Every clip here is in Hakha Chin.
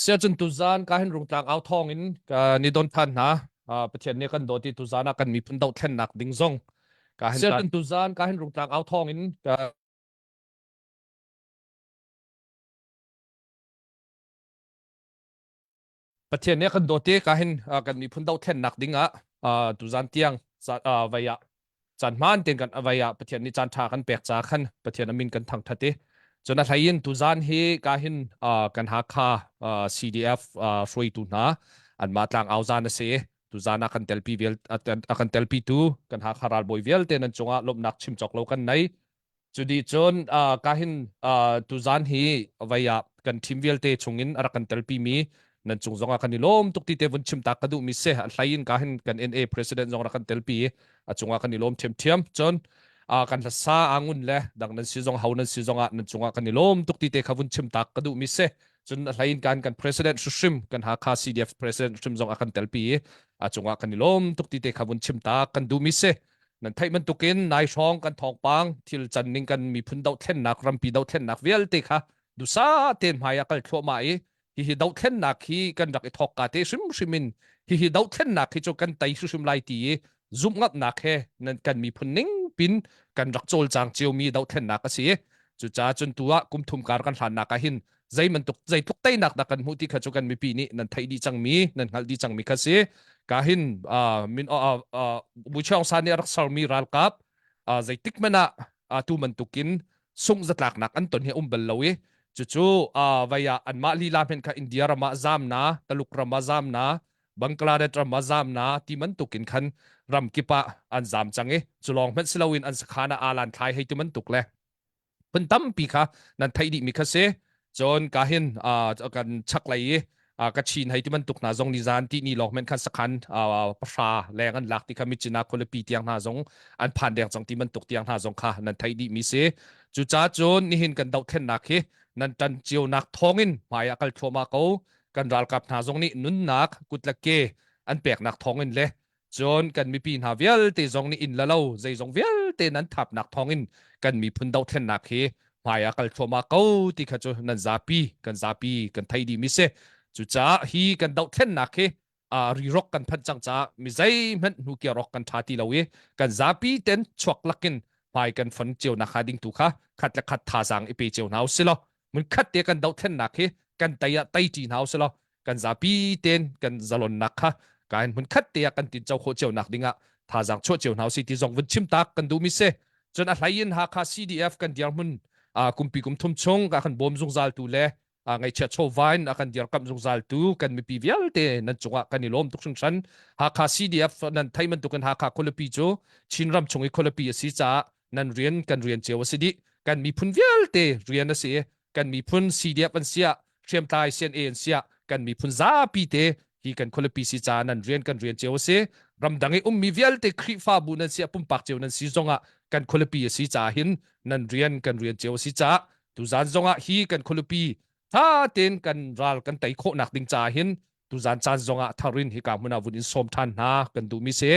Siacun tuzaan ka hin rungtlang au thawng in ka ni don than hna. Uh, Pathian nih kan dawt i tuzaan ah kan miphun dohthlennak ding zong ka hin Siacun tuzaan ka hin rungtlang au thawng in ka Pathian nih a kan dawt i ka hin uh, kan miphun dohthlennak ding ah uh, tuzaan tiang uh, vai ah caan hmaan tein kan avai ah Pathian nih caan ṭha kan pek ca khan Pathian a min kan thangṭhat i cun a hlei in tuzaan hi ka hin uh, kan Hakha uh, CDF uh, hruaitu hna anmah tlang au zaan a si i tuzaan a kan telpi vial a kan telpi tu kan Hakha ralbawi vialte nan cungah lawmhnak chim cawk lo kan nei Cu cun uh, kahin uh, tuzan hi vei ah kan team vialte chungin a rak kan telpi mi nan cung zong ah kan i lawm tuk ti te vun chim tak ka duh mi se a hlei in kahin kan NA president zong rak kan telpi a cungah kan i lawm thiamthiam cun uh, kan hlasa angun le dang nan si zong ho nan si zong ah nan cungah kan i lawm tuk ti te kha vun chim tak ka duh mi se cun a hlei in kan kan president hrim kan Hakha CDF president hrim zong a kan telpi a cungah kan i lawm tuk ti te kha vun chim tak kan duh mi se Nan theih bantukin nai hrawng kan thawngpang thil can ning kan miphun dohthlennak rampi dohthlennak vialte kha dusa tein hmai ah kal thluahmah i hihi dohthlennak hi kan rak i thawk ka te hrimhrim in hihi dohthlennak hi cu kan tei hrimhrim lai ti i zumhngamhnak he nan kan miphun ning pin kan rak cawlcang ciomi dohthlennak a si cucaah cun tu ah kum thum kar kan hlannak ah hin zei bantuk zeitluk teinak dah kan hmuh ti kha cu kan mipi nih nan theih dih cangmi nan hngalh dih cangmi kha si ka hin min Buchong San nih a rak sermi ralkap zeitik hmanh ah tu bantukin sungh zatlaknak an ton hi um bal lo i cucu vei ah anmah lila hmenh kha India ram ah zam na Taluk ram ah zam na Bangladesh ram ah zam na ti bantukin khan ram kip ah an zam cang i cu lawng hmanh si loin an sakhan ah alan thlai hei ti bantuk le phun tampi kha nan theih dihmi kha si cun ka hin kan chaklei i ka chin hei ti bantuk hna zong nizan ti ni lawng men khan sakhan pahra leng an lak ti kha Myitkyina khualipi tiang hna zong an phan deng cang ti bantuk tiang hna zong kha nan theih dihmi si cucaah cun nihin kan dohthlennak hi nan tan cionak thawngin hmai ah kal thluahmah ko kan ralkap hna zong nih nunnak kut le ke an peknak thawngin le Cun kan mipi hna vialte zong nih inn le lo zeizong vialte nan thapnak thawngin kan miphun dohthlennak hi hmai ah kal thluahmah ko ti kha cu nan zapi kan zapi kan thei dih mi si. Cucaah hi kan dohthlennak hi uh, rirok kan phanh cang caah mi zeihmanh hnukiar awk kan ṭha ti lo i kan zapi ten chuak lakin hmai kan fon cio nak hnga ding tu kha khat le khat thazaang i pe cio hna usih law mun khat te kan dohthlennak hi kan tei ah tei ṭi hna usih law kan zapi ten kan zalonnak kha kain hmun khat te ah kan tin cho khawh cio nak ding ah thazaang chuah cio hna usih ti zong vun chim tak kan duh mi si cun a hlei in Hakha CDF kan dirhmun kumpi kum thum chung ka kan bawm zungzal tu le ngaihchia chawva in a kan dirkamh zungzal tu kan mipi vialte nan cungah kan i lawm tuk hringhran Hakha CDF nan thei bantukin Hakha khualipi cu Chinram chung i khualipi a si caah nan rian kan rian cio a si dih kan miphun vialte rian a si i kan miphun CDF an siah hriamtlai CNA an siah kan miphun zapi te hi kan khualipi si caah nan rian kan rian cio a si ramdang i ummi vialte Khrihfabu nan siah pumpak cio nan si zongah kan khualipi a si caah hin nan rian kan rian cio a si caah tuzan zongah hi kan khualipi tha tein kan ral kan tei khawhnak ding caah hin tuzan caan zongah tharin hika hmun ah vun in sawm than hna kan duhmi si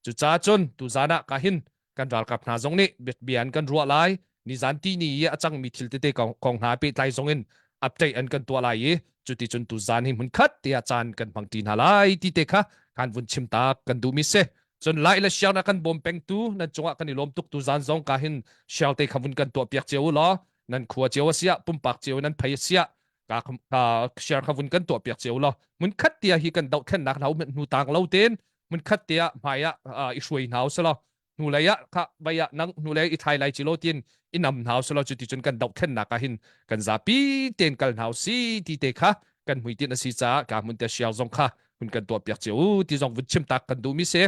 cucaah cun tuzan ah ka hin kan ralkap hna zong nih bia an kan ruah lai nizan ti ni i a cangmi thil tete kong hna pehtlai zong in update an kan tuah lai i cuti cun tuzan hi hmun khat tiah caan kan hmang ti hna lai ti te kha kan vun chim tak kan duhmi si cun lai le share na kan bawm pengtu nan cungah kan i lawm tuk tuzan zong ka hin share te kha vun kan tuah piak cio u law nan khua cio a siah pumpak cio nan phei a siah ka share kha vun kan tuah piak cio law mun khat tia hi kan dohthlennak hna hnu tang lo ten mun khat tia hmai ah i hruai hna usalaw hnu lei ah kha vai ah nang hnu lei i thlai lai chi lo tin i nam hna usalaw cu ti cun kan dohthlennak ah hin kan zapi ten kal hna si ti te kha kan hmuitinh a si caah ka hmun te share zong kha hun kan tuah piak cio ti zong vun chim tak kan duh mi si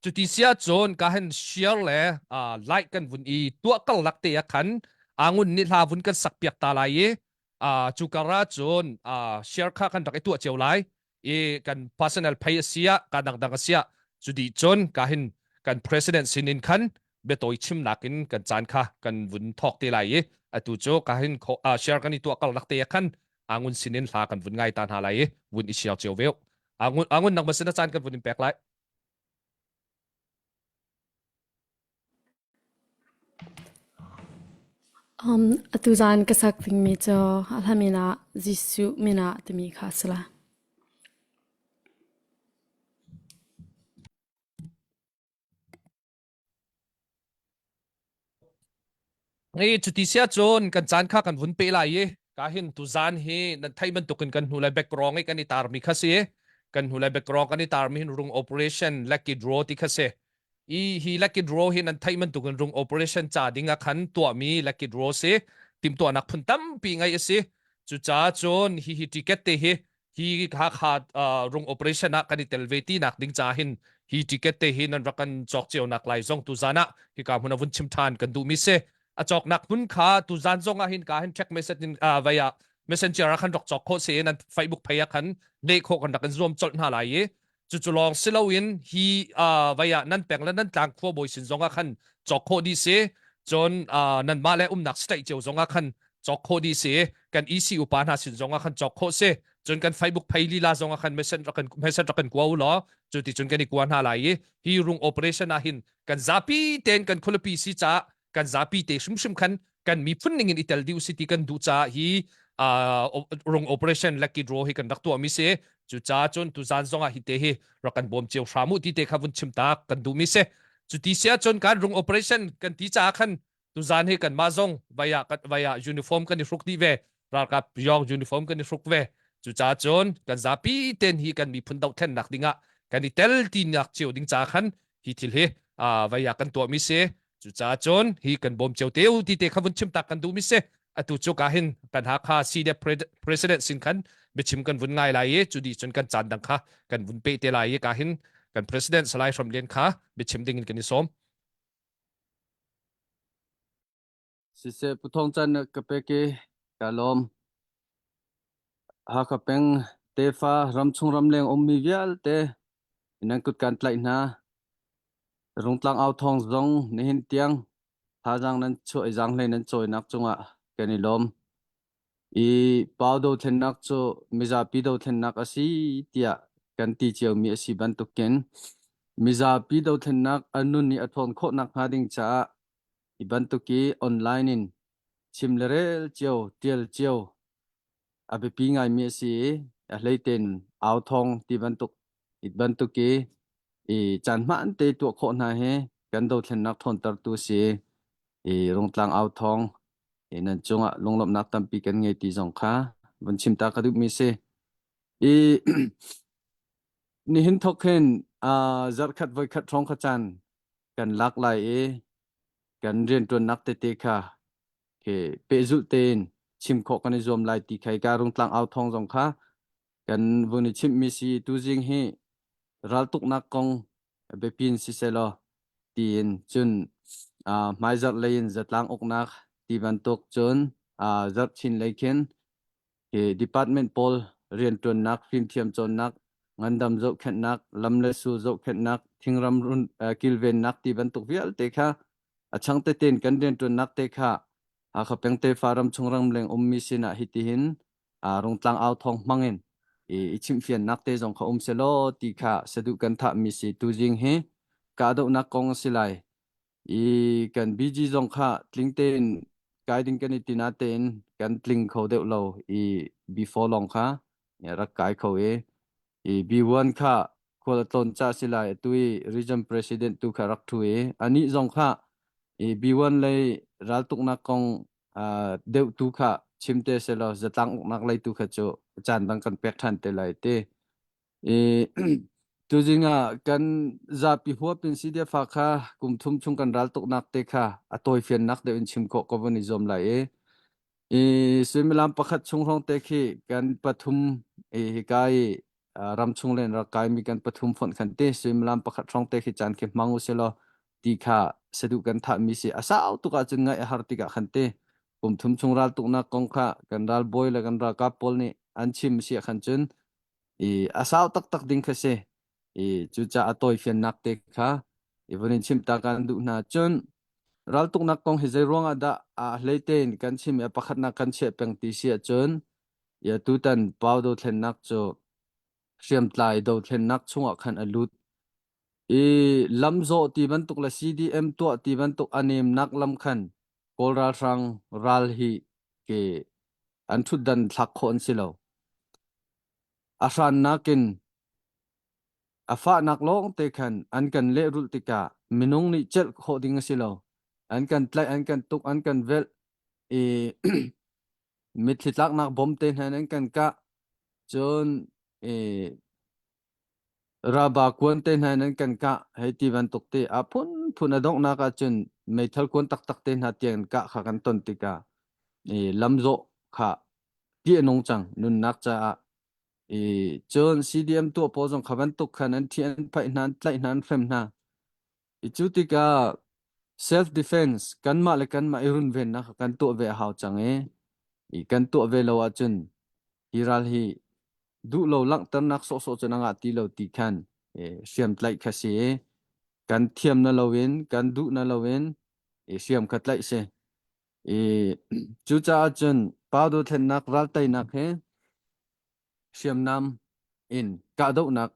Cuti si ahcun ka han share le uh, like kan vun i tuah karlak te ah khan angun nih hla vun kan sak piak ta lai i uh, cu kar ah cun uh, share kha kan rak i tuah cio lai i kan personal pay a si ah ka dangdang a si ah cu dih cun ka hin kan president sin in khan biatawi chimnak in kan caan kha kan vun thawk te lai i atu cu ka hin uh, share kan i tuah karlak te ah khan angun sin in hla kan vun ngai ta hna lai i vun i share cio ve angun angun nang masin a caan kan vun in pek lai Atu zan ka sak dingmi cu a hla min ah Jesuh min ah timi kha a si lai. Hi cuti sia cun kan caan kha kan vun pe lai i ka hin tuzan hi nan theih bantukin kan hnu lai background i kan i tarmi kha si kan hnu lai background kan i tarmi hin rung operation lucky draw ti kha si i hi lucky draw hi nan theih bantukin rung operation ca ding ah khan tuahmi lucky draw si timhtuahnak phun tampi ngai a si cucaah cun hi hi ticket te hi hi Hakha rung operation ah kan i tel ve ti nak ding ca hin hi ticket te hi nan rak kan cawk cio nak lai zong tuzan ah hika hmun a vun chim than kan duh mi si a cawknak hmun kha tuzan zong ah hin ka hin check message in vai ah messenger ah khan rak cawk khawh si nan Facebook phei ah khan leh khawh kan rak in zuam colh hna lai i cucu lawng si loin hi vai ah nan peng le nan tlang khua bawi sin zong ah khan cawk khawh dih si cun nanmah le umnak state cio zong ah khan cawk khawh dih si kan EC upa hna sin zong ah khan cawk khawh si cun kan Facebook phei lila zong ah khan message rak kan message rak kan kua u law cu ti cun kan i kua hna lai i hi rung operation ah hin kan zapi ten kan khualipi si caah kan zapi te hrimhrim khan kan miphun ning in i tel dih usih ti kan duh caah hi rung operation lucky draw hi kan rak tuah mi si cu ca cun tuzan zong ah hi te hi rak kan bawm cio hram u ti te kha vun chim tak kan duh mi si cu ti sia cun kan rung operation kan ti caah khan tuzan hi kan mah zong vaya vaya uniform kan i hruk dih ve ralkap yong uniform kan i hruk ve cu ca cun kan zapi ten hi kan miphun dohthlennak dingah kan i tel ti nak cio ding ca khan hi thil hi vaya kan tuah mi si Cucaah cun hi kan bawm cio te u ti te kha vun chim tak kan duh mi si. Atu cu ka hin kan Hakha CDF president sin khan biachim kan vun ngai lai i cu di cun kan caan dang kha kan vun pe te lai i ka hin kan president Salai Hram Lian kha biachim ding in kan i sawm. Siseh Pu Thawng Chan ka pek i ka lawm. Hakha peng tefa ramchung ramleng ummi vialte nan kut kan tlaih hna. Rungtlang au thawng zong nihin tiang thazaang nan chuah i zaanghlei nan cawinak cungah kan i lawm. I pau dothlennak cu mizapi dothlennak a si tiah kan ti ciomi a si bantukin mizapi dothlennak a nun i a ṭhawn khawh nakhnga ding caah hi bantuk i online in chim le rel cio, ṭial cio a biapi ngaimi a si i a hleitein au thawng ti bantuk i bantuk i i caan hmaan te tuah khawh hna hi kan dothlennak ṭhawntertu a si i Rungtlang au thawng i nan cungah lunglawmhnak tampi kan ngei ti zong kha vun chim ta ka duhmi si. I nihin thawk hin uh, zarhkhat voikhat hrawng kha caan kan lak lai i kan rianṭuannak tete kha ke pehzulh tein chim khawh kan i zuam lai ti khai ka rungtlang au thawng zong kha kan vun i chimhmi si tuzing hi raltuknak kong biapin siselaw tiin cun hmaizarh lei in zatlang uknak ti bantuk cun zarh chin lei khin hi department pawl rianṭuannak fimthiam cawnnak ngandam zohkhenhnak lam le sul zohkhenhnak thingram run kilvennak ti bantuk vialte kha a chang tein kan rianṭuannak te kha Hakha peng tefa ramchung ramleng ummi sinah hitihin rungtlang au thawng hmangin i chimhfiannak te zong kha um selaw ti kha saduh kan thahmi si tuzing hi kahdohnak kong a si lai i kan BG zong kha tling tein kai ding kan i tina tein kan tling kho deuh lo i before long kha rak kai kho i i B1 kha khual a tlawn ca si lai atu i region president tu kha rak thu i anih zong kha i B1 lei raltuknak kong deuh tu kha chim te selaw zatlang uknak lei tu kha cu caan dang kan pek ṭhan te lai ti i tuzing ah kan zapi huap in CDF kha kum thum chung kan raltuknak te kha a tawifiannak deuh in chim khawh ka vun i zuam lai i i suimilam pakhat chung hrawng te khi kan pathum i hika i ramchung len rak kaimi kan pathum fonh khan te suimilam pakhat hrawng te khi caan khi hmang u silaw ti kha saduh kan thahmi si a sau tuk ahcun ngaih a har tikah khan te kum thum chung raltuknak kong kha kan ralbawi le kan ralkap pawl nih an chim si ah khan cun i a sau taktak ding kha si i cucaah a tawifiannak te kha i vun in chim ta kan duh hna cun raltuknak kong hi zei ruangah dah a hlei tein kan chim i a pakhatnak kan chiah peng ti si ahcun Ya tutan pau dothlennak cu hriamtlai dothlennak chungah khan a lut i lamzawh ti bantuk le CDM tuah ti bantuk a nemnak lam khan. Kawl ralhrang ral hi ke an ṭhutdan thlak khawh an si lo. A hrannak in a fahnak lawng te khan an kan lehrulh tikah minung nih celh khawh ding a si lo. An kan tlaih, an kan tuk, an kan velh i mitthli tlaknak bom te hna in an kan kah. Cun i Raba kuan te hna in an kan kah hei ti bantuk te a phunphun a donghnak ahcun meithal kuan taktak te hna tiang in kah kha kan ton tikah i lamzawh kha ṭih a nung cang nunnak caah i cun CDM tuah pawl zong kha bantuk khan an thi an phaih hna an tlaih hna an hrem hna i cu tikah self defense kanmah le kanmah i runvennak kha kan tuah ve a hau cang i i kan tuah ve lo ahcun hi ral hi duh lo langhternak sawhsawh cu na ngah ti lo ti khan hriamtlaih kha si i kan thiam na loin kan duh na loin hriam kha tlaih si. I cucaah cun pa dothlennak ralteinak hi hriamnam in kahdohnak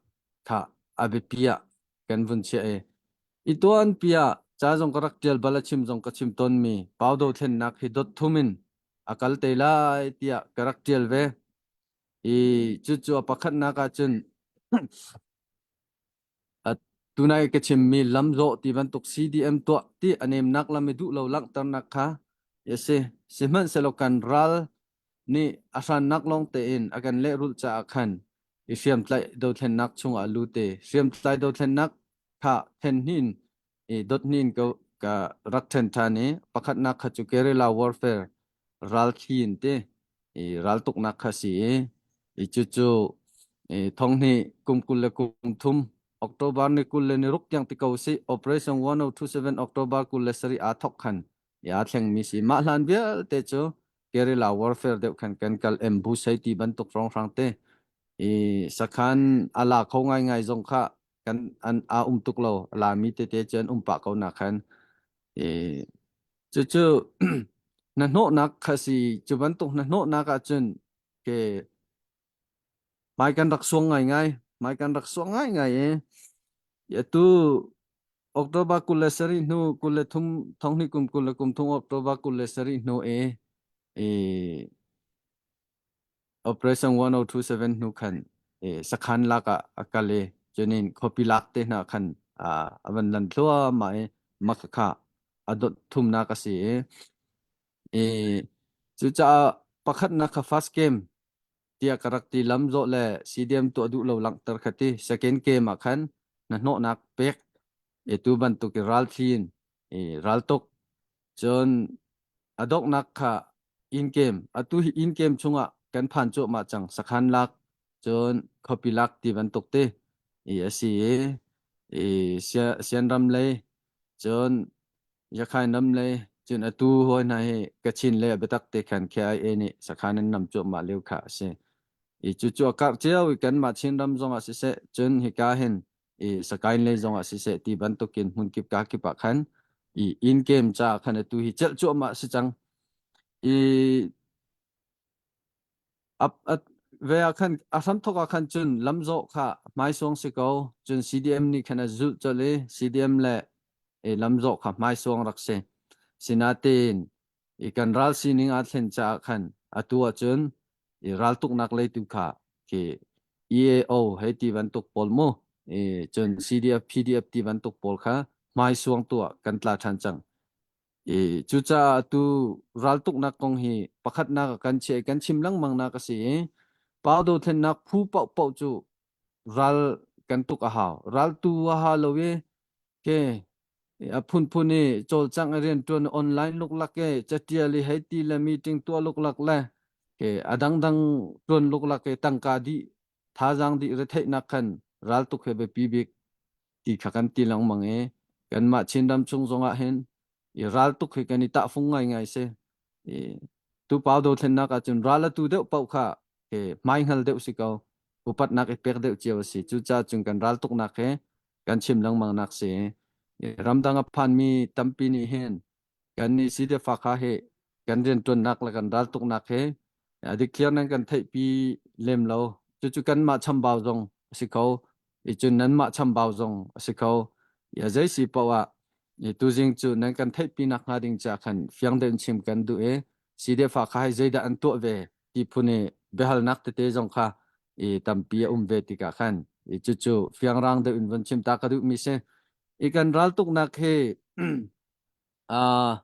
kha a biapi ah kan vun chiah i i tuanpi ah ca zong ka rak ṭial bal a chim zong ka chim tawnmi pau dothlennak hi dot thum in a kal te lai tiah ka rak ṭial ve. I cucu a pakhatnak ahcun tunai ka chimmi lamzawh ti bantuk CDM tuah ti a nemnak lam i duh lo langhternak kha a si. Sihmanhsehlaw kan ral nih a hrannak lawng tein a kan lehrulh caah khan i hriamtlaih dothlennak chungah a lut i hriamtlai dothlennak kha then hnin i dot hnin ka, ka rak ṭhen ṭhan i pakhatnak kha cu guerrilla warfare ralthli in ti i raltuknak kha si i i cucu i thonghnih kum 23 October ni 26 tiang ti ko si Operation 1027 October 27 aa thok khan i aa thlengmi si mah hlan vialte cu guerrilla warfare deuh khan kan kal ambush hei ti bantuk hrawnghrang te i sakhan a la kho ngaingai zong kha kan an aa um tuk lo a lami tete cu an um pah ko na khan i cucu hnahnawhnak kha si cu bantuk hnahnawhnak ahcun ke hmai kan rak suang ngaingai hmai kan rak suang ngaingai i atu October 27 hnu 23 thonghnih kum 23 October 27 hnu i i Operation 1027 hnu khan sakhan lak ah a kal i cunin khuapi lak te hna khan a van lan thluahmah i mah kha a dot thumnak a si i cucaah pakhatnak kha first game tiah ka rak ti lam zawh le CDM tuah duh lo langhter kha ti second game ah khan na hnawhnak pek i tu bantuk i ralthli in i raltuk cun a donghnak kha inn game atu hi inn game chungah kan phan cuahmah cang sakhan lak cun khuapi lak ti bantuk te i a si i i sianram lei cun Yakhain ram lei cun atu hawi hna hi Kachin le biatak te khan KIA nih sakhan an nam cuahmah lio kha a si i cucu a karh cio i kanmah Chinram zongah siseh cun hika hin i Sakain lei zongah siseh ti bantukin hmunkip ka kip ah khan i in game ca khan atu hi celh cuahmah si cang i ap at ve ah khan a hramthok ah khan cun lamzawh kha hmaisuang si ko cun CDM nih khan a zulh colh i CDM le i lamzawh kha hmaisuang rak si sinatein i kan ral sining aa thlen caah khan atu ahcun i raltuknak lei tu kha khi EAO hei ti bantuk pawl mu i cun CDF PDF ti bantuk pawl kha hmaisuang tu ah kan tla ṭhan cang. I cucaah atu raltuknak kong hi pakhatnak ah kan chiah i kan chim lengmang nak a si i pau dothlennak phu paohpaoh cu ral kan tuk a hau. Raltu a ha lo i ke a phunphun i cawlcangh i rianṭuan online luklak i catial i hei ti le meeting tuah luklak le ke a dangdang ṭuan luklak i tangka dih thazaang dih retheihnak khan raltuk he biapi bik ti kha kan ti lengmang i kanmah Chinram chung zongah hin i raltuk hi kan i tahfung ngaingai si i tupau dothlennak ahcun ral atu deuh paoh kha ke hmaihngal deuh si ko upatnak i pek deuh cio a si cucaah cun kan raltuknak he kan chim lengmang nak si ramdang a phanmi tampi nih hin kan nih si fa hi kan riantuannak le kan raltuknak he a dikthliar nan kan theihpi lem lo cucu kanmah chambau zong a si kho i cun nanmah chambau zong a si kho ya zei si paoh ah. I tuzing cu nan kan theihpi nak hnga ding ca khan fiang deuh in chim kan duh i CDF kha hei zeidah an tuah ve ti phun i biahalnak tete zong kha i tampi a um ve tikah khan i cucu fiangrang deuh in vun chim ta ka duhmi si. I kan raltuknak hi uh,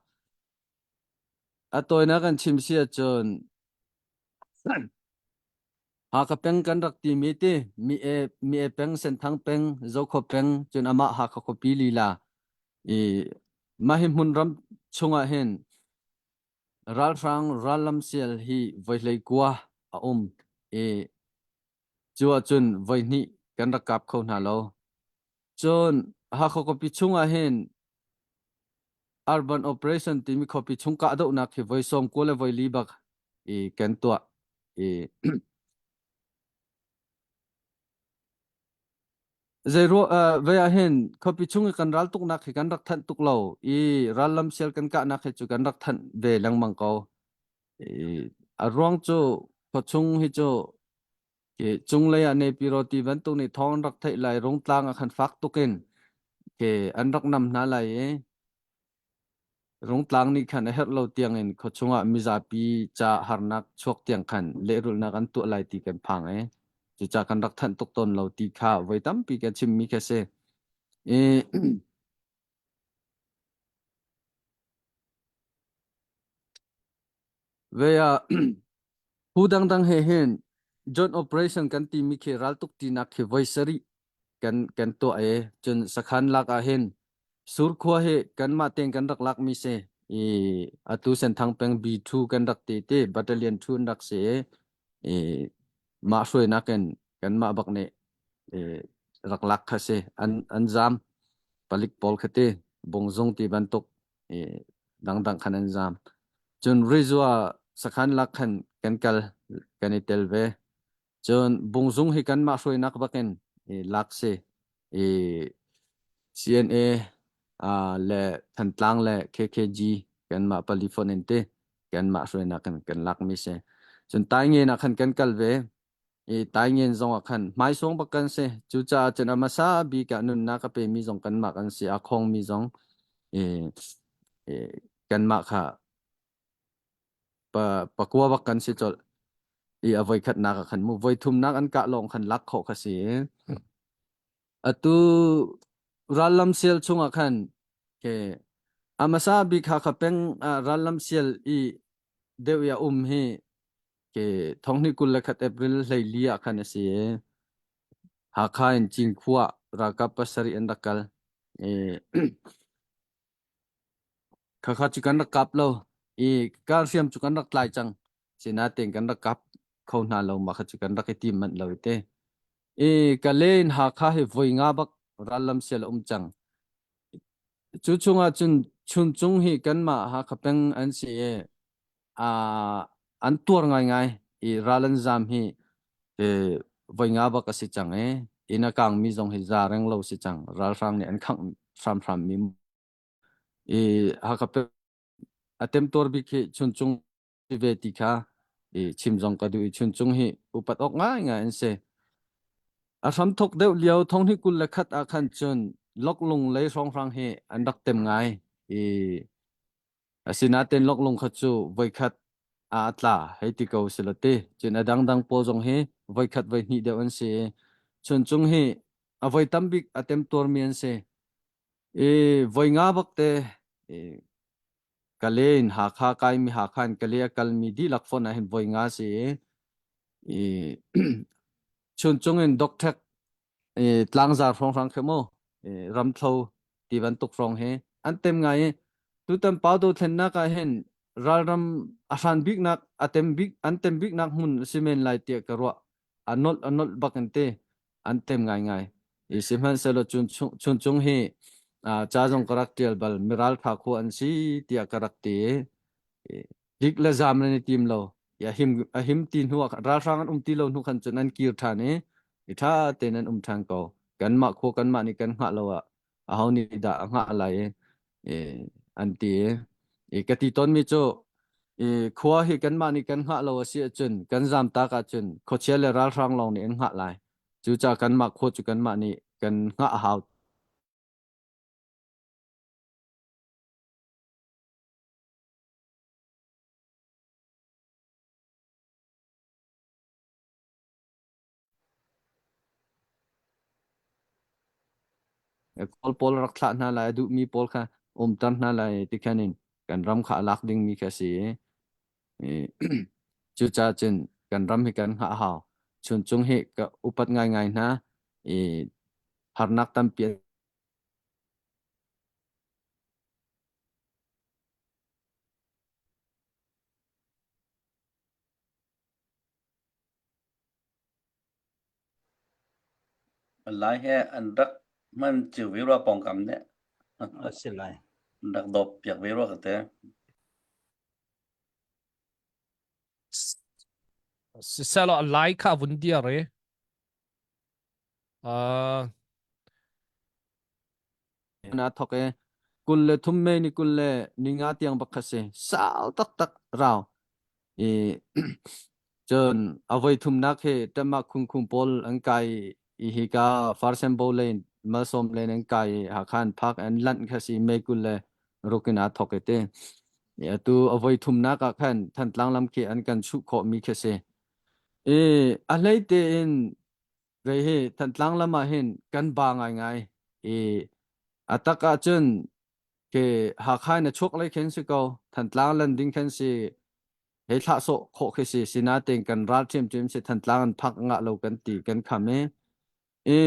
a tawinak kan chim si ahcun Hakha peng kan rak timi ti mi e mi e peng Senthang peng Zokhua peng cun amah Hakha khuapi lila i mah hi hmunram chungah hin ralhrang rallam sial hi voi hlei kua a um i cu ahcun voi hnih kan rak kap kho hna lo. Cun Hakha khuapi chungah hin urban operation timi khuapi chung kahdohnak hi voi sawm kua le voi li bak i kan tuah i Zeiruah uh, vei ah hin khuapi chung i kan ral tuknak hi kan rak thanh tuk lo i rallam sial kan kahnak hi cu kan rak thanh ve lengmang ko. I a ruang cu khuachung hi cu ke cunglei ah Nepiro ti bantuk nih thawng an rak theih lai rungtlang ah khan fak tuk in ke an rak nam hna lai i Rungtlang nih khan a herh lo tiangin khuachung ah mizapi ca harnak chuak tiang khan lehrulhnak an tuah lai ti kan phang i cucaah kan rak thanh tuk tawn lo ti kha voi tampi kan chimmi kha si. I ve ah phu dangdang he hin joint operation kan timi khi raltuk tinak khi voi sarih kan kan tuah i cun sakhan lak ah hin Surkhua hi kanmah tein kan rak lakmi si i atu Senthang peng B2 kan rak ti ti battalion 2 an rak si i mah hruainak in kanmah bak nih i rak lak kha si an an zam palik pawl kha ti bungzung ti bantuk i dangdang khan an zam cun Rizua sakhan lak khan kan kal kan i tel ve Cun bungzung hi kanmah hruainak bakin i lak si i CNA uh, le Thantlang le KKG kanmah pali fonh in ti kanmah hruainak kan kan lakmi si. Cun Taingen ah khan kan kal ve i Taingen zong ah khan hmaisawng bak kan si. Cucaah cun a hmasa bik ah nunnak a pemi zong kanmah kan si, a khongmi zong i, i kanmah kha pa pakua bak kan si colh i a voi khatnak ah khan mu voi thumnak an kah lawng khan lak khawh kha si atu rallam sial chungah khan ke amasa bik Hakha peng rallam sial i deuh ya um hi ke thonghni 21 April hleili ah khan a si Hakha in Cinkhua ralkap pasarih an rak kal i Khakha cu kan rak kap lo i kalhriam cu kan rak tlai cang. Sinain kan rak kap kho hna lo mah kha cu kan rak i tim manh lo te. I Kale in Hakha hi voi nga bak rallam sial a um cang. Cu chungah cun Chuncung hi kanmah Hakha peng an si i uh, an tuar ngaingai i ral an zam hi e, voi nga bak a si cang i inn a kangmi zong hi za reng lo si cang ralhrang nih an khangh hramhram mi i Hakha a temtuar bik hi Chuncung ve ti kha i chim zong ka duh i Chuncung hi upat awk ngaingai an si a hramthok deuh lio thong hi 21 ah khan cun loklung lei hrawnghrang hi an rak tem ngai i Asinain loklung kha cu voikhat ah a tla hei ti ko sila ti. Cun a dangdang pawl zong hi voikhat voihnih deuh an si i Chuncung hi a voi tam bik a temtuarmi an si. I voi nga bak te i Kale in Hakha kaimi Hakha in Kale a kalmi dihlak fonh ah hin voi nga si i i Chuncung in Dokthek i tlangzar hrawnghrang khi mu i ramthlo ti bantuk hrawng hi an tem ngai i tutan paudo thlennak ah hin ralram a hran biknak a tem bik an tem biknak hmun a si men lai tiah ka ruah a nolh a nolh bak in te an tem ngai ngai i sihmanhsehlaw chun chun chung hi ca zong ka rak tial bal miral tha khu an si tiah ka rak ti i dik le zam nan i tim lo a him a him ti hnu ah ralhrang an um ti lo hnu khan cun an kir ṭhan i i ṭha tein an um ṭhan ko kanmah khua kanmah nih kan hngah lo ah aho nih dah a hngah lai i an ti i ka ti tawnmi cu i khua hi kanmah nih kan hngah lo a si ahcun kan zam tak ahcun khuachia le ralhrang lawng nih an hngah lai cucaah kanmah khua cu kanmah nih kan hngah a hau. Kawl pawl rak thlah hna lai a duhmi pawl kha umter hna lai ti khan in kan ram kha a lak dingmi kha si i cucaah cun kan ram hi kan hngah hau. Chuncung hi ka upat ngaingai hna i harnak tampi Lai he an rak hman cio ve rua pawngkam nih. A si lai. An rak dawp piak ve rua ka te. Siselaw a lai kha a vun dir i uh, Na thok e 23 May ni 25 tiang bak kha si sau taktak rau i cun a voi thumnak hi ṭamah khungkhung pawl an kai i hika Farsenbo lane Malsawm lane an kai i Hakha phak an lanh kha si May 26 in aa thok i ti atu a voi thumnak ah khan Thantlang lam khi an kan chuh khawh mi khi si i a hlei tein Kei hi Thantlang lam ah hin kan ba ngaingai i a tak ahcun ke Hakha in a chuak lei khin si ko Thantlang lan ding khin si hei thlah sawh khawh khi si sinain kan ral ṭhiamṭhiam si Thantlang an phak ngah lo kan ti kan kham i i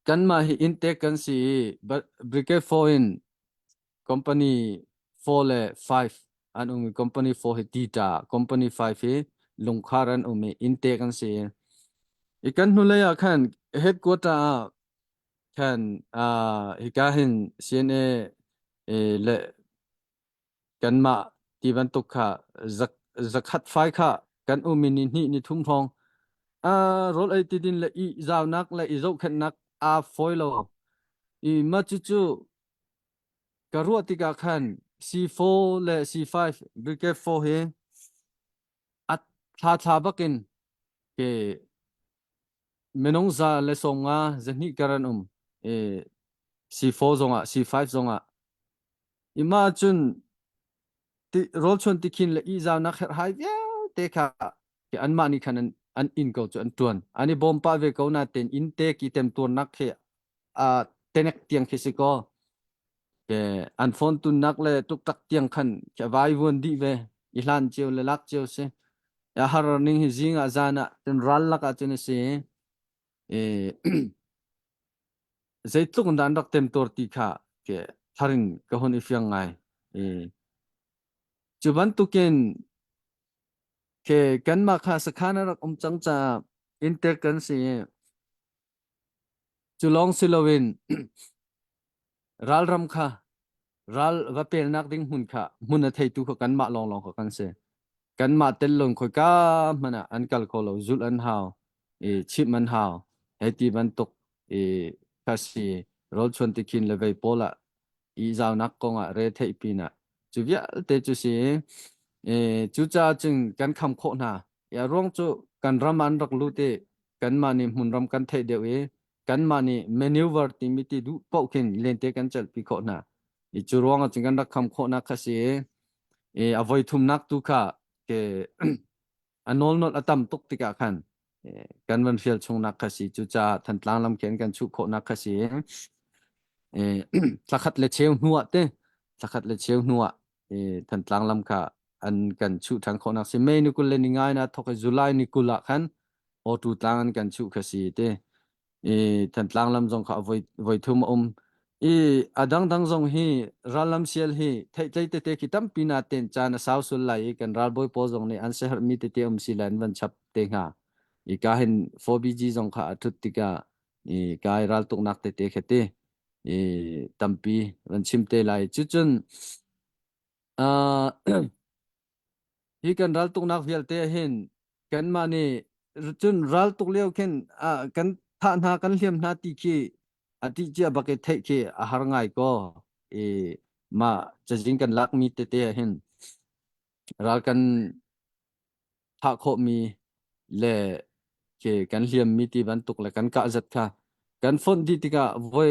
kanmah hi inntek kan si i Brigade 4 in company 4 le 5 an um i company 4 hi tita company 5 hi lungkhar an um i inntek an si i kan hnulei ah khan headquarter ah khan uh, hika hin CNA eh, le kanmah ti bantuk kha zak zakhat fai kha kan um i ni hnih ni thum hrawng uh, rawl ei ti din le i zaunak le i zohkhenhnak aa fawi lo i ma cucu Ka ruah tikah khan C4 le C5 Brigade 4 hi a thla thla bakin ke minung 150 12 kar an um i C4 zongah C5 zongah ima cun ti rawlchuan tikhin le ihzaunak herhhai vialte kha anmah nih khan an an in ko cu an tuan an i bawm pah ve ko nain inn te ki temtuarnak khi a tenek tiang khi si kaw ke an phone tunnak le tuktak tiang khan ke vai vuan dih ve i hlan cio le lak cio si ya har ning hi zing ah zan ah cun ral lak ah cun a si i zeitluk in dah an rak temtuar ti kha ke tharin ka hun i fiang ngai i cu bantukin ke kanmah kha sakhan a rak um cang caah intek kan si i Cu lawng si loin ralram kha ral va pelnak ding hmun kha hmun a theitu kha kanmah lawnglawng kha kan si. Kanmah tel loin khoika hmanh ah an kal kho lo, zulh an hau, i chimh an hau. Hei ti bantuk i kha si rawlchuan tikhin le vei pawl ah i zaunak kong ah re theih pin ah cu vialte cu si i cucaah cun kan kham khawh hna. A ruang cu kan ram ah an rak lut i kanmah nih hmunram kan theih deuh i kanmah nih maneuver timi ti duh paoh khin lente kan celhpi khawh hna. I cu ruang ah cun kan rak kham khawhnak kha si i a voi thumnak tu kha ke a nawlnolh a tam tuk tikah khan kan van hrial chungnak kha si cucaah Thantlang lam khin kan chuh khawhnak kha si i thlakhat le cheu hnu ah te thlakhat le cheu hnu ah i Thantlang lam kha an kan chuh ṭhan khawhnak si May ni 20 le ni ngai na thawk i July ni 20 ah khan auto tlang an kan chuh kha si te i Thantlang lam zong kha voi voi thum a um i a dangdang zong hi rallam sial hi theihtlei tete khi tampi na ten caan a sau sul lai i kan ralbawi pawl zong nih an siaherhmi tete um si le an van chap te hnga i ka hin 4BG zong kha a thut tikah i kai raltuknak tete kha te i tampi van chim te lai cucun uh, hi kan raltuknak vialte hin kanmah nih cun raltuk lio khin uh, kan thah hna kan hliam hna ti khi a ti cia bak i theih khi a har ngai ko i mah cazin kan lakmi tete ah hin ral kan thah khawhmi le ke kan hliammi ti bantuk le kan kah zat kha kan fonh dih tikah voi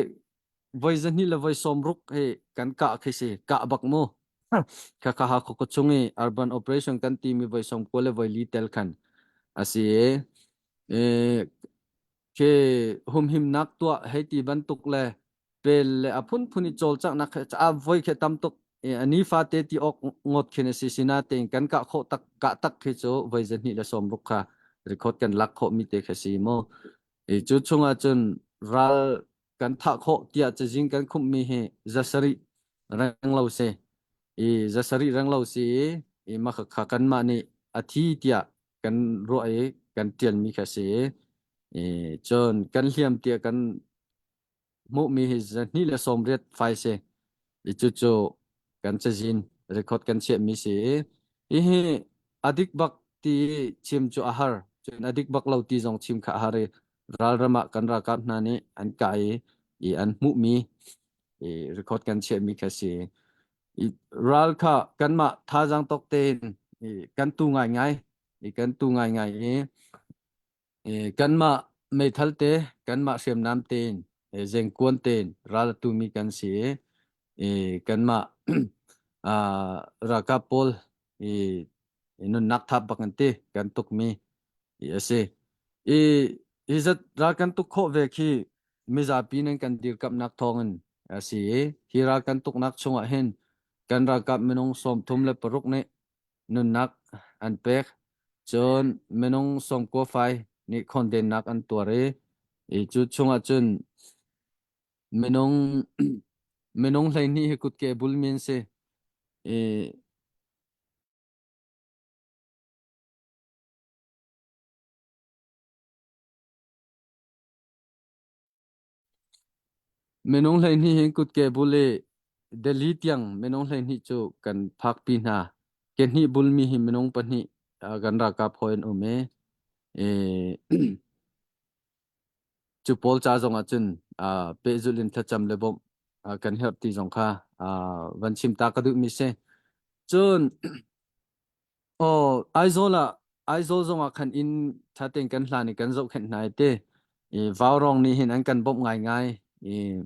voi zahnih le voi 60 hi kan kah khi si kah bak mu kha kha ha kho chung i urban operation kan timi voi 94 le voi li tel khan a si i. Khi humhimnak tuah hei ti bantuk le pel le a phunphun i cawlcanghnak he a voi khi tam tuk i nifate ti awk ngot khin a si sinatein kan kah khawh tak kah tak khi cu voi 260 kha record kan lak khawh mi te kha si mu i cu chungah cun ral kan thah khawh tiah cazin kan khumh mi hi zasarih reng lo si i zasarih reng lo si i mah kha kanmah nih a thi tiah kan ruah i kan ṭial mi kha si i cun kan hliam tiah kan hmuhmi hi 280 fai si i cucu kan cazin record kan chiahmi si i hihi a dik bak ti chim cu a har cun a dik bak lo ti zong chim kha a har i ralram ah kan ralkap hna nih an kah i i an hmuhmi i record kan chiahmi kha si i ral kha kanmah thazaang tawk tein i kan tu ngaingai i kan tu ngaingai i Kanmah meithal te, kanmah hriamnam tein, zengkuan tein ral a tumi kan si i kanmah ralkap pawl i nunnak thap bak an ti kan tukmi a si. I hi zat ral kan tuk khawh ve khi mizapi nan kan dirkamhnak thawngin a si i hi ral kan tuknak chungah hin kan ralkap minung 36 nih nunnak an pek. Cun minung sawmkua fai nih khawndennak an tuar i, i cu chungah cun minung minung 12 hi kutke bulmi an si. I Minung 12 hin kutke bul i Delhi tiang minung 12 cu kan phakpi hna. Ke hnih bulmi hi minung pahnih kan ralkap hawi an um i, i cu pawl ca zong ah cun pehzulh in thlacam le bawmh kan herh ti zong kha van chim ta ka duhmi si. Cun Aw, Aizawl ah Aizawl zongah khan inn ṭha tein kan hlan i kan zohkhenh hna i ti. I Vaurawng nih hin an kan bawmh ngaingai. I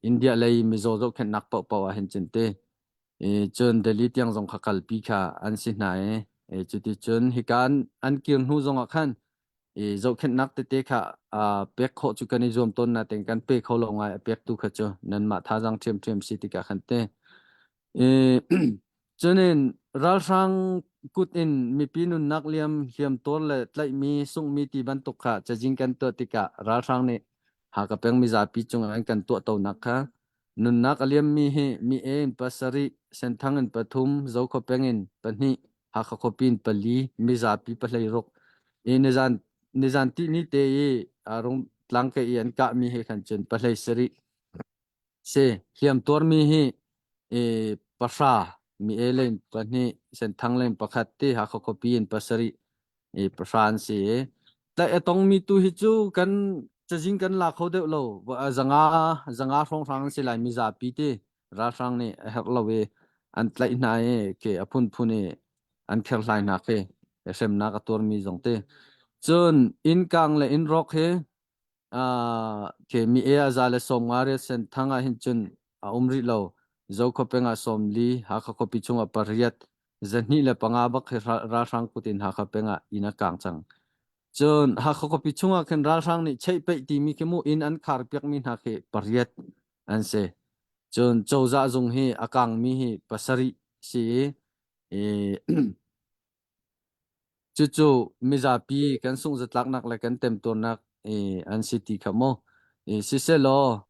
India lei mizaw zohkhenhnak paohpaoh ah hin cun ti. I cun Delhi tiang zong kha kalpi kha an si hna i, i cuticun hika an, an kir hnu zongah khan i zohkhenhnak tete kha uh, pek khawh cu kan i zuam tawn natein kan pe kho lo ngai a pektu kha cu nanmah thazaang ṭhiamṭhiam si tikah khan te. I Cunin ralhrang kut in mipi nunnak liam hliamtuar le tlaihmi sunghmi ti bantuk kha cazin kan tuah tikah ralhrang nih Haka peng mizapi cungah an kan tuahtonak kha nunnak a liammi hi mi e in pasarih, Senthang in pathum, Zokhua peng in pahnih, Hakha khuapi in pali, mizapi pahleiruk. I nizan nizan tihni te i rung tlangke i an kahmi he khan cun pahlei sarih Si, hliamtuarmi hi i pahra, mi e lane pahnih, Senthang lane pakhat ti Hakha khuapi in pasarih i pahra an si i tlaih a tongmi tu hi cu kan cazin kan la kho deuh lo. Zanga zanga hrawnghrang an si lai mizapi ti ralhrang nih a herh lo i an tlaih hna i ke a phunphun i an kherhlai hna khi hremnak a tuarmi zong ti. Cun inn kang le inn rawk hi mi e a za le 50 riat Senthang ah hin cun a um rih lo. Zokhua peng ah 40, Hakha khuapi chung ah pariat, 205 bak khi ralhrang kut in Hakha peng ah inn a kang cang. Cun Hakha khuapi chung ah khin ralhrang nih cheihpeih timi khi mu inn an khar piakmi hna khi pariat an si. Cun cozah zung hi a kangmi hi pasarih si i Cucu mizapi kan sungzatlaknak le kan temtuarnak an si ti kha mu. Sisehlaw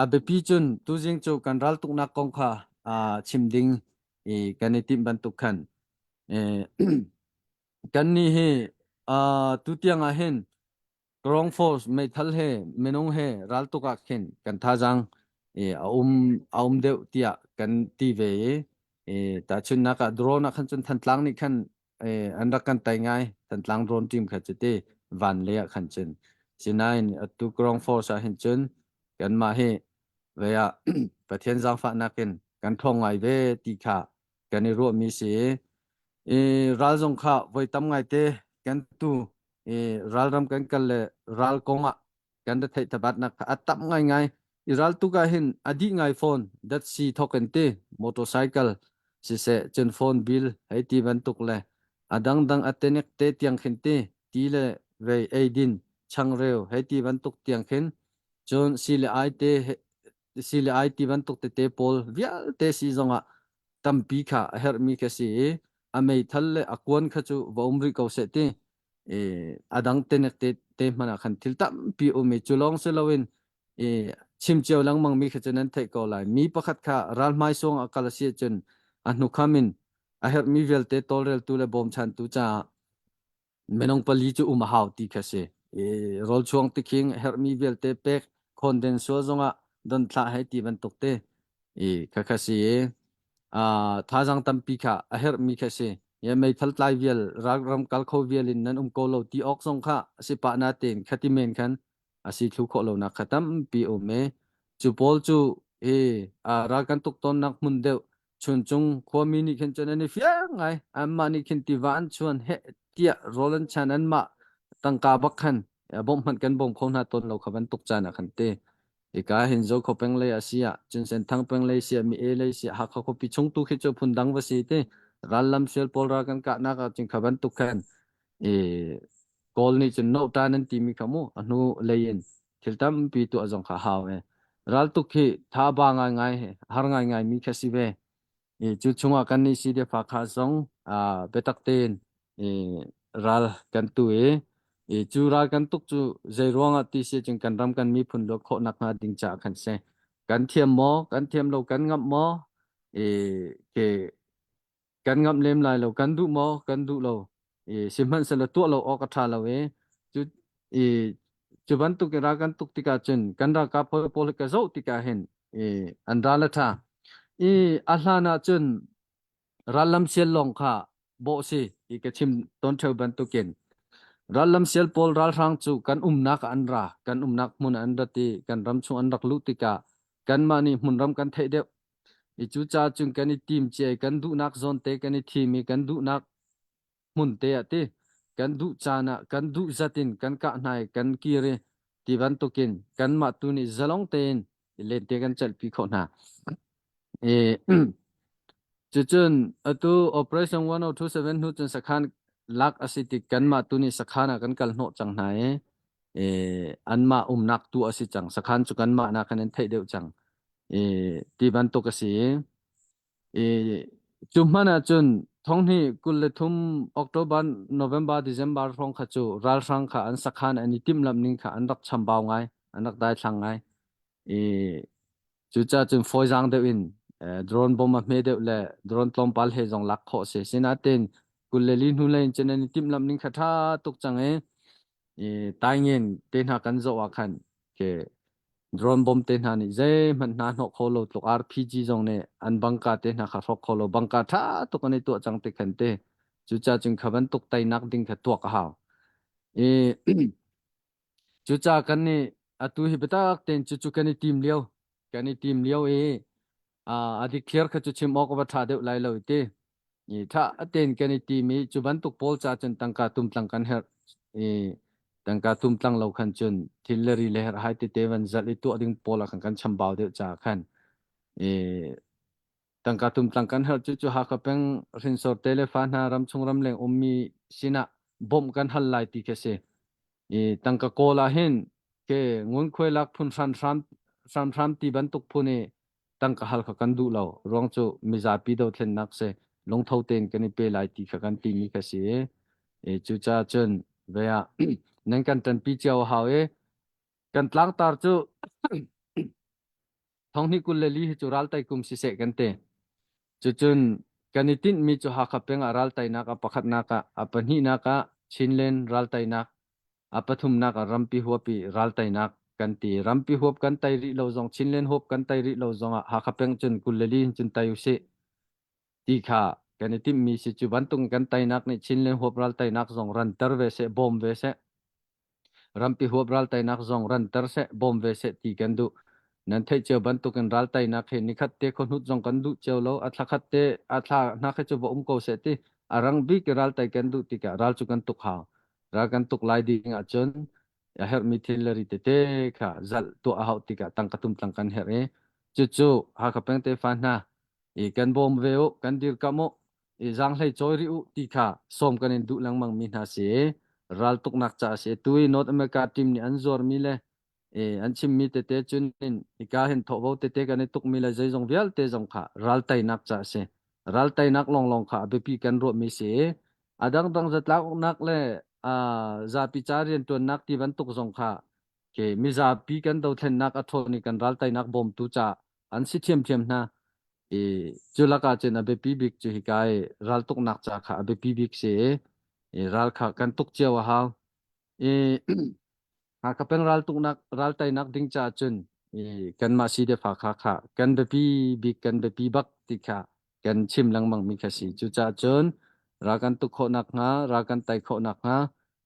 a biapi cun tuzing cu kan raltuknak kong kha chim ding kan i timh bantuk khan kannih hi tutiang ah hin Ground force meithal he minung he raltuk ah khin kan thazaang a um a um deuh tiah kan ti ve i tahchunhnak ah drone ah khan cun Thantlang nih khan an rak kan tai ngai Thantlang drone team kha cu ti van lei ah khan cun sinain atu ground force ah hin cun kanmah hi ve ah Pathian zaangfahnak in kan ṭhawng ngai ve ti kha kan i ruahmi si i ral zong kha voi tam ngai te kan tu i ralram kan kal le ral kong ah kan ra theih thabatnak kha a tam ngaingai i ral tuk ah hin a dih ngai fawn datsi thok in ti motorcycle siseh cun phone bill hei ti bantuk le a dangdang a tenek te tiang khin ti ti le vei eidin Changreu hei ti bantuk tiang khin cun si le ai te si le ai ti bantuk tete pawl vialte si zongah tampi kha a herhmi kha si i a meithal le a kuan kha cu va um rih ko seh ti i a dang tenek te te hmanh ah khan thil tampi um i cu lawng si loin i chim cio lengmang mi kha cu nan theih ko lai. Mi pakhat kha ral hmaisuang a kal a si ahcun a hnukham in a herhmi vialte tawlreltu le bawmchantu caah minung pali cu um a hau ti kha si. I rawlchuang tikhing herhmi vialte pek khawnden sual zongah don thlah hei ti bantuk te i kha kha si i thazaang tampi kha a herhmi kha si. Ye meithal tlai vial ram kal kho vial in nan um ko lo ti awk zong kha si pah na tein khati men khan a si thlu khawh lonak kha tampi um i cu pawl cu i ral kan tuk tawnnak hmun deuh chuncung khuami nih khin cun an i fiang ngai. Anmah nih khin tiva an chuan heh tiah rawl an chan anmah tangka bak khan bawmh hmanh kan bawm kho hna tawn lo kha bantuk caan ah khan te. Hika hin Zokhua peng lei a si ah cun Senthang peng lei si ah Mi E lei si ah Hakha khuapi chung tu khi cu phundang va si ti. Ral lam sial pawl ral kan kahnak ah cun kha bantuk khan i Kawl nih cun nohta nan timi kha mu a hnu lei in thil tampi tuah zong kha hau e. Raltuk hi tha ba ngaingai har ngaingai mi kha si ve. I cu chungah kan nih CDF kha zong biatak tein i ral kan tu i i cu ral kan tuk cu zei ruangah ti si cun kan ram kan miphun luat khawh nak hnga ding caah khan si. Kan thiam maw? Kan thiam lo kan ngamh maw? I ke kan ngamh lem lai lo kan duh maw kan duh lo i sihmanhsehlaw tuah lo awk a ṭha lo i cu i cu bantuk in ral kan tuk tikah cun kan ralkap hawi pawl ka zoh tikah hin i an ral a ṭha i a hlan ah cun rallam sial lawng kha bawh si i ka chim tawn ṭheo bantukin rallam sial pawl ralhrang cu kan umnak ah an ra kan umnak hmun ah an rat i kan ram chung an rak luh tikah kanmah nih hmunram kan theih deuh I cucaah cun kan i tim cia i kan duhnak zawnte kan i thim i kan duhnak hmun te ah ti kan duh caan ah kan duh zat in kan kah hna i kan kir i ti bantukin kanmah tu nih zalong tein lente kan celhpi khawh hna. I cucun atu Operation 1027 hnu cun sakhan lak a si tik kanmah tu nih sakhan ah kan kal hnawh cang hna i e, anmah umnak tu a si cang. Sakhan cu kanmah nakin an theih deuh cang. I ti bantuk a si i cu hmanh ah cun thonghni 23 October November December hrawng kha cu ralhrang kha an sakhan an i timhlamh ning kha an rak chambau ngai an rak daithlang ngai i cucaah cun fawizaang deuh in drone bomb a hme deuh le drone tlawmpal he zong lak khawh si sinain 24 hnu lei in cun an i timhlamh ning kha ṭha tuk cang i i taingen te hna kan zoh ah khan ke Drone bomb te hna nih zeihmanh hna hnawh kho lo tluk RPG zong nih an bangka te hna kha hrawk kho lo bangka ṭha tuk an i tuah cang ti khan te cucaah cun kha bantuk teinak ding kha tuak a hau. I cucaah kan nih atu hi biatak tein cucu kan i tim lio kan i tim lio i a dikthliar kha cu chim awk a va ṭha deuh lai lo ti. I ṭha tein kan i tim i cu bantuk pawl ca cun tangka tumtlang kan herh i tangka tumtlang lo khan cun thil le ri le herhhai tete van zalh i tuah ding pawl ah khan kan chambau deuh caah khan i tangka tumtlang kan herh cu cu Hakha peng hrinsor te le fa hna ramchung ramleng ummi sinah bawmh kan hal lai ti khi si. I tangka kawl ah hin ke ngunkhuai lak phun hranhram hramhram ti bantuk phun i tangka hal kha kan duh lo ruang cu mizapi dothlennak si lungtho tein kan i pe lai ti kha kan timi kha si i cucaah cun ve ah nan kan ṭanpi cio a hau i kan tlangtar cu thonghnih 24 hi cu raltai kum siseh kan ti cucun kan i tinhmi cu Hakha peng ah raltainak a pakhatnak ah a pahnihnak ah Chinland raltainak A pathumnak ah rampi huap i ralteinak kan ti. Rampi huap kan tei rih lo zong Chinland huap kan tei rih lo zongah Hakha peng cun 24 in cun tei usih ti kha kan i timhmi si. Cu bantuk kan teinak nih Chinland huap ralteinak zong ranter ve seh, bawm ve seh. Rampi huap ralteinak zong ranter seh, bawm ve seh ti kan duh. Nan theih cio bantukin ralteinak hi nikhat te khuahnut zong kan duh cio lo. A thla khat te a thla hna khi cu va um ko seh ti. A rang bik i raltei kan duh tikah ral cu kan tuk hau. Ral kan tuk lai ding ahcun a herhmi thil le ri tete kha zalh tuah a hauh tikah tangka tumtlang kan herh i cucu Hakha peng tefa hna i kan bawm ve u, kan dirkamh u, i zaanghlei cawi rih u ti kha sawm kan in duh lengmang mi hna si. Raltuknak ca a si. Tu i North America team nih an zuarmi le an chimmi tete cun hika hin thawhvo tete kan i tukmi le zeizong vialte zong kha ral teinak ca a si. Ral teinak lawnglawng kha a biapi kan ruahmi si i a dangdang zatlak uknak le zapi ca rianṭuannak ti bantuk zong kha ke mizapi kan dothlennak a ṭhawn i kan ral teinak bawmtu ca an si ṭhiamṭhiam hna. I cu lakah cun a biapi bik cu hika i raltuknak ca kha a biapi bik si i ral kha kan tuk cio a hau. I Hakha peng raltuknak ral teinak ding caah cun i kanmah CDF Hakha kha kan biapi bik kan biapi bak ti kha kan chim lengmang mi kha si. Cucaah cun ral kan tuk khawh nakhnga ral kan tei khawh nakhnga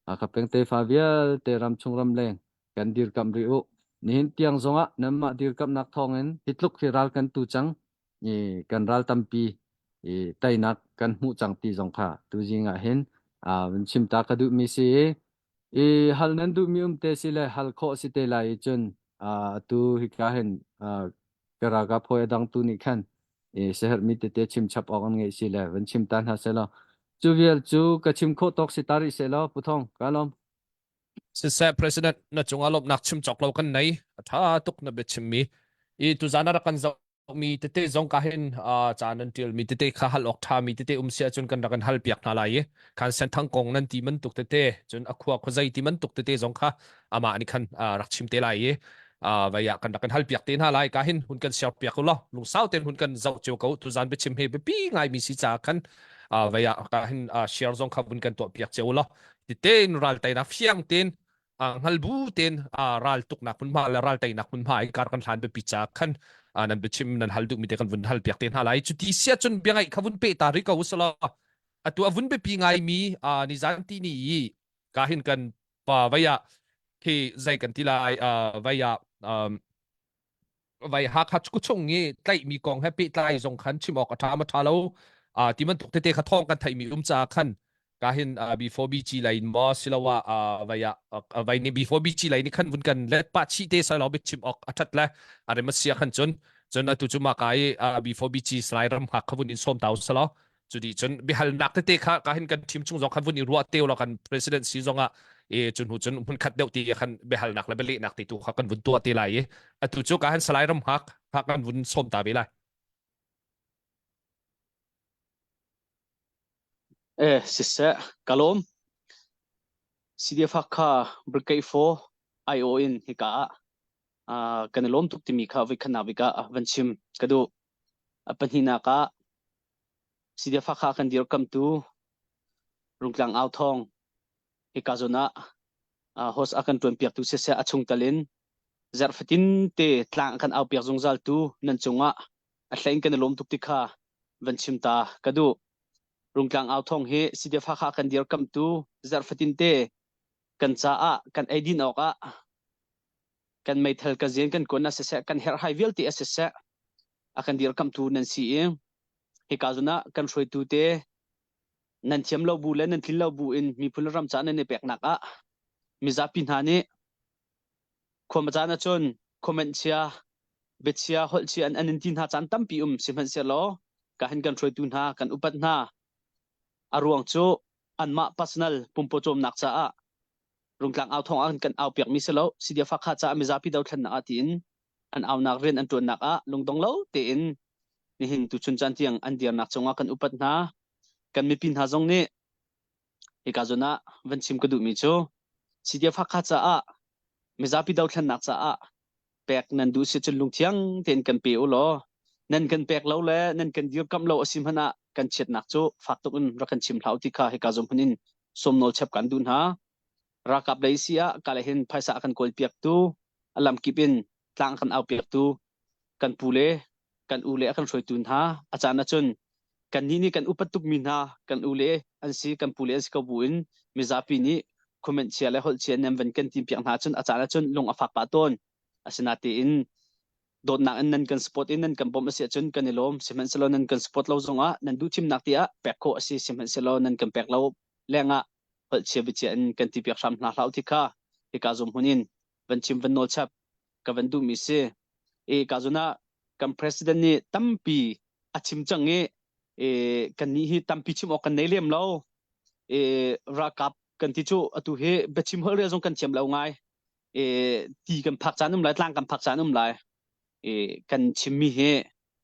Hakha peng tefa vialte ramchung ramleng kan dirkamh rih u. Nihin tiang zongah nanmah dirkamhnak thawngin hi tluk hi ral kan tu cang i kan ral tampi i teinak kan hmuh cang ti zong kha tuzing ah hin uh, chim ta ka duhmi si i I hal nan duhmi um te si le hal khawh si te lai i cun atu hika hin ka ralkap hawi a dang tu nih khan i siaherhmi tete chim chap awk an ngeih si le van chim ta hna seh law cu vial cu ka chim khawh tawk si ta rih seh law Pu Thong ka lawm. Siseh President na cungah lawmhnak chim cawk lo kan nei a tha tuk na biachim mi i tuzan ah rak kan zoh mi tete zong ka hin ca nan tial mi tete kha hal awk tha mi tete um si ahcun kan rak in hal piak hna lai i khan senthang kong nan ti man tuk tete cun a khua khuazei ti man tuk tete zong kha amah nih khan rak chim te lai i vai ah kan rak in hal piak te hna lai ka hin hun kan share piak law lungsau ten hun kan zoh cio ko tuzan biachim he biapi ngai mi si ca khan vai ah ka hin share zong kha vun kan tuah piak cio law ti tein ral tai na fiang ten hngal bu tein ral tuknak hmunhma le ral teinak hmunhma i kar kan hlan biapi ca khan nan biachim nan hal duhmi te kan vun hal piak te hna lai. Cuti sia cun bia ngaih kha vun pe ta rih ko usalaw atu a vun biapi ngaimi nizan ti ni i ka hin kan pa vai ah khi zei kan ti lai vai ah vai Hakha chung i tlaihmi kong he pehtlai zong khan chim awk a ṭha ma ṭha lo ti bantuk tete kha thawng kan theihmi um ca khan ka hin B4BG lei in maw siloah vai ah vai ni B4BG lei ni khan vun kan let pa chi te sai lo bit chim awk a ṭhat le a rem sia khan cun cun atu cu ma ka i B4BG slai ram hngak kha vun in som tau salo Cu cun biahalnak tete kha ka hin kan team chung zong khan vun i ruah teo lo kan president si zong ah e cun hu cun hmun khat deuh ti khan biahalnak le bialehnak ti tu kha kan vun tuah te lai i atu cu ka han salai ram hak kha kan vun som ta ve lai. Eh siseh kalom CDF Hakha Brigade 4 IO in hika ah kan i lawm tuk timi kha voi khat nak bik ah van chim ka duh. A pahnihnak ah CDF Hakha kan dirkamtu Rungtlang Au Thawng hika zawn ah host a kan ṭuanpiaktu siseh a chungtel in zarh fatin te tlang a kan aupiak zungzaltu nan cungah a hlei in kan i lawm tuk ti kha van chim ta ka duh. Rungtlang Au Thawng hi CDF Hakha kan dirkamtu zarh fatin te kan caah kan eidin awk ah kan meithal ka zian kan kuan ah siseh kan herhhai vialte ah siseh a kan dirkamhtu nan si i hika zawn ah kan hruaitu te nan thiam lo bu le nan tlin lo bu in miphun le ram ca nan i peknak ah mizapi hna nih khuama caan ahcun comment chia biachia holh chia an an in ti hna caan tampi um sihmanhsehlaw ka hin kan hruaitu hna kan upat hna a ruang cu anmah personal pumpawcawmnak caah rungtlang au thawng ah kan au piakmi si lo CDF Hakha caah mizapi dothlennak ah tiin an aunak rian an ṭuannak ah lungdong lo tein nihin tuchun caan tiang an dirnak cungah kan upat hna. Kan mipi hna zong nih hika zawn ah van chim ka duhmi cu CDF Hakha caah mizapi dothlennak caah pek nan duh si cun lungthiang tein kan pe u law nan kan pek lo le nan kan dirkamh lo a si hmanh ah kan chiatnak cu fak tuk in rak kan chim hlah u ti kha hika zawn hmun in sawm nawl chap kan duh hna. Ralkap lei si ah kale hin phaisa a kan kawl piaktu a lamkip in tlang kan au piaktu kan pu le kan u le a kan hruaitu hna a caan ahcun kannih nih kan upat tukmi hna kan u le an si kan pu le an si ko bu in mizapi nih comment chia le holh chia nan van kan tim piak hna cun a caan ahcun lung a fak pah tawn asinatein dawtnak in nan kan support in nan kan bawmh a si ahcun kan i lawm sihmanhsehlaw nan kan support lo zongah nan duh thimnak ti ah pek khawh a si sihmanhsehlaw nan kan pek lo lengah holh chia biachia in kan ti piak hram hna hlah u ti kha hika zum hmun in van chim van nawl chap ka van duhmi si e ka zun ah kan president nih tampi a chim cang i e kan nih hi tampi chim awk kan nei lem lo e ralkap. Kan ti cu atu hi biachim holh rel zong kan thiam lo ngai. E, ti kan phak caan um lai, tlang kan phak caan um lai. E, kan chimmi hi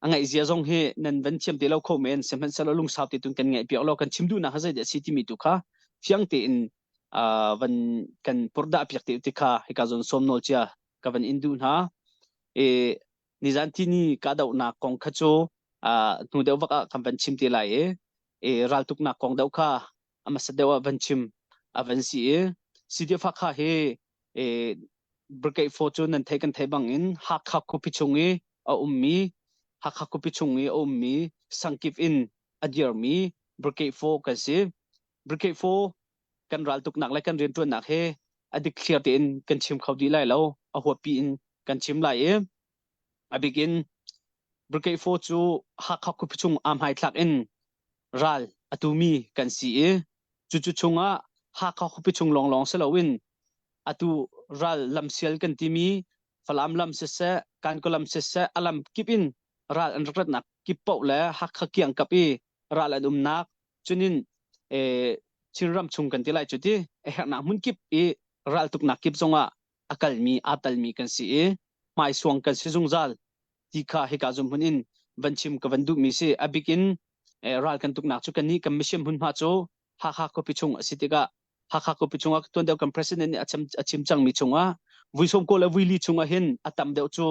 a ngaih zia zong hi nan van thiam te lo kho men sihmanhsehlaw lungsau te tun kan ngaih piak lo kan chim duhnak kha zeidah a si timi tu kha fiang tein uh, van kan purdah piak te ti kha hika zon som nawl cia ka van in duh hna e nizan ti ni ka dohnak kong kha cu uh, hnu deuh vak ah kan van chim te lai e e raltuknak kong deuh kha amasa deuh ah van chim a van si i CDF Hakha hi e Brigade 4 cu nan thei kan thei bang in Hakha khuapi chung i a ummi Hakha khuapi chung i a ummi sangkip in a dirmi Brigade 4 kan si. Brigade 4 kan raltuknak le kan rianṭuannak he a dikthliar tein kan chim kho dih lai lo a huappi in kan chim lai i a bik in Brigade 4 cu Hakha khuapi chung aa hmaithlak in ral a tumi kan si i cucu chungah Hakha khuapi chung lawnglawng si loin atu ral lamsial kan timi Falam lam siseh Kankaw lam siseh a lam kip in ral an rak ratnak kip paoh le Hakha kiangkap i ral an umnak cunin eh, Chinram chung kan ti lai cu ti a herhnak hmun kip i raltuknak kip zongah a kalmi aa talmi kan si i hmaisuang kan si zungzal ti kha hika zum hmun in van chim ka van duhmi si a bik in eh, ral kan tuknak cu kannih kan misiam hmunhma cu Hakha khuapi chung a si tikah Hakha khuapi chungah tuan deuh kan president nih a chim, a chim cangmi chungah vui sawm kaw le vui li chungah hin a tam deuh cu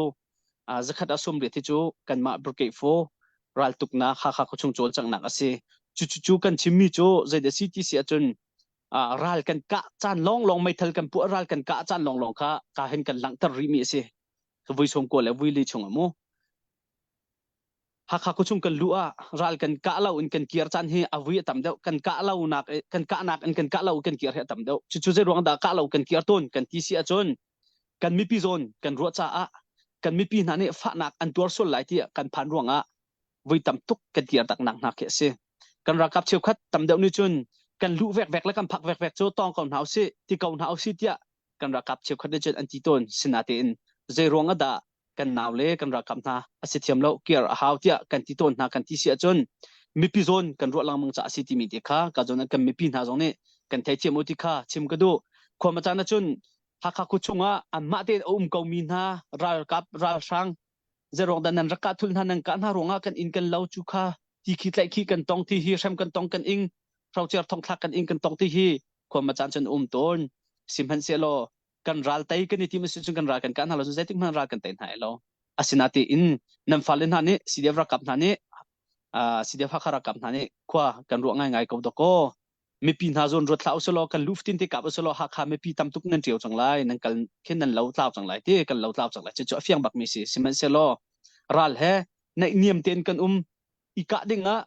zakhat a sum riat hi cu kanmah brigade 4 raltuknak Hakha khuachung cawlcanghnak a si. Cu cu cu kan chimmi cu zeidah si ti si ahcun ral kan kah caan lawnglawng meithal kan puah ral kan kah caan lawnglawng kha ka hin kan langhter rihmi a si. Vui sawm kaw le vui li chungah mu. Hakha khuachung kan luh ah ral kan kah lo in kan kir caan hi a vui a tam deuh kan kah lo nak kan kahnak in kan kah lo kan kir hi a tam deuh cucu zei ruang dah kah lo kan kir tawn kan ti si ahcun kan mipi zawn kan ruah caah kan mipi hna nih fahnak an tuar sual lai tiah kan phan ruangah vui tam tuk kan kir tak nak hna khi a si kan ralkap cheukhat tam deuh nih cun kan luh vekvek le kan phak vekvek cu tawng ko hna usih ti ko hna usih tiah kan ralkap cheukhat nih cun an ti tawn sinatein zei ruang ah dah kan nau le kan ralkap hna a si thiam lo kir a hau tiah kan ti tawn hna kan ti si ahcun mipi zawn kan ruah lengmang ca a si timi te kha ka zawn kan mipi hna zong nih kan theithiam u ti kha chim ka duh khua ma caan ahcun Hakha khu chungah anmah tein a um ko mi hna ralkap ralhrang zeruang dah nan rak kah thul hna nan kah hna ruangah kan inn kan lo cu kha ti khi tlaih khi kan tong ti hi hrem kan tong kan ing hrocer thongthlak kan ing kan tong ti hi khua ma caan cun um tawn sihmanhsehlaw kan ral tei kan i tim si cun kan ral kan kah hna lo cun zeitik hmanh ral kan tei hna lo asinatein nan fale hna nih CDF ralkap hna nih CDF Hakha ralkap hna nih khua kan ruah ngaingai ko dakaw mipi hna zawn ruat hlah usulaw kan lu fatin te kap usulaw Hakha mipi tam tuk nan ṭio cang lai nan kal khin nan lo tlau cang lai ti kan lo tlau cang lai cu a fiang bak mi si sihmanhsehlaw ral he naih niam tein kan um i kah ding ah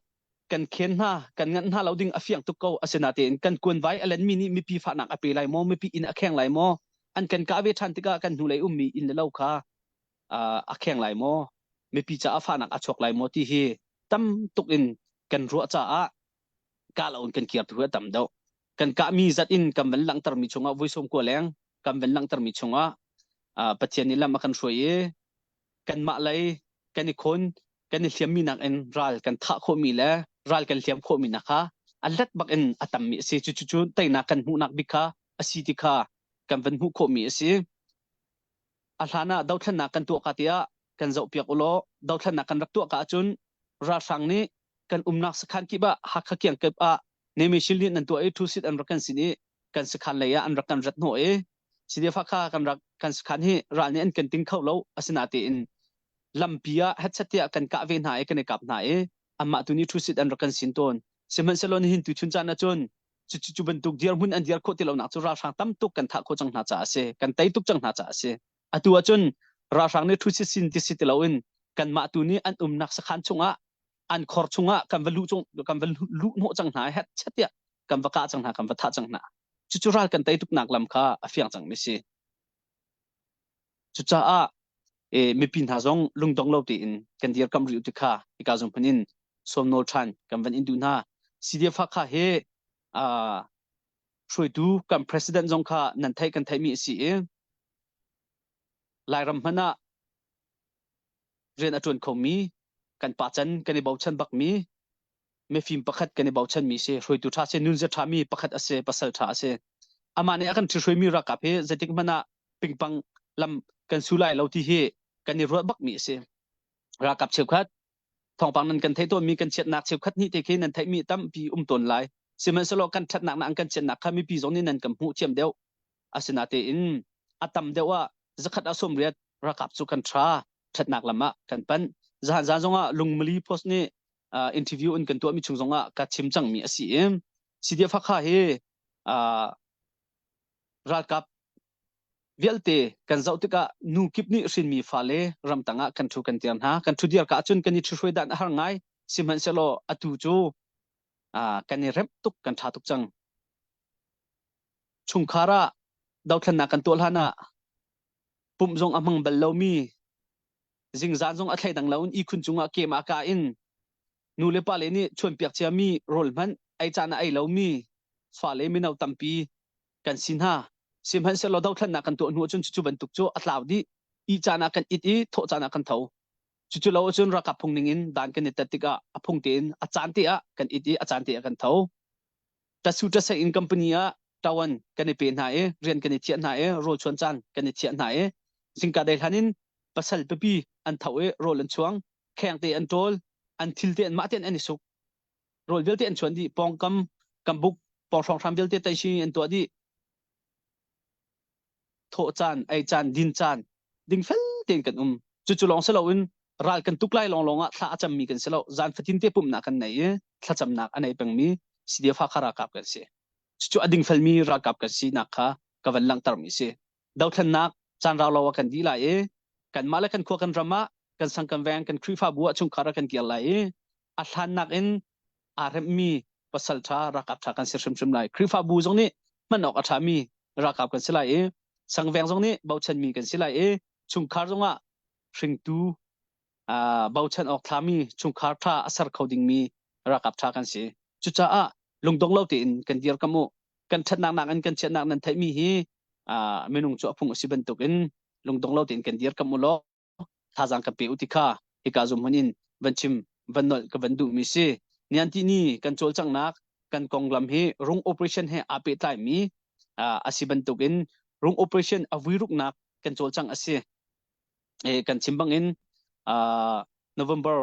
kan khen hna kan nganh hna lo ding a fiang tuk ko asinatein kan kuanvai a lenmi nih mipi fahnak a pe lai maw mipi inn a kheng lai maw an kan kah ve ṭhan tikah kan hnulei ummi inn le lo kha a kheng lai maw mipi caah fahnak a chuak lai maw ti hi tam tuk in kan ruah caah kah lo in kan kir tu a tam deuh kan kahmi zat in kan van langhtermi chungah voi sawm kua leng kan van langhtermi chungah Pathian nih lam a kan hruai i kanmah lei kan i khon kan i hliammi nakin ral kan thah khawhmi le ral kan hliam khawhmi nak kha a let bak in a tammi a si. Cucu teinak kan hmuhnak bik kha a si ti kha kan van hmuh khawhmi a si. A hlan ah dothlennak kan tuah ka tiah kan zohpiak u law dothlennak kan rak tuah ka ahcun ralhrang nih kan umnak sakhan kip ah Hakha kiang kip ah Nemi Shilin an tuah i thu sit an rak kan sin i kan sakhan lei ah an rak kan rat hnawh i CDF Hakha kan rak kan sakhan hi ral nih an kan ting kho lo asinatein lampi ah hetchet tiah kan kah ve hna i kan i kap hna i anmah tu nih thu sit an rak kan sin tawn sihmanhsehlaw nihin tu chun caan ahcun cu cu bantuk dirhmun an dir khawh ti lonak cu ralhrang tam tuk kan thah khawh cang hna caah a si kan tei tuk cang hna caah a si atu ahcun ralhrang nih thu sit sin ti si ti loin kanmah tu nih an umnak sakhan chungah an khor chungah kan va luh cung kan va luh hnawh cang hna hetchet tiah kan va kah cang hna kan va thah cang hna cucu ral kan tei tuknak lam kha a fiang cang mi si Cucaah mipi hna zong lungdong lo tein kan dirkamh rih u ti kha hika zung hmun in sawm nawl ṭhan kan van in duh hna. CDF Hakha hi hruaitu kan president zong kha nan theih kan theihmi a si i Lairam hmanh ah rian a ṭuan khomi kan pa can kan i bochan bakmi. Mifim pakhat kan i bochanmi si, hruaitu ṭha si, nunzia ṭhami pakhat a si, pasal ṭha a si. Amah nih a kan ṭhihruaimi ralkap hi zeitik hmanh ah pingpang lam kan su lai lo ti hi kan i ruah bakmi a si. Ralkap cheukhat thawngpang nan kan theih tawnmi kan chiatnak cheukhat nih te khi nan theihmi tampi um tawn lai. Sihmanhsehlaw kan ṭhatnak na an kan chiatnak kha mipi zong nih nan kan hmuh thiam deuh. Asinatein a tam deuh ah zakhat ah 80 ralkap cu kan ṭha ṭhatnak lam ah kan panh. Zahan zan zongah Lungmali Post nih uh, interview in kan tuahmi chung zongah ka chim cangmi a si i CDF Hakha hi uh, ralkap vialte kan zoh tikah nu kip nih hrinmi fale ramtang ah kan thu kan tiar hna kan thu diar ka ahcun kan i ṭhihruai dan a har ngai sihmanhsehlaw atu cu uh, kan i remh tuk kan ṭha tuk cang chungkhar ah dothlennak kan tuah hlan ah pumh zong a hmang bal lomi zingzan zong a thleidang lo in ihkhun cungah kem ah ka in nu le pa le nih chuanpiak ciami rawl hmanh ei caan ah ei lomi fale mino tampi kan si hna sihmanhsehlaw dothlennak kan tuah hnu ahcun cucu bantuk cu a tlau dih i caan ah kan it i thawh caan ah kan tho cucu lo ahcun ralkap phung ning in dan kan i tat tikah a phung tein a caan te ah kan it i a caan te ah kan tho Tasu tasei in company ah tawan kan i pe hna i rian kan i thiah hna i rawl chuan caan kan i thiah hna i zingka dei hlan in pasal pipi an tho i rawl an chuang kheng te an ṭawl an thil te an mah tein an i suk rawl vialte an chuan dih pawngkam kambuk pawng hrawng vialte taisi an tuah dih thawh caan ei caan din caan dingfel tein kan um cucu lawng si loin ral kan tuk lai lawng lawng ah thla a cammi kan si lo zan fatin te pumhnak kan nei i thlacamnak a nei pengmi CDF Hakha ralkap kan si cucu a dingfelmi ralkap kan sinak kha ka van langhtermi si dothlennak caan rau lo ah kan dih lai i kanmah le kan khua kan ram ah kan sang kan veng kan Khrihfabu ah chungkhar ah kan kir lai i a hlannak in aa remmi pasal ṭha ralkap ṭha kan si hrimhrim lai Khrihfabu zong nih hman awk a ṭhami ralkap kan si lai i sangveng zong nih bochanmi kan si lai i chungkhar zongah hringtu bochan awk thlami chungkhar ṭha a ser kho dingmi ralkap ṭha kan si cucaah lungdong lo tein kan dir kam u kan ṭhatnak nakin kan chiatnak nan theihmi hi minung cu a phung a si bantukin lungdong lo tein kan dir kam u law thazaang kan pe u ti kha hika zum hmun in van chim van nolh ka van duhmi si nian ti ni kan cawlcanghnak kan konglam hi rung operation he aa pehtlaimi a si bantukin rung operation a vuiruknak kan cawlcang a si e, kan chim bangin November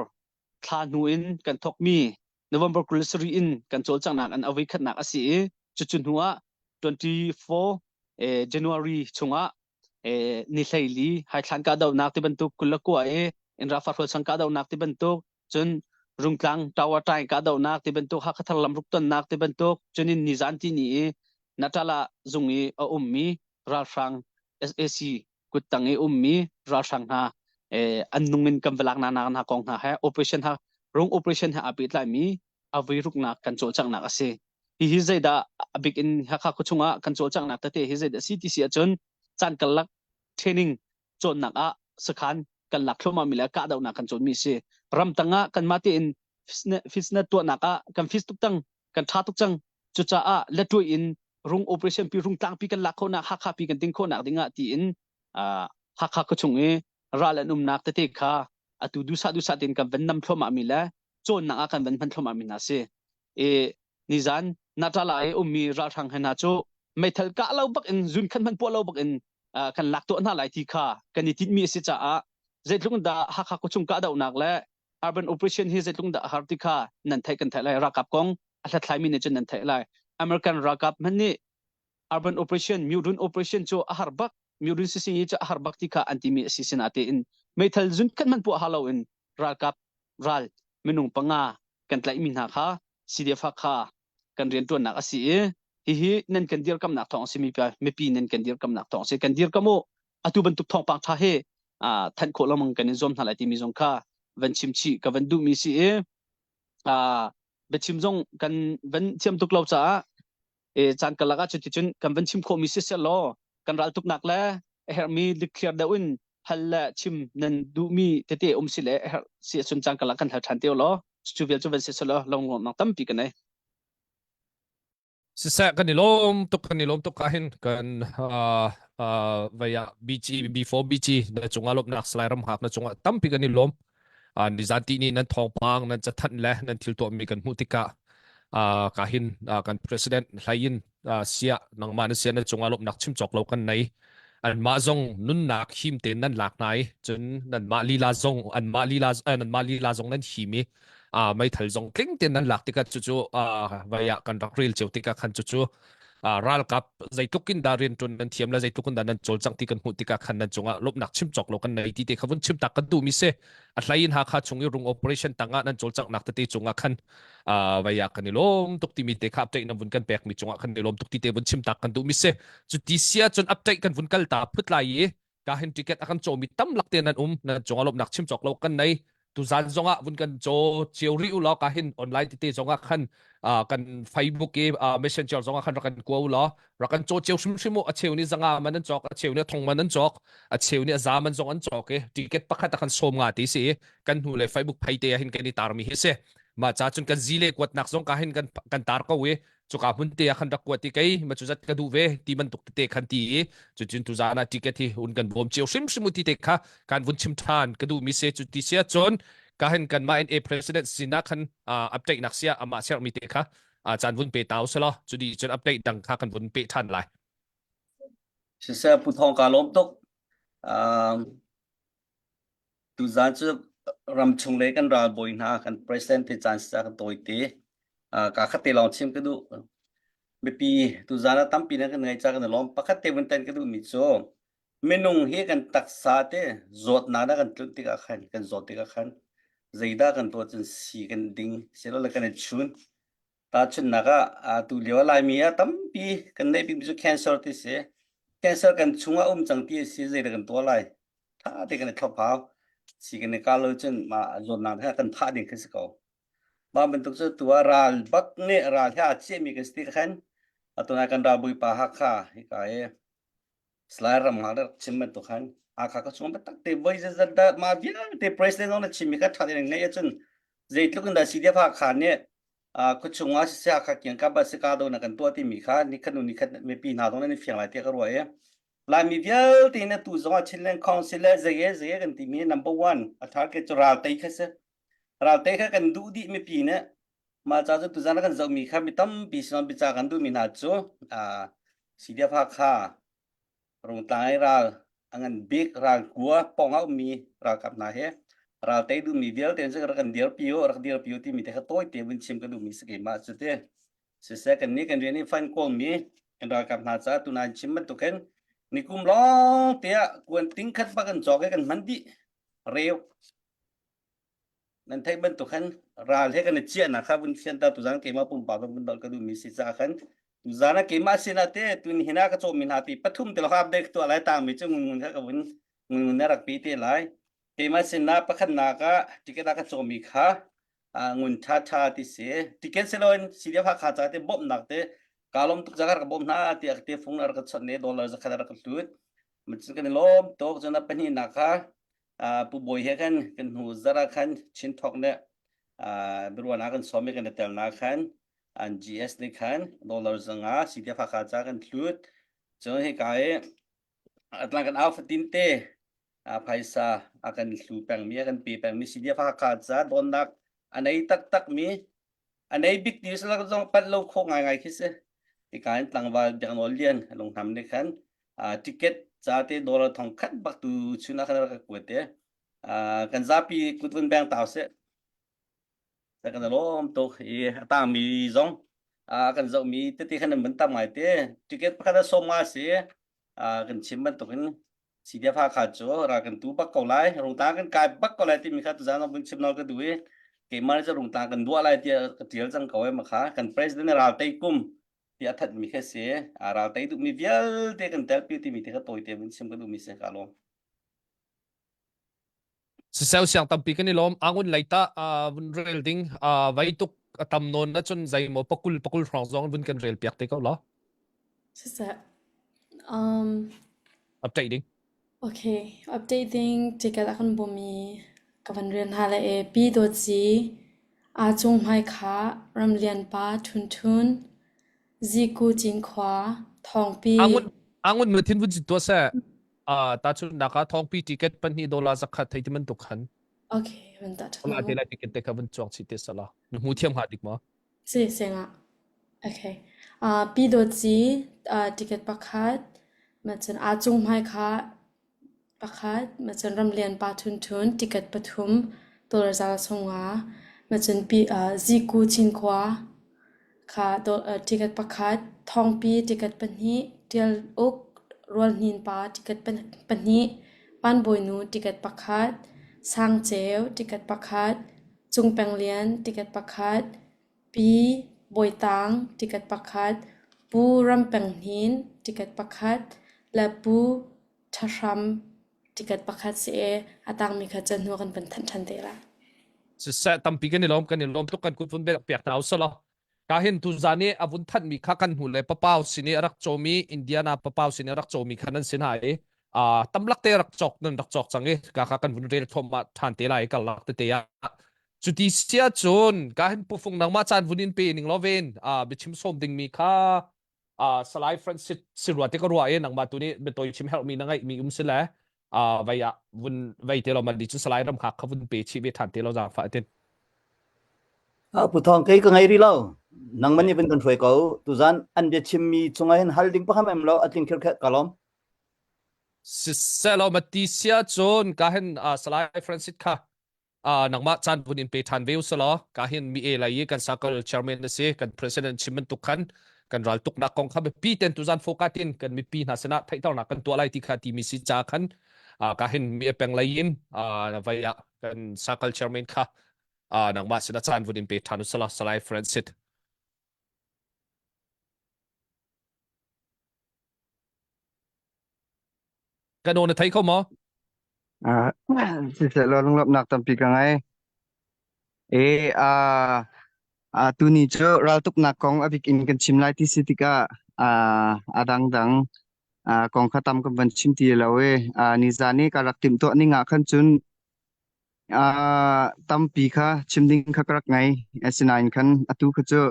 thla hnu in kan thawkmi November 23 in kan cawlcanghnak an a voikhatnak a si i cucu hnu ah 24 January chungah ni hleili haithlan kahdohnak ti bantuk 29 i Inrafa hrualsang kahdohnak ti bantuk cun Rungtlang Tower Tain kahdohnak ti bantuk Hakhathar lamruk tonnak ti bantuk cun in nizan ti ni i Natala zung i a ummi ralhrang SAC kuttang i ummi ralhrang hna an nung in kan va lak na hna kong hna he operation ha rung operation he aa pehtlaimi a vuiruknak kan cawlcanghnak a si. Hihi zeidah a bik in Hakha khuachung ah kan cawlcanghnak tete hi zeidah a si ti si ahcun caan karlak training cawnnak ah sakhan kan lak thluahmah mi le kahdohnak kan cawnmi a si. Ramtang ah kanmah tein fitness tuahnak ah kan fis tuk tang kan tha tuk cang. Cucaah letuai in rung operation pi rung tlangpi kan lak khawhnak Hakha pi kan ting khawhnak ding ah tiin Hakha khuachung i ral an umnak tete kha atu duhsah duhsah tein kan van nam thluahmah mi le cawnnak ah kan van hman thluahmah mi hna si. I nizan Natala i ummi ralhrang hna cu meithal kah lo bak in zun khan hman puah lo bak in kan lak tuah hna lai ti kha kan i tinhmi a si caah zeitluk dah Hakha khuachung kahdohnak le urban operation hi zeitluk dah a har ti kha nan theih kan theih lai ralkap kong a hlathlaimi nih cun nan theih lai American ralkap hmanh nih urban operation Myudun operation cu a har bak Myudun sising hi cu a har bak ti kha an timi a si sinatein meithal zun khat hmanh puah ha lo in ralkap ral minung panga kan tlaihmi hna kha CDF kha kan rianṭuannak a si i hihi nan kan dirkamnak thawng a si mipi nan kan dirkamnak thawng a si kan dirkam u atu bantuk thawngpang ṭha hi thanh khawh lengmang kan in zuam hna lai timi zong kha van chim chih ka van duhmi si i biachim zong kan van thiam tuk lo caah e caan karlak ah cuticun kan van chim khawhmi si law kan raltuknak le a herhmi dikthliar deuh in hal le chim nan duhmi tete um si le a herh si ahcun caan karlak kan hal ṭhan te law cu vial cu van si law lawmnak tampi kan nei. Siseh kan i lawm tuk kan i lawm tuk ah hin kan vaya BG B4 BG na cungah lawmhnak Salai Ramhak na cungah tampi kan i lawm. Nizan ti ni nan thawngpang nan cathanh le nan thil tuahmi kan hmuh tikah ka hin kan president hlai in sia nangmah na sia na cungah lawmhnak chim cawk lo kan nei. Anmah zong nunnak him tein nan lak hna i cun nanmah lila zong anmah lila nanmah lila zong nan him i meithal zong tling tein nan lak tikah cucu vai ah kan rak rel cio tikah khan cucu ralkap zeitluk in dah rianṭuan nan thiam le zeitluk in dah nan cawlcangh ti kan hmuh tikah khan nan cungah lawmhnak chim cawk lo kan nei ti te kha vun chim tak kan duhmi si. A hlei in Hakha chung i rung operation tangah nan cawlcanghnak tete cungah khan vai ah kan i lawm tuk timi te kha update nan vun kan pekmi cungah khan i lawm tuk ti te vun chim tak kan duhmi si. Cu ti sia cun update kan vun kal ta phut lai i ka hin ticket a kan cawmi tam lak te nan um nan cungah lawmhnak chim cawk lo kan nei. Tuzan zongah vun kan caw cio rih u law ka hin online tete zongah khan kan Facebook i messenger zongah khan rak kan kua u law rak kan caw cio hrimhrim u. A cheu nih zanga man an cawk, a cheu nih thong man an cawk, a cheu nih a za man zong an cawk i ticket pakhat a kan sawm nga ti si i kan hnu le Facebook phei te ah hin kan i tarmi hi si. Mah ca cun kan zi le kuatnak zong ka hin kan kan tar ko i cuka hmun te ah khan rak kuat i kei ma cu zat ka duh ve ti bantuk tete khan ti i cucun tuzaan ah ticket hi un kan bawm cio hrimhrim u ti te kha kan vun chim ṭhan ka duh mi se cu ti sia cun ka hin kan mah NA president sinah khan update nak sia amah sermi te kha caan vun pe tau selaw cu di cun update dang kha kan vun pe ṭhan lai. Siseh Pu Thawng ka lawm tuk. Tuzaan cu ramchung lei kan ralbawi hna kan president te caan sa kan tawi te. Ka khat te lawng chim ka duh. Mipi tuzaan ah tampi nan kan ngai ca kan i lawm. Pakhat te vun tan ka duh mi cu minung hi kan taksa te zawtnak na kan tlunh tikah khan kan zawt tikah khan zeidah kan tuah cun si kan ding silole kan i chun. Tahchunhnak ah atu lio ah Laimi ah tampi kan neih bikmi cu cancer ti si. Cancer kan chungah um cang ti a si zeidah kan tuah lai? Tha te kan i thlop hau. Si kan i kal lo cun mah zawtnak he kan thah ding khi si ko. Mah bantuk cu tu ah ral bak nih ral he aa ciahmi kan si ti khan atu nai kan ralbawi pa Hakha hika i Salai ram ngak rak chim bantuk khan Hakha ka chung biatak te voi zeizat dah mah vialte president zong na chimmi kha ṭha tein ngaih ahcun zeitluk in dah CDF Hakha nih khuachung ah siseh Hakha kiangkap ah sika do na kan tuah timi kha nikhat hnu nikhat mipi hna zong nan i fiang lai tiah ka ruah i Laimi vialte in atu zong ah Chinland Council le zei e zei e kan timi number one a target cu ral tei kha si. Ral tei kha kan duh dih mipi nih mah ca cu tuzan kan zohmi kha mi tampi sinah bica kan duhmi hna cu CDF Hakha Rungtlang i ral a ngan bik ral kua pawng ah ummi ralkap hna he ral tei duhmi vialte cu rak kan dirpi u rak dirpi u timi te kha tawi te vun chim ka duhmi si keimah cu ti. Siseh kan nih kan rian i fan kawlmi kan ralkap hna caah tunai chim bantukin nikum lawng te ah kuan ting khat bak kan cawk i kan hman dih reu nan theih bantuk khan ral he kan i chiahnak kha vun fianter tuzan keimah pumpak zong vun dolh ka duhmi si caah khan tuzan ah keimah sinah te tun hin ah ka cawmmi hna ti pathum te lawng update tuah lai tangmi cu ngun ngun kha ka vun ngun ngun na rak pi te lai keimah sinah pakhatnak ah ticket ah ka cawmmi kha ngun tha tha ti si ticket siloin CDF Hakha ca te bawmhnak te ka lawm tuk zakar ka bawm hna tiah te fung rak ka chawnh ne dollar zakhat rak ka hlut macun kan i lawm tuk cun a pahnihnak kha Pu Bawi he khan kan hnu zara khan Chin Thok nih biaruahnak kan sawm i kan i telnak khan an GS nih khan dollar zanga CDF Hakha ca kan hlut cun hika i atlang kan au fatin te phaisa a kan hlu pengmi a kan pe pengmi CDF Hakha ca donnak a nei taktak mi a nei bik ti salak zong pat lo khawh ngaingai khi si. Hika in tlangval Biaknawl Lian lungnam nih khan ticket ca te dollar thong khat bak tu chun ah khan rak ka kuat te. Kan zapi kut vun beng tau seh. Kan lawm tuk i a tangmi zong kan zohmi tete khan an vun tam ngai te. Ticket pakhat a sawm nga si. Kan chim bantukin CDF Hakha cu ral kan tu bak ko lai rungtlang kan kai bak ko lai timi kha tuzaan vun chim nawl ka duh i keimah nih cun rungtlang kan duah lai tiah ka tial cang ko ai ma kha kan president ral tei kum ti a that mi kha si ral tei duhmi vialte kan telpi timi te kha tawite vun chim ka duhmi si ka lawm. Siseu siang tampi kan i lawm. Angun lei tah vun rel ding vai tuk a tam nawn na cun zei maw pakul pakul hrawng zong vun kan rel piak te ko law. Siseh. Um, Update ding. Okay, update ding ticket a kan bawm i ka van rel hna le e Pi Dawt Zi, Aa Cung Hmai Kha, Ram Lian Pa Thun Thun, Ziku Cinkhua, Thawngpi. Angun angun nu thin vun cin tua seh. Ah ta chun naka thawngpi ticket 2 dollar zakhat thei ti man tuk khan. Okay, van ta ṭhan La mu. te lai ticket te kha vun chuak chih te sala. Na hmu thiam hnga dik maw? Si, singa. Okay. Uh, pi dawt si, uh, ticket pakhat, ma cun a cung hmai kha pakhat, ma cun ramlian pa thun thun ticket pathum, dollar za sunga, ma cun pi uh, ziku cinkhua kha do, uh, ticket pakhat, thongpi ticket pahnih, tial uk rual hnin pa ticket pahnih, panbawinu ticket pakhat, sangceu ticket pakhat, Cung Peng Lian ticket pakhat, Pi Bawi Tang ticket pakhat, Pu Ram Peng Hnin ticket pakhat le Pu Ṭha Hram ticket pakhat si i a tangmi kha cun hnu kan van thanh ṭhan te lai. Siseh tampi kan i lawm kan i lawm tuk kan kut vun piak hna usalaw. Ka hin tuzan i a vun thanhmi kha kan hnu le papau sin i a rak cawmi Indiana papau sin i a rak cawmi kha nan sin hai i tamlak te rak cawk nan rak cawk cang i ka kha kan vun rel thluahmah ṭhan te lai karlak tete ah cuti sia cun ka hin pufung nangmah caan vun in pe ning lo ven biachim sawm dingmi kha Salai Francis sirua te ka ruah i nangmah tu nih biatawi chim herhmi na ngeihmi um si le vei ah vun vei te lo man di cu Salai ram khak kha vun pe chih ve ṭhan te lo zaangfah tin. Pu Thawng kei ka ngei rih lo. Nangman nih van kan hruai ko. Tuzan an bia chimmi chungah hin hal ding paham em lo a tling khirkhet ka lawm. Siseh lo mati sia cun ka hin Salai Francis kha nangmah caan vun in pe ṭhan ve usalaw ka hin mi e lai i kan circle chairman na si kan president chim bantuk khan kan ral tuknak kong kha biapi ten tuzan focus in kan mipi hna sinah theihternak kan tuah lai ti kha timi si ca khan ka hin mi e peng lei in vai ah kan circle chairman kha nangmah sinah caan vun in pe ṭhan usalaw Salai Francis. Kan aw na thei kho maw? Ah, siseh law lunglawmhnak tampi ka ngei. E ah ah tuni cu raltuknak kong a bik in kan chim lai ti si tikah ah a dangdang ah kong kha tam kan van chim ti lo e. Ah nizan i ka rak timhtuah ning ah khan cun ah tampi kha chim ding kha ka rak ngei. Asinain khan atu kha cu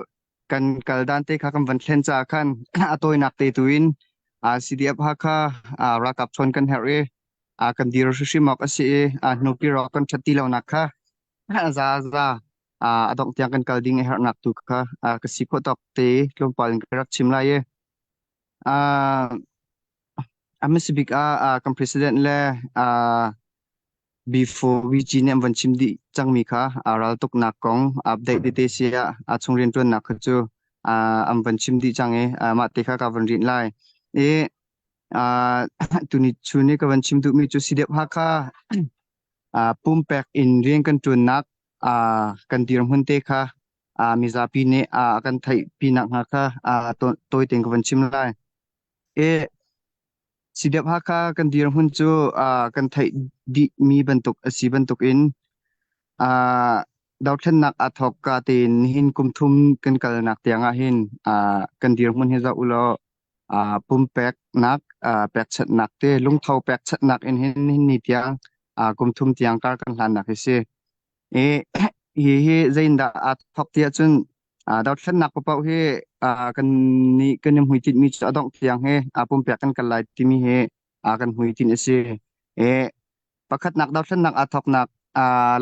kan kal dan te kha kan van thlen caah khan a tawinak te tu in CDF Hakha ralkap chawn kan herh i kan dir hrimhrim awk a si i hnupi rawk kan ṭhat ti lonak kha za za a dongh tiang kan kal ding a herhnak tu kha ka si khawh tawk te tlawmpal in ka rak chim lai i a hmasa bik ah kan president le Before VG nih an von chim dih cangmi kha raltuknak kong update tete si ah a chung rianṭuannak kha cu an von chim dih cang i mah te kha ka von rinh lai. I tuni chun i ka von chim duhmi cu CDF Hakha pumpek in rian kan ṭuannak kan dirhmun te kha mizapi nih a kan theihpi nakhnga kha tawi tein ka von chim lai. I CDF Hakha kan dirhmun cu kan theih dihmi bantuk a si bantukin dothlennak aa thawkka tein nihin kum thum kan kalnak tiang ah hin kan dirhmun hi zoh ulaw pumpeknak pekchanhnak te lungtho pekchanhnak in hin nihin ni tiang kum thum tiang kar kan hlannak hi si. I hi hi zeitindah aa thawk ti ahcun dothlennak paoh hi kan nih kan i hmuitinh mi cu a dongh tiang hi pumpek kan kal lai timi hi kan hmuitinh a si. I pakhatnak dothlennak aa thawknak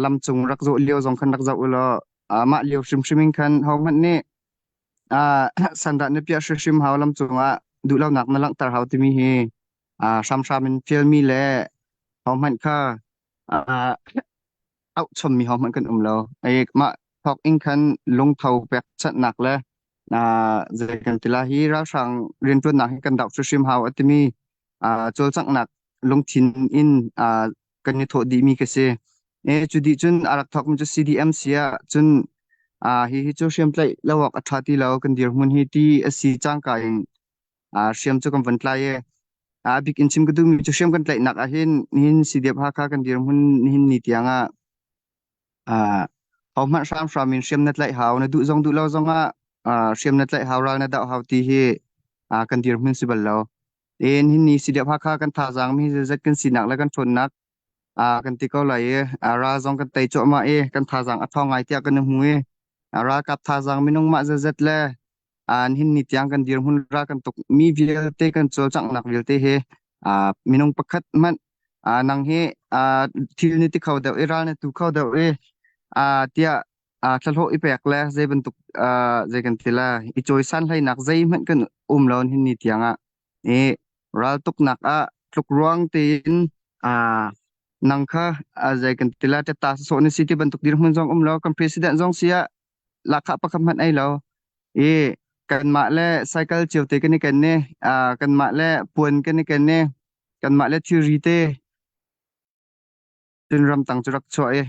lamcung rak zawh lio zong khan rak zoh u law mah lio hrimhrim in khan hohmanh nih sandah na piah hrimhrim hau lamcung ah duhlonak na langhter hau timi hi hramhram in fialmi le hohmanh kha auh chommi hohmanh kan um lo. Ai mah thawk in khan lungtho pekchanhnak le zei kan ti la hi ralhrang rianṭuannak hi kan doh hrimhrim hau a timi cawlcanghnak lungthin in kan i thawh dihmi ka si. E cu dih cun a rak thawkmi cu CDM si ah cun hi hi cu hriamtlaih lo awk a ṭha ti lo kan dirhmun hi ti a si cangka in hriam cu kan von tlai i a bik in chim ka duhmi cu hriam kan tlaihnak ah hin nihin CDF Hakha kan dirhmun nihin ni tiang ah hohmanh hramhram in hriam na tlaih hau na duh zong duh lo zong ah hriam na tlaih hau ral na doh hau ti hi kan dirhmun si bal lo. En hin ni CDF Hakha kan thazaang mi zeizat kan sinak le kan ṭhawnnak kan ti ko lai i ral zong kan tei cuahmah i kan thazaang a ṭhawng ngai tiah kan i hmu i ralkap thazaang minung mah zeizat le an hin ni tiang kan dirhmun ra kan tuk mi vialte kan cawlcanghnak vialte hi minung pakhat hmanh Nang hi thil ni ti kho deuh i ral na tu kho deuh i tiah thlahlawh i pek le zei bantuk zei kan ti la i cawisan hleinak zeihmanh kan um lo hin ni tiang ah i raltuknak ah tluk ruang tein nang kha zei kan ti la teta sawh na si ti bantuk dirhmun zong um lo kan president zong si ah lahkhah pakhat hmanh ei lo i kanmah le cycle cio te kan i ken ni kanmah le puan kan i ken ni kanmah le thilri te cun ramtang cu rak chuah i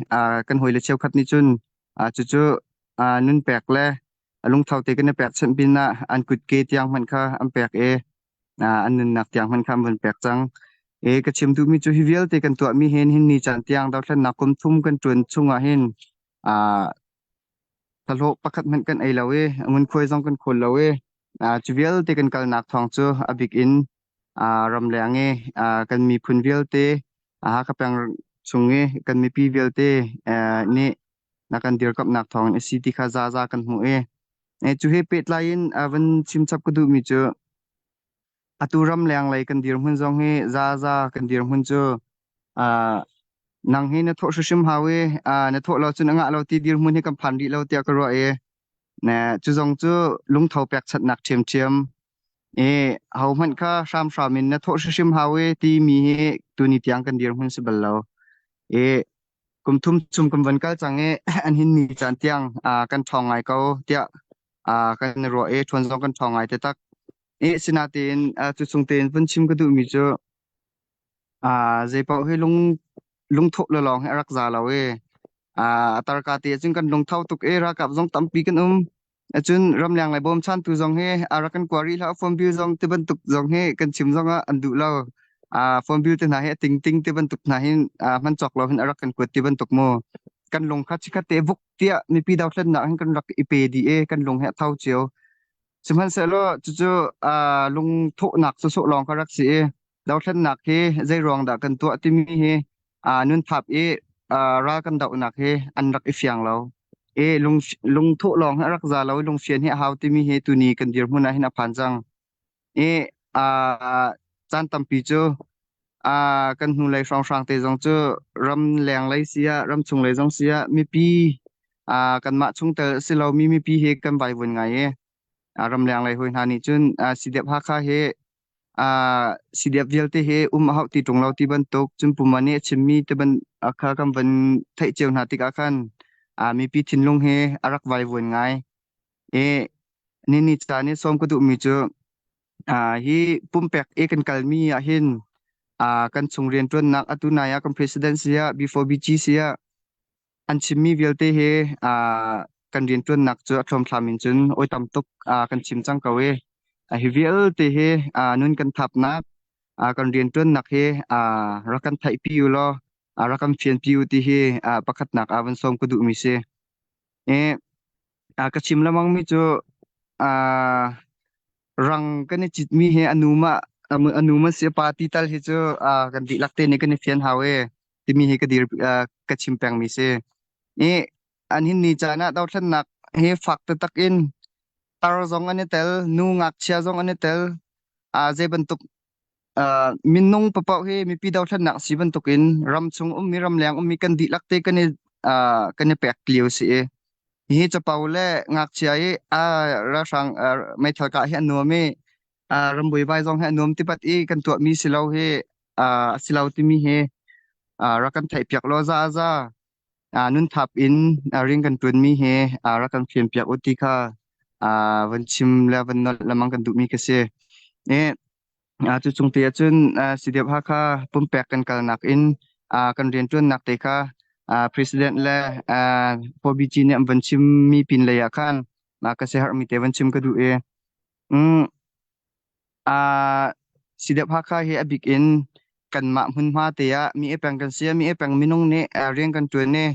kan hawile cheukhat nih cun cucu nun pek le lungtho te kan i pekchanh pinah an kutke tiang hmanh kha an pek i an nunnak tiang hmanh kha an vun pek cang. I ka chim duhmi cu hi vialte kan tuahmi hin hin ni caan tiang dothlennak kum thum kan ṭuan chungah hin thlahlawh pakhat hmanh kan ei lo i ngunkhuai zong kan khawl lo i cu vialte kan kalnak thawng cu a bik in ramleng i kan miphun vialte Hakha peng chung i kan mipi vialte nih na kan dirkamhnak thawng in a si ti kha zaza kan hmuh i cu he pehtlai in van chim chap ka duhmi cu atu ramleng lei kan dirhmun zong hi zaza kan dirhmun cu nang hi na thawh hrimhrim hau i na thawh lo cun a ngah lo ti dirhmun hi kan phan rih lo tiah ka ruah i cu zong cu lungtho pekchanhnak ṭhiamṭhiam i hohmanh kha hramhram in na thawh hrimhrim hau i timi hi tuni tiang kan dirhmun si bal lo. I kum thum chung kan van kal cang i an hin ni caan tiang kan ṭhawng ngai ko tiah kan i ruah i ṭhawn zong kan ṭhawng ngai te tak. I sinatein cu chung tein vun chim ka duhmi cu Zeipaoh hi lungthawh le lawng hi a rak za lo i a tarka te ahcun kan lungtho tuk i ralkap zong tampi kan um. Cun ramleng le bawmchantu zong hi a rak kan kua rih hlah. Phone bill zong ti bantuk zong hi kan chim zong ah an duh lo. Phone bill te hna hi a tingting ti bantuk hna hin hman cawk lo hin a rak kan kuat ti bantuk mu. Kan lung kha chikhat te vuk tiah mipi dothlennak hin kan rak i pe dih i kan lung hi a tho cio. Sihmanhsehlaw cucu lungthawhnak sawsawh lawng kha rak si i dothlennak hi zei ruang dah kan tuah timi hi nunthap i ral kan dohnak hi an rak i fiang lo. I lung lungthawh lawng hi a rak za lo i lungfian hi a hau timi hi tuni kan dirhmun ah hin a phan cang. I caan tampi cu kan hnulei hrawnghrang te zong cu ram leng lei si ah ramchung lei zong si ah mipi kanmah chungtel a si lomi mipi hi kan vaivuan ngai i ramleng lei hawi hna nih cun CDF Hakha hi CDF vialte hi um a hauh ti ṭung lo ti bantuk cun Puma nih a chimmi te ban kha kan van theih cio hna tikah khan mipi thinlung hi a rak vaivuan ngai. I nini caan i sawm ka duhmi cu hi pumpek i kan kalmi ah hin kan chung rianṭuannak atu nai ah kan president si ah B4BG si ah an chimmi vialte hi kan rianṭuannak cu a ṭhuamthlam in cun oi tam tuk kan chim cang ko i hi vialte hi nun kan thapnak kan rianṭuannak hi rak kan theihpi u law rak kan fianpi u ti hi pakhatnak ah van sawm ka duhmi si. Ka chim lengmang mi cu rang kan i citmi hi a nu ma a nu ma si a pa ti tal hi cu kan dihlak te nih kan i fian hau e timi hi ka dir ka chim pengmi si. I an hin ni caan ah dothlennak hi fak taktak in tar zong an i tel, nu ngakchia zong an i tel. Zei bantuk minung papaoh hi mipi dothlennak si bantukin ramchung ummi ramleng ummi kan dihlak te kan i kan i pek lio si i hi capo le ngakchia i ralhrang meithal kah hi a nuam i rambuai vai zong hi a nuam tipat i kan tuahmi si lo hi a si lo timi hi rak kan theih piak law za za nunthap in rian kan ṭuanmi hi rak kan fian piak u ti kha van chim le van nolh lemang kan duhmi ka si. Cu chung te ahcun CDF Hakha pumpek kan kalnak in kan rianṭuannak te kha President le 4BG nih an van chimmi pin lei ah khan ka siaherhmi te van chim ka duh i CDF Hakha hi a bik in kanmah hmunhma te ah mi peng kan si mi peng minung nih rian kan ṭuan i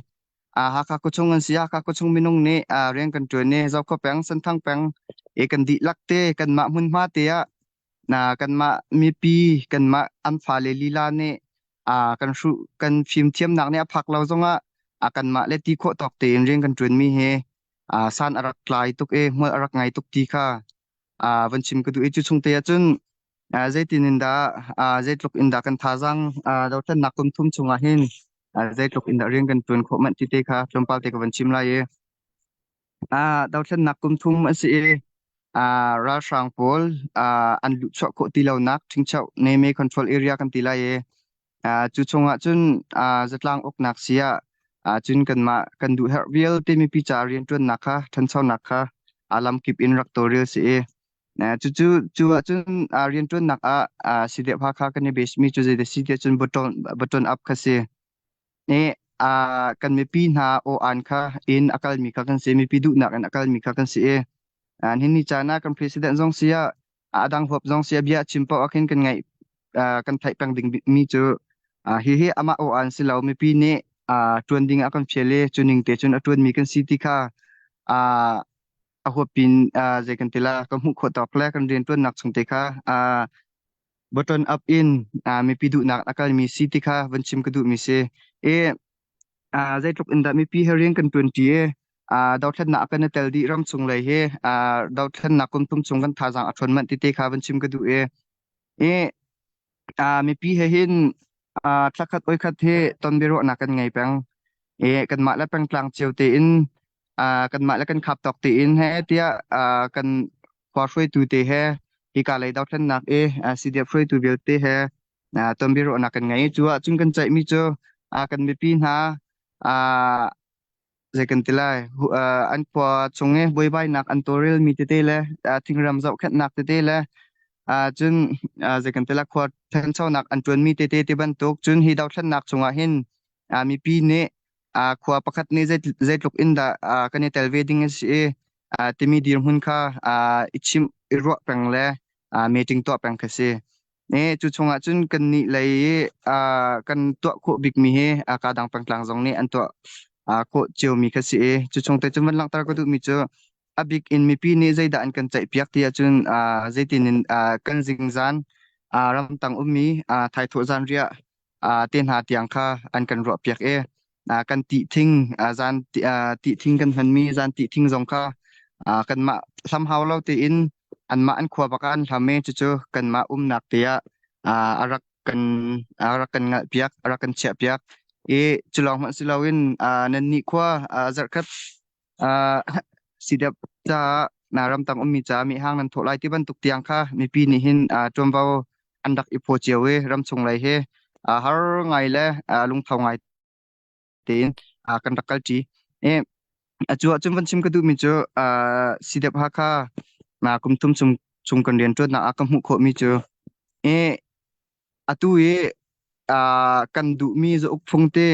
Hakha khuachung an si Hakha khuachung minung nih rian kan ṭuan i Zokhua peng Senthang peng i kan dihlak te kanmah hmunhma te ah kanmah mipi kanmah an fale lila nih kan hruh kan fimthiamnak nih a phak lo zongah kanmah le ti khawh tawk tein rian kan ṭuanmi hi san a rak tlai tuk i hmual a rak ngai tuk ti kha van chim ka duh i cu chung te ahcun. Zeitin in dah zeitluk in dah kan thazaang dothlennak kum thum chungah hin zeitluk in dah rian kan ṭuan khawh manh ti te kha tlawmpal te ka van chim lai i dothlennak kum thum a si i ralhrang pawl an luhchuah khawh ti lonak ṭhingcheuh neme control area kan ti lai i cu chungah cun zatlang uknak si ah cun kanmah kan duh herh vialte mipi ca rianṭuannak kha ṭhanchonak kha a lamkip in rak tawlrel si i Cucu cu ahcun rianṭuannak ah CDF Hakha kan i base mi cu zeidah si tiah cun button button up kha si. I kan mipi hna aw-aan kha in a kalmi kha kan si. Mipi duhnak in a kalmi kha kan si i nihin ni caan ah kan president zong si ah a dang huap zong si ah bia a chim paoh ah khin kan ngaih kan theih peng ding mi cu hihi amah aw-aan si lo mipi nih ṭuan ding ah kan fial i cu ning te cun a ṭuanmi kan si ti kha a huapin zei kan ti la ka hmuh khawh tawk le kan rianṭuannak chung te kha button up in mipi duhnak a kalmi si ti kha van chim ka duhmi si. I zeitluk in dah mipi he rian kan ṭuanṭi i dothlennak kan i tel dih ram chung lei hi dothlennak kum thum chung kan thazaang a ṭhawn manh ti te kha van chim ka duh i i mipi he hin thlakhat oikhat hi ton biaruahnak kan ngei peng. I kanmah le pengtlang cio tein kanmah le kan khap tawk tein he tiah kan khua hruaitu te he hika lei dothlennak i CDF hruaitu vialte he ton biaruahnak kan ngei. Cu ahcun kan ceihmi cu kan mipi hna zei kan ti lai an khua chung i buaibainak an tawlrelmi tete le thingram zohkhenhnak tete le cun zei kan ti lai khua ṭhanchonak an ṭuanmi tete ti bantuk cun hi dothlennak chungah hin mipi nih khua pakhat nih zeitluk in dah kan i tel ve ding a si i timi dirhmun kha i chimh i ruah peng le meeting tuah peng kha si. E cu chungah cun kannih lei i kan tuah khawh bikmi hi kadang pengtlang zong nih an tuah khawh ciomi kha si i cu chung te cun van langhter ka duhmi cu a bik in mipi nih zeidah an kan ceihpiak ti ahcun zeitin in kan zingzan ramtang ummi thaithawh zanriah te hna tiang kha an kan ruahpiak i kan tih thing zan tih thing kan hmanmi zan tih thing zong kha kanmah hlam hau lo tein anmah an khua bak ah an hlam i cucu kanmah umnak te ah a rak kan a rak kan ngalh piak a rak kan chiah piak i cu lawng hmanh si loin nannih khua zarhkhat sidep caah na ramtang ummi caah mehhang nan thawh lai ti bantuk tiang kha mipi nih hin ṭuanvo an rak i phaw cio i ramchung lei hi har ngai le lungtho ngai tein kan rak kalṭi. Atu ahcun van chim ka duhmi cu CDF Hakha kum thum chung chung kan rianṭuannak ah ka hmuh khawhmi cu atu i kan duhmi zauk phung te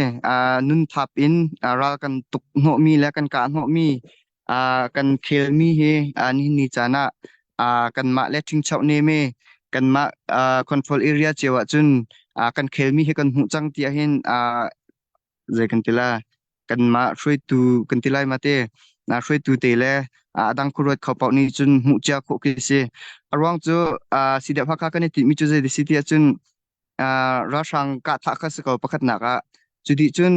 nunthap in ral kan tuk hnawhmi le kan kah hnawhmi kan khelmi hi nihin ni caan ah kanmah le ṭhingchoh nem i kanmah control area cio ahcun kan khelmi hi kan hmuh cang ti ahhin zei kan ti la kanmah hruaitu kan ti lai ma te na hruaitu te le a dang khuaruat kho paoh nih cun hmuh cia khawh khi si a ruang cu CDF Hakha kan i tinhmi cu zei si ti ahcun ralhrang kahthah kha si ko pakhatnak ah cu dih cun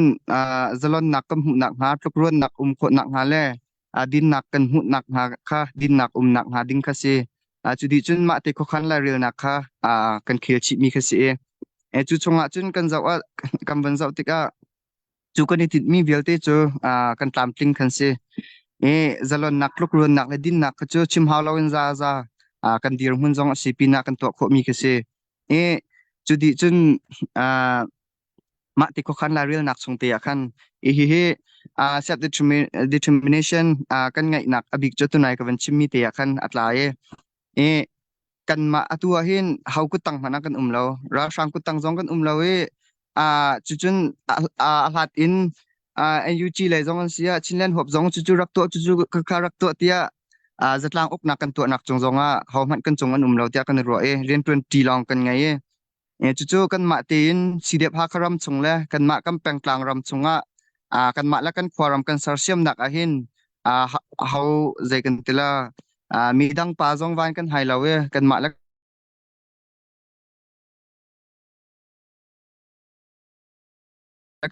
zalonnak kan hmuhnak hnga tlukruannak um khawhnak hnga le dinnak kan hmuhnak hnga kha dinnak umnak hnga ding kha si cu dih cun mah te khuakhan lairelnak kha kan khel chihmi kha si i cu chungah cun kan zoh ah kan van zoh tikah cu kan i tinhmi vialte cu kan tlamtling khan si i zalonnak tlukruannak le dinnak kha cu chim hau loin za za kan dirhmun zong a si pinah kan tuah khawhmi kha si i cu dih cun mah ti khuakhan lairelnak chung te ah khan i hihi self determination kan ngeihnak a bik cu tunai ka van chimmi te ah khan a tla i i kanmah atu ah hin ho kuttang hmanh ah kan um lo ralhrang kuttang zong kan um lo i cucun a hlat in NUG lei zong an si ah Chinland huap zong cucu rak tuah cucu kha rak tuah tiah zatlang uknak kan tuahnak cung zong ah ho hmanh kan cung an um lo tiah kan i ruah i rianṭuan ṭi lawng kan ngei i cucu kanmah tein CDF Hakha ram chung le kanmah kan pengtlang ram chungah kanmah le kan khuaram kan sersiamnak ah hin ho zei kan ti la midang pa zong van kan hai lo i kanmah le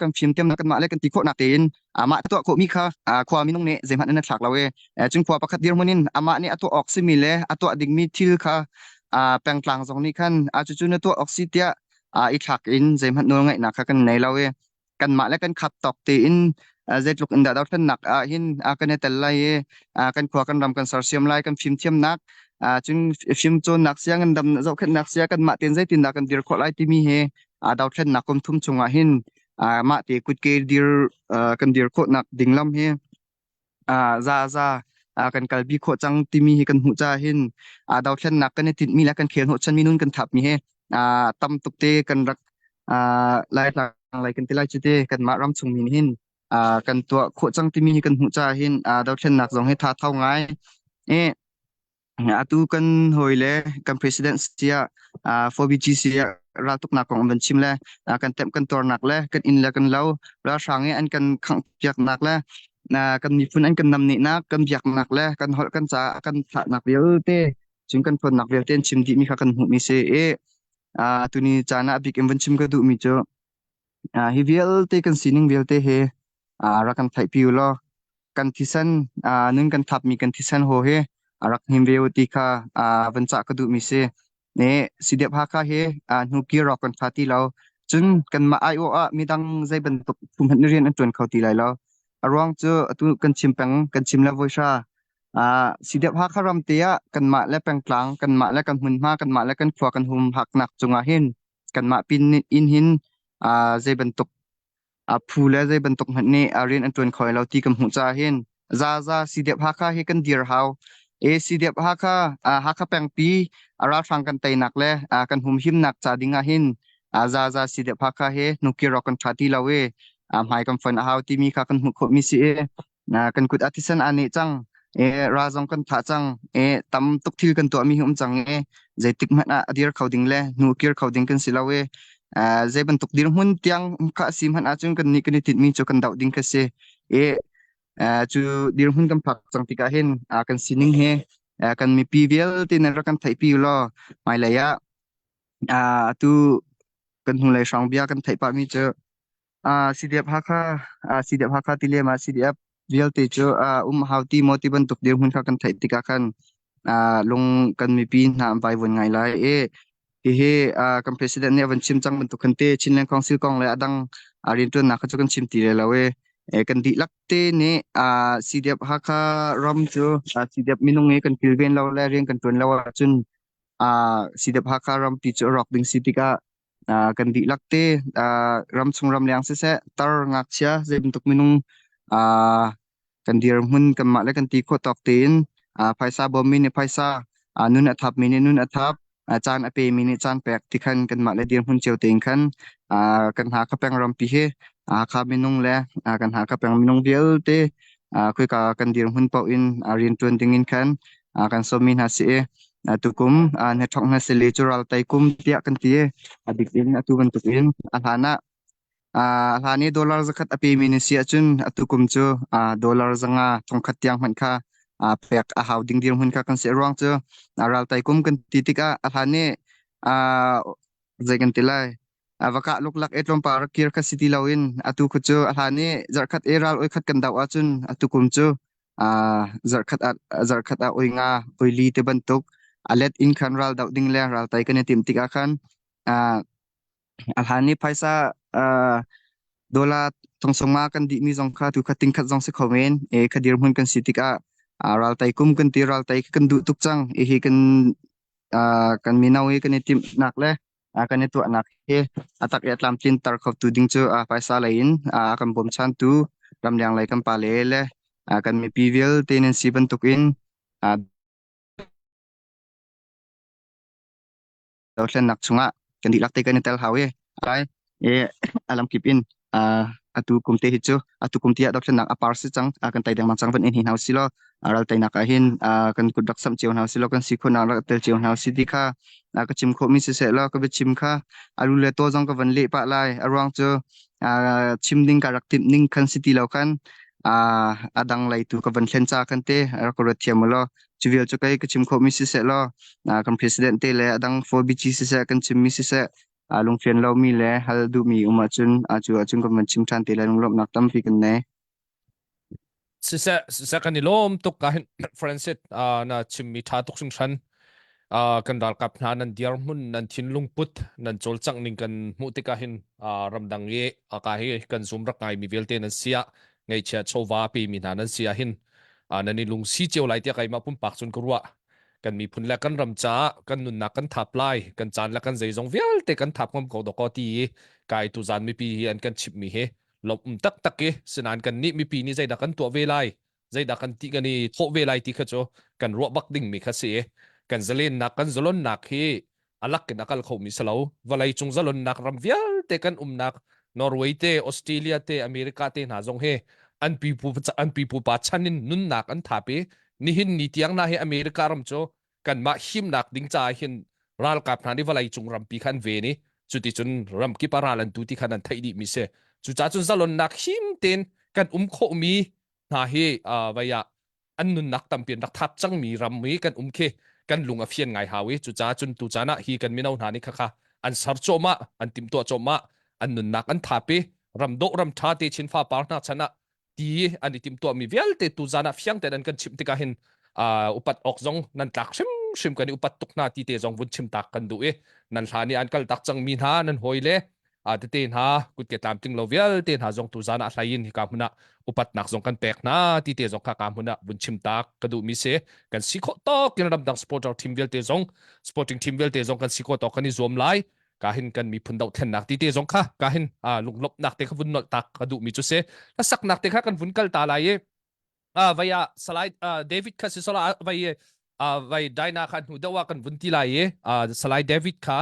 kan fimthiamnak kanmah le kan ti khawhnak tein amah tuah khawhmi kha khua minung nih zeihmanh in a thlak lo i cun khua pakhat dirhmun in amah nih a tuah awk simi le a tuah dingmi thil kha. Pengtlang zong nih khan a cucu na tuah awk si tiah i thlak in zeihmanh nawl ngeihnak kha kan nei lo i kanmah le kan khap tawk tein zeitluk in dah dothlennak ah hin kan i tel lai i kan khua kan ram kan sersiam lai kan fimthiamnak cun fimcawnnak sianginn dam zohkhenhnak sia kanmah tein zeitindah kan dir khawh lai timi hi dothlennak kum thum chungah hin mah te kutke dir kan dir khawhnak ding lam hi za za kan kalpi khawh cang timi hi kan hmuh caah hin dothlennak kan i tinhmi le kan khel hnawhchanmi nun kan thapmi hi tam tuk te kan rak Laitlang lei kan ti lai cu te kanmah ram chungmi nih hin kan tuah khawh cang timi hi kan hmuh caah hin dothlennak zong hi tha tho ngai. Atu kan hawi le kan president sia 4BG sia raltuknak kong an van chim le kan temh kan tuarnak le kan inn le kan lo ralhrang i an kan khanghpiaknak le kan miphun an kan namnehnak kan biaknak le kan holh kan ca kan thlahnak vialte cun kan ṭhawnnak vialte an chim dihmi kha kan hmuhmi si i tuni caan ah a bik in van chim ka duhmi cu hi vialte kan sining vialte hi rak kan theihpi u law kan thisen nun kan thapmi kan thisen haw hi a rak hnim ve u ti kha van cah ka duhmi si. Ne CDF Hakha hi hnukir rawk kan tha ti lo. Cun kanmah aiawh ah midang zei bantuk phu hmanh rian an ṭuan kho ti lai lo. A ruang cu atu kan chim peng kan chim le voi hra CDF Hakha ram te ah kanmah le pengtlang kanmah le kan hmunhma kanmah le kan khua kan humhaknak cungah hin kanmah pin in hin zei bantuk a phu le zei bantuk hmanh nih a rian an ṭuan kho lo ti kan hmuh caah hin zaza CDF Hakha hi kan dir hau. E CDF Hakha Hakha pengpi a ralhrang kan teinak le kan humhimnak ca ding ah hin zaza CDF Hakha hi nukir awk kan ṭha ti lo i hmai kan fon a hau timi kha kan hmuh khawhmi si i kan kut a thisen aa neh cang e ra zong kan thah cang e tam tuk thil kan tuahmi hi um cang e zeitik hmanh ah a dir kho ding le hnu kir kho ding kan si lo e zei bantuk dirhmun tiang kha si hmanh ahcun kan nih kan i tinhmi cu kan doh ding kha si e cu dirhmun kan phak cang tikah hin kan sining he kan mipi vialte nan rak kan theihpi law hmailei ah atu kan hnulei hrawng bia kan theih pahmi cu CDF Hakha, CDF Hakha ti lem ah CDF vialte cu um hau ti maw ti bantuk dirhmun kha kan theih tikah khan lung kan mipi hna an vaivuan ngai lai i hihi kan president nih a van chim cang bantuk khan te Chinland Council kong le a dang rianṭuannak kha cu kan chim ti le lo i kan dihlak te nih CDF Hakha ram cu CDF minung i kan kilven lo le rian kan ṭuan lo ahcun CDF Hakha rampi cu a rawk ding si tikah kan dihlak te ramchung ramleng siseh tar ngakchia zei bantuk minung kan dirhmun kanmah le kan ti khawh tawk tein phaisa bawmmi nih phaisa nun a thapmi nih nun a thap caan a pemi nih caan pek ti khan kanmah le dirhmun cio tein khan kan Hakha peng rampi hi Hakha minung le kan Hakha peng minung vialte khoika kan dirhmun paoh in rianṭuan ding in khan kan sawmmi hna si i tukum hnathawk hna sili cu ral tei kum tiah kan ti a bik in atu bantuk in a hlan ah a hlan i dollar zakhat a pemi na si ahcun atu kum cu dollar zanga thongkhat tiang hmanh kha pek a hau ding dirhmun kha kan si ruang cu ral tei kum kan ti tikah a hlan i zei kan ti lai va kah luklak e tlawmpal rak kir kha si ti loin atu khu cu a hlan i zarhkhat e ral oi khat kan doh ahcun atu kum cu zarhkhat ah zarhkhat ah oi nga oi li te bantuk a let in khan ral doh ding le ral tai kan i timh tikah khan a hlan i phaisa dollar thongsonga kan dihmi zong kha tu kha tingkhat zong si kho men e kha dirhmun kan si tikah ral tai kum kan ti ral tai kan duh tuk cang i hi kan kan mino hi kan i timhnak le kan i tuahnak hi a tak i a tlamtlinter khotu ding cu phaisa lei in a kan bawmchantu ramleng lei kan pale le kan mipi vialte nan si bantukin dothlennak chungah kan dihlak te kan i tel hau i lai i a lamkip in atu kum te hi cu atu kum ti ah dothlennak a par si cang kan tei dengmang cang van in hi hna si law ral teinak ah hin kan kut rak samh cio hna si law kan si khawhnak rak tel cio hna si ti kha ka chim khawhmi siseh law ka biachim kha alu le taw zong ka van leh pah lai a ruang cu chim ding ka rak timh ning khan si ti lo khan a dang lei tu ka van thlen ca khan te rak ka ruat thiam law cu vial cu kai ka chim khawhmi siseh law kan president te le a dang 4BG siseh kan chimmi siseh lungfian lomi le hal duhmi um ahcun cu ahcun kan van chim ṭhan te lai lunglawmhnak tampi kan nei. Siseh, siseh kan i lawm tuk ka hin Francis na chimmi ṭha tuk hringhran. Kan ralkap hna nan dirhmun, nan thinlung put, nan cawlcangh ning kan hmuh tikah hin ramdang i ka hi kan zum rak ngaimi vialte nan si ah ngaihchia chawva pemi hna nan si ah hin nan i lungsi cio lai tiah keimah pumpak cun ka ruah. Kan miphun le kan ram caah kan nunnak kan thap lai, kan caan le kan zeizong vialte kan thap ngam ko dawkaw ti i kai tuzan mipi hi an kan chimhmi hi lawmh taktak i sinain kan nih mipi nih zeidah kan tuah ve lai zeidah kan ti kan i thawh ve lai ti kha cu kan ruah bak ding mi kha si i kan zalennak kan zalonnak hi alak in a kal khomi si lo vawlei cung zalonnak ram vialte kan umnak Norway te Australia te America te hna zong hi an pipu an pipu pa chan in nunnak an thap i nihin ni tiang na hi America ram cu kanmah himnak ding caah hin ralkap hna nih vawlei cung rampi kha an ven i cuticun ramkip ah ral an tu ti khan an theih dih mi si cucaah cun zalonnak him tein kan um khawhmi hna hi vei ah an nunnak tampi an rak thap cangmi ram i kan um khi kan lung a fian ngai hau i cucaah cun tu caan ah hi kan mino hna nih khakha an ser cawmah an timhtuah cawmah an nunnak an thap i ram dawh ram ṭha te chin fa par hna chan ah ti an i timhtuahmi vialte tu zan ah fiang tein an kan chimh tikah hin upat awk zong nan tlak hrimhrim kan i upat tuk hna ti te zong vun chim tak kan duh i nan hlan i an kal tak cangmi hna nan hawi le tete hna kutke tlamtling lo vialte hna zong tu zan ah hlai in hika hmun ah upatnak zong kan pek hna ti te zong kha ka hmun ah vun chim tak ka duh mi si kan si khawh tawk in ramdang supporter team vialte zong supporting team vialte zong kan si khawh tawk kan i zuam lai ka hin kan miphun dohthlennak ti te zong kha ka hin lunglawmhnak te kha vun nolh tak ka duhmi cu si hlasaknak te kha kan vun kal ta lai i vai ah Salai David kha si sola vai vai Dinah kha hnu deuh ah kan vun ti lai i Salai David kha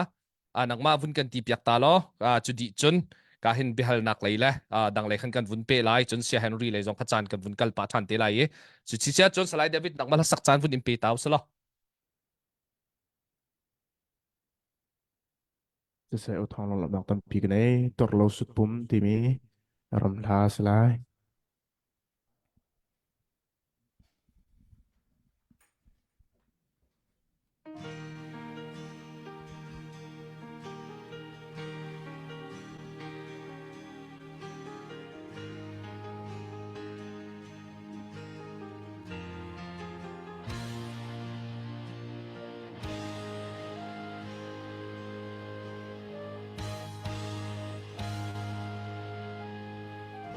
nangmah vun kan ti piak ta law cu dih cun ka hin biahalnak lei le dang lei khan kan vun pe lai cun Sia Henry lei zong kha caan kan vun kal pah ṭhan te lai i cu chi sia cun Salai David nangmah hlasak caan vun in pe ta usalaw Siseh u thawng lawmhnak tampi ka nei. Torlo sutpum timi ram hla si lai.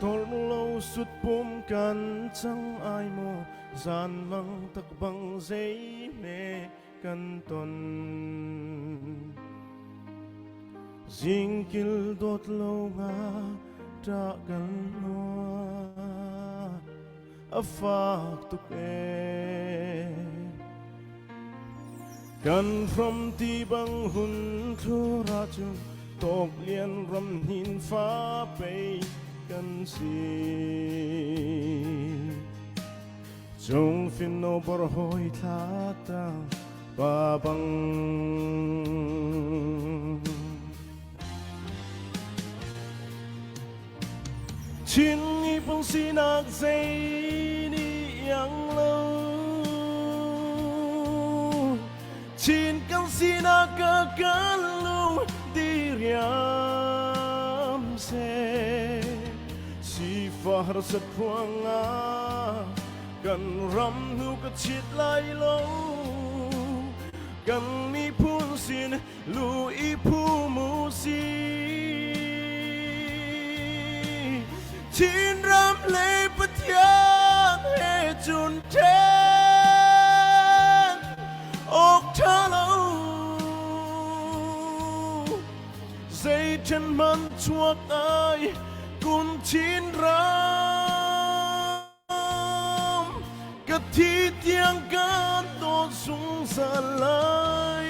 Torlo sutpum kan cang ai maw zan mang tak bang zei me kan ton Zingkil dawt lo nga ṭah kan nua a fak tuk ee. Kan hram ti bang hun thlura cu tawk lian ram hnin fa pei kan si. Cung finno bor hoi thla tang pa bang. Chin miphun sinak zei nih iang lo Chin kan sinak ka kan lung diriam seh Sifah harsat ruangah kan ram hnu ka chit lai lo kan miphun sin lu i phu mu si Chinram le Pathian he cun ṭhen awk ṭha lo zei ṭhen hmanh chuak ai kun Chinram Ka thi tiang kan dawt zungzal lai.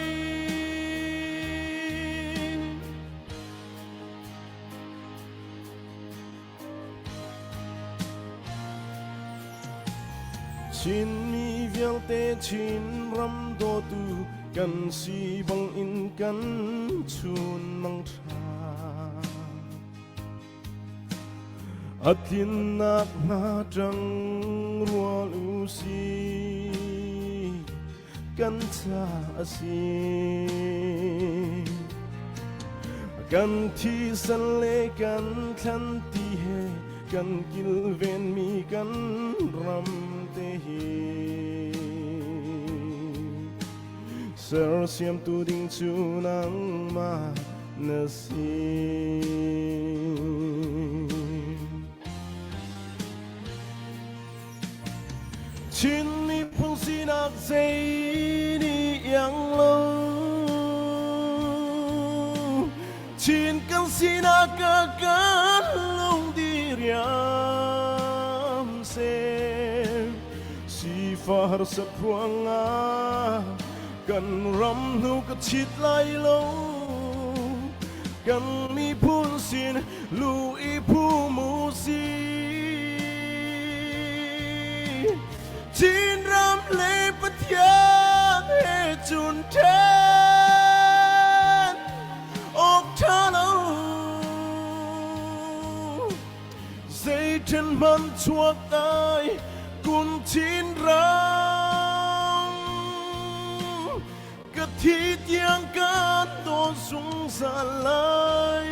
Chinmi vialte Chinram dawtu kan si bang in kan chun mang ṭha. A tlinnak hna ṭang rual u si kan ca a si. Kan thisen le kan thlan ti he kan kilvenmi kan ram te hi. Sersiamtu ding cu nangmah na si. Chin miphun sinak zei nih iang lo Chin kan sinak ka kan lung di riam seh Sifah harsat ruangah kan ram hnu ka chit lai lo kan miphun sin lu i phu mu si Chin ram le Pathian he cun ṭhen awk ṭha lo Zeiṭhen hmanh chuak ai kun chin ram ka thi tiang kan dawn zungzal lai.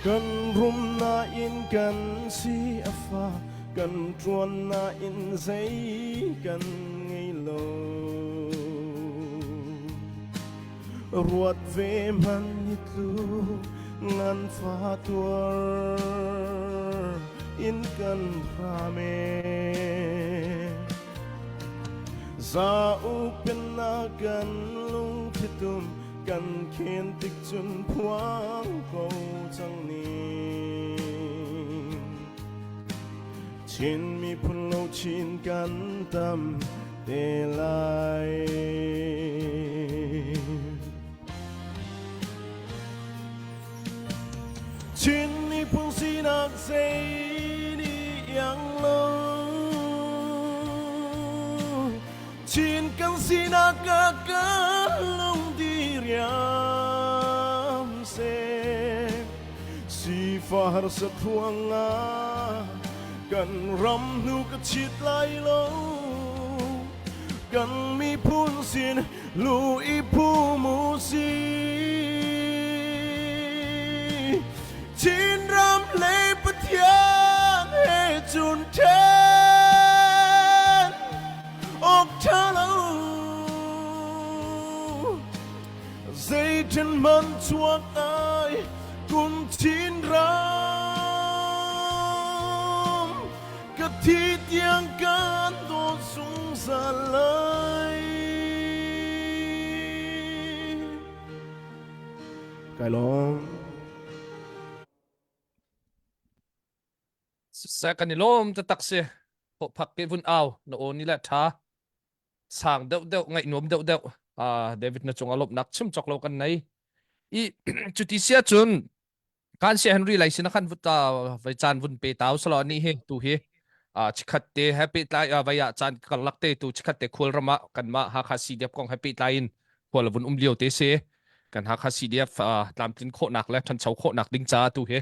Kan rum nain kan si a fa, kan ṭuan nain zei kan ngei lo. Ruat ve hmanh hi tluk nganfa tuar in kan hram e. Za uk pennak kan lungthitum kan khen tik cun phuang ko cang ning. Chin miphun lo chin kan tam te lai. Chin miphun sinak zei nih iang lo Chin kan sinak a kan lung di riam seh Sifah harsat ruangah kan ram hnu ka chit lai lo Kan miphun sin lu i phu mu si Chin ram le Pathian he cun ṭhen awk ṭha lo Zeiṭhen hmanh chuak ai kum Chin ram ka thi tiang kan dawt zungzal lai. Kai lawm. Seh kan i lawm taktak si. Phak ke vun au na aw ni le tha sang deuh deuh ngaih nuam deuh deuh ah David na cung a lawmhnak chim chok lo kan nei i cuti sia cun Kan si Henry lai sin khan vut vai caan vun pe tau salo ni hi tu hi chikhat te he pe tlai vai ah caan karlak te tu chikhat te khual rama kan ma Hakha CDF kong he pe tlai in khual vun um lio te se kan Hakha CDF tlamtlin khawhnak le thancho khawhnak ding ca tu hi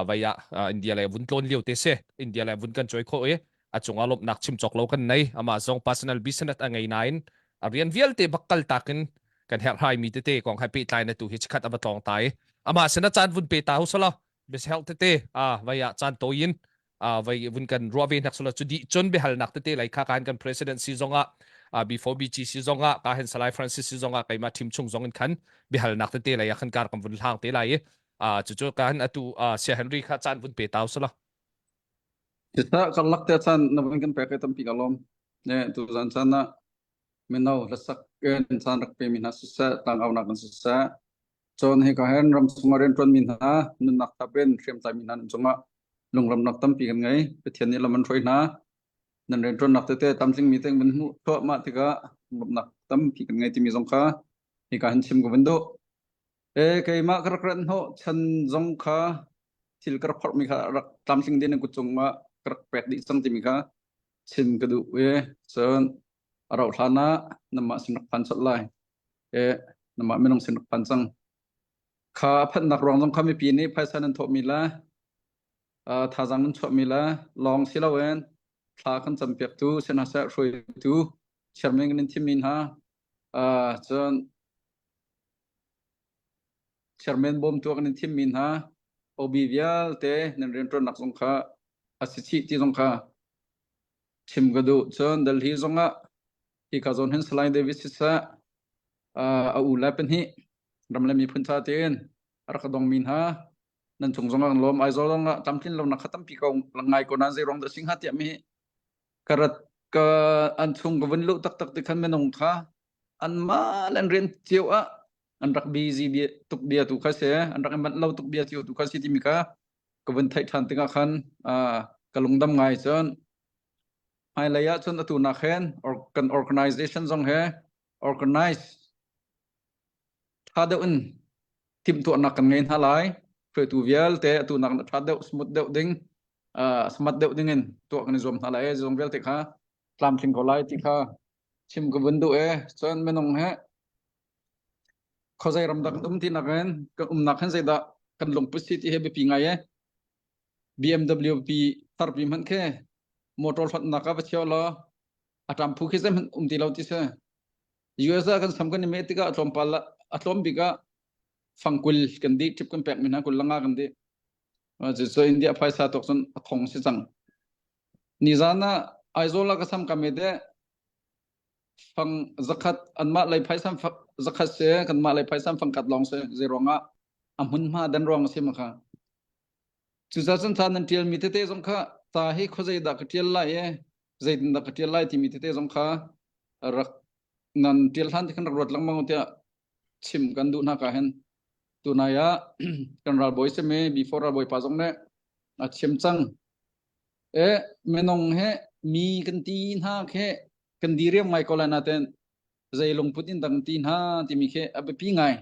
vai ah India le vun tlawn lio te se India le vun kan choi kho i a cungah lawmhnak chim cawk lo kan nei amah zong personal business a ngei nain a rian vialte bak kal takin kan herhhai mi tete kong hai pehtlai na tu hi chikhat ava tlawng tai amah sin a caan vun pe ta hu sala biahelh tete a vai ah caan toyin a vai vun kan ruah ve hnak sala cu di cun biahalnak tete lai kha kan kan president si zongah a B4BG si zongah ka hen Salai Francis si zongah keima team chung zong in khan biahalnak tete lai ah khan kar kan vun hlang te lai a cu cu kan atu Sia Henry kha caan vun pe tau sala Siseh karlak te chan na vun kan pek i tampi ka lawm. Ne tu zan chan ah mino hlasak in chan rak pe mi hna siseh tlangaunak in siseh cun hi ka hen ram chung ah rianṭuan mi hna nunnak thap in hriamtlai mi hna nan cungah lungramnak tampi kan ngei. Pathian nih lam an hruai hna. Nan rianṭuannak tete tlamtling mi te van hmuh thluahmah tikah lawmhnak tampi kan ngei timi zong kha hika hin chim ka van duh. E keimah ka rak rat hnawh chan zong kha thil ka rak phorhmi kha rak tlamtling ding nan kut cungah ka rak pek dih cang timi kha chim ka duh i cun a rauh hlan ah nanmah sin rak phan colh lai. E nanmah minung sin rak phan cang. Kha a phanhnak ruang zong kha mipi nih phaisa nan thawhmi le thazaang nan chuahmi le lawng si loin thla kan campiaktu si hna seh hruaitu chairman kan in thimmi hna cun chairman bawmtu kan in thimmi hna OB vialte nan rianṭuannak zong kha a si chih ti zong kha chim ka duh. Cun Delhi zongah hika zawn hin Salai David siseh a u le pahnih ram le miphun ca tein a rak dongmi hna nan cung zong ah kan lawm. Aizawl zong ah tlamtlin lonak kha tampi ko ngai ko nain zei ruang dah si hnga tiah mi ka rat ka an chung ka vun luh taktak ti khan minung kha anmah le an rian cio ah an rak busy bia tuk bia tu kha si an rak i manh lo tuk bia cio tu kha si timi kha ka vun theih ṭhan tikah khan ka lungdam ngai cun hmailei ah cun atu nak hin or, kan organization zong he organize ṭha deuh in timhtuahnak kan ngei hna lai hruaitu vialte atu nak ṭha deuh smooth deuh ding uh, smart deuh ding in tuah kan i zuam hna lai zong vialte kha tlamtling ko lai ti kha chim ka vun duh e cun minung he khuazei ram dah kan um ti nak in kan umnak hin zeidah kan lungput si ti he biapi ngai e BMW pi tarpi hmanh khi motor hlonhnak ah va chio law a ṭam phu khi zeihmanh um ti lo ti si US ah kan sam kan i meh tikah a tlawmpal a tlawm bik ah fangkul kan dih tip kan pek mi hna kul langa kan dih cu India phaisa tok cun a thong si cang nizan ah Aizawl ah ka sam ka me de fang zakhat anmah lei phaisa zakhat se kanmah lei phaisa fangkhat lawng se zei ruangah a hmunhma dan ruang a si ma kha cucaah cun ca nan ṭial mi tete zong kha ca hi khuazei dah ka ṭial lai e zeitin dah ka ṭial lai timi tete zong kha rak nan ṭial hlan ti khan rak ruat lengmang tiah chim kan duh hna ka hen tunai ah kan ralbawi simi before ralbawi pa zong nih a chim cang E minung he mi kan ti hna khi kan diriam ngai ko lai nain zei lungput in dah kan ti hna timi khi a biapi ngai.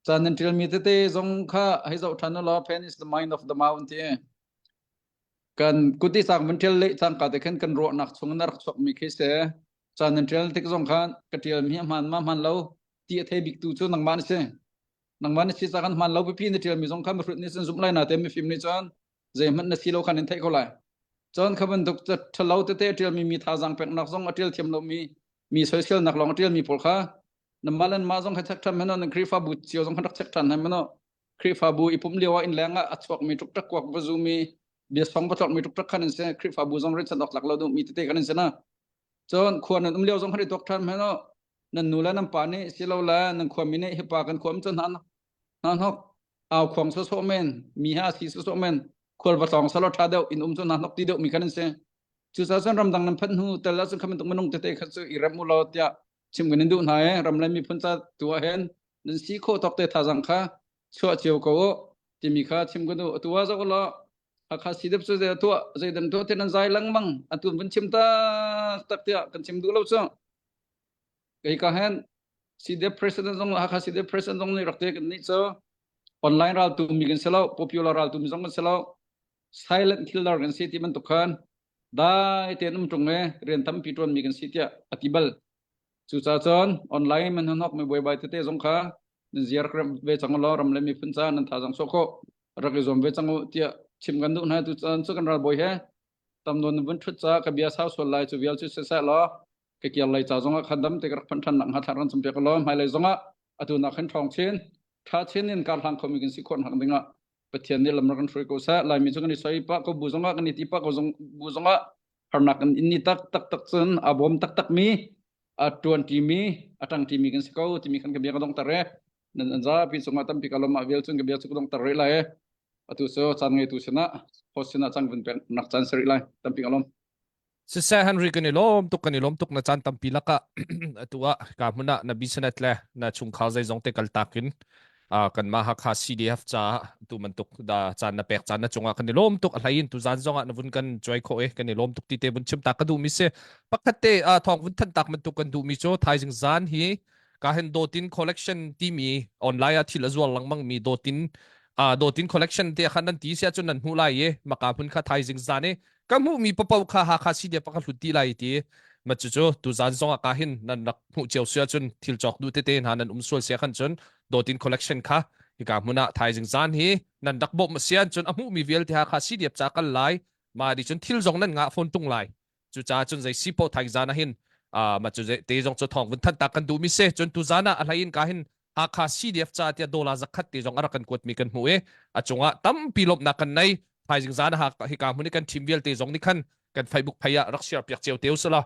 Ca nan ṭialmi tete zong kha hei zoh ṭhan ulaw pen is the mind of the mouth ti. Kan kut i cang van ṭial leh cangka te khan kan ruahnak chung in a rak chuakmi khi si. Ca nan ṭial tik zong khan ka ṭialmi a hmaan ma hmaan lo ti a thei biktu cu nangmah na si. Nangmah na si ca kan hmaan lo pipi na ṭialmi zong kha mihrut nih cun zumh lai nain mifim nih cun zeihmanh na si lo khan in theih ko lai cun kha bantuk ṭhalo tete a ṭialmi mi thazaang peknak zong a ṭial thiam lomi mi soiselnak lawng a ṭialmi pawl kha nanmah le nanmah zong kha check ṭhan hmanh nan Khrihfabu cio zong khan rak check ṭhan hmanh Khrihfabu i pumh lio ah inn leng ah a chuakmi ṭukṭak kuak va zumi biasong va tlorhmi ṭukṭak khan in si Khrihfabu zong rinsan awk tlak lo duhmi tete khan in si na cun khua nan um lio zong khan i tuak ṭhan hmanh nan nu le nan pa nih silole nan khuami nih hi pa kan khua um cun hna hna hnok au khuang sawsawh men mi ha si sawsawh men khual va tlawng salo tha deuh in um cu na hnok ti deuh mi khan an si cucaah cun ramdang nan phanh hnu tel ah cun kha bantuk minung tete kha cu i rem u law tiah chim kan in duh hna e ram le miphun ca tu ah hin nan si khawh tawk te thazang kha chuah cio ko u timi kha chim kan duh atu ah zoh law Hakha CDF cu zei tuah zeidan tuah te nan zai lengmang atu vun chim tak tak tiah kan chim duh lo cu kei ka hen CDF president zong Hakha CDF president zong nih rak te kan nih cu online raltu mi kan si lo popular raltu mi zong kan si lo silent killer kan si ti bantuk khan dai tein um ṭung e rian tampi ṭuan mi kan si tiah a ti bal cucaah cun online man hanok mi buaibai tete zong kha nan ziar ve cang law ram le miphun ca nan thazaang sawh khawh rak i zuam ve cang u tiah chim kan duh hna tu caan cu kan ralbawi he tam nawn vun ṭhut ca ka bia sau sual lai cu vial cu siseh law ka kir lei ca zongah khan dam te ka rak phanh ṭhan nak hnga thla ran cam piak law hmailei zongah atu nak khan ṭhawng chin ṭha chin in kar hlang khomi kan si khawh nak dingah Pathian nih lam rak kan hruai ko seh Laimi cu kan i soi pah ko bu zongah kan i ti pah ko zong bu zongah harnak kan in ni tak tak tak cun a bawm tak tak mi a ṭuan ṭi mi a ṭang ṭi mi kan si ko timi khan ka bia ka dongter e nan an zapi cungah tampi ka lawm ah vial cun ka bia cu ka dongter rih lai e atu cu caan ngeitu sinah host sinah cang vun pek nak caan si rih lai tampi ka lawm Siseh Henry kan i lawm tuk kan i lawm tuk na caan tampi lakah atu ah ka hmun ah na business le na chungkhar zeizong te kal tak in. Kanmah Hakha CDF caah tu bantuk da caan na pek caan na cungah kan i lawm tuk a hlei in tuzan zongah na vun kan cuai khawh i kan i lawm tuk ti te vun chim ta ka duh mi si pakhat te thawng vun than tak bantuk kan duh mi cu thaizing zan hi ka hen dawtin collection timi online ah thil a zuar lengmang mi dawtin dawtin collection te khan nan ti sia cun nan hmuh lai i maka hmun kha thaizing zan i ka hmuh mi papo kha Hakha CDF ka hlut ti lai ti ma cu cu tuzan zong ah ka hin nan rak hmuh cio sia cun thil cawk duh tete hna nan um sual sia khan cun dawtin collection kha hika hmun ah thaizing zan hi nan rak bawmh sian cun a hmuh mi vialte Hakha CDF ca kal lai ma di cun thil zong nan ngah phone tung lai cucaah cun zei si poh thaizing zan ah hin ma cu te zong cu thawng vun than ta kan duh mi se cun tu zan ah a hlei in ka hin Hakha CDF ca tiah dollar zakhat te zong a rak kan kuat mi kan hmuh i a cungah tampi lawmhnak kan nei thaizing zan ah hika hmun i kan team vialte zong nih khan kan Facebook phei ah rak share piak cio te usila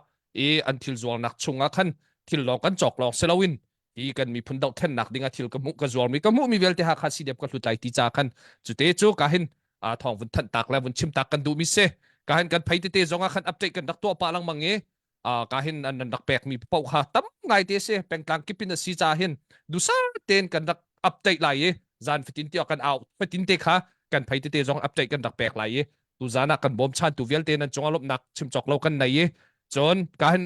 i an thil zuarnak chungah khan thil lawng kan cawk lawng si loin hi kan miphun dohthlennak ding ah thil ka hmuh ka zuar mi ka hmuh mi vialte Hakha CDF ka hlut lai ti ca khan cute cu ka hin a thawng vun thanh tak le vun chim tak kan duh mi si ka hin kan phei tete zong ah khan update kan rak tuah pah lengmang i ka hin an rak pek mi paoh kha tam ngai te si pengtlang kip in a si ca hin dusar ten kan rak update lai i zan fatin tiah kan au fatin te kha kan phei tete zong update kan rak pek lai i tu zan ah kan bawm chan tu vialte nan cungah lawmhnak chim cawk lo kan nei i cun ka hin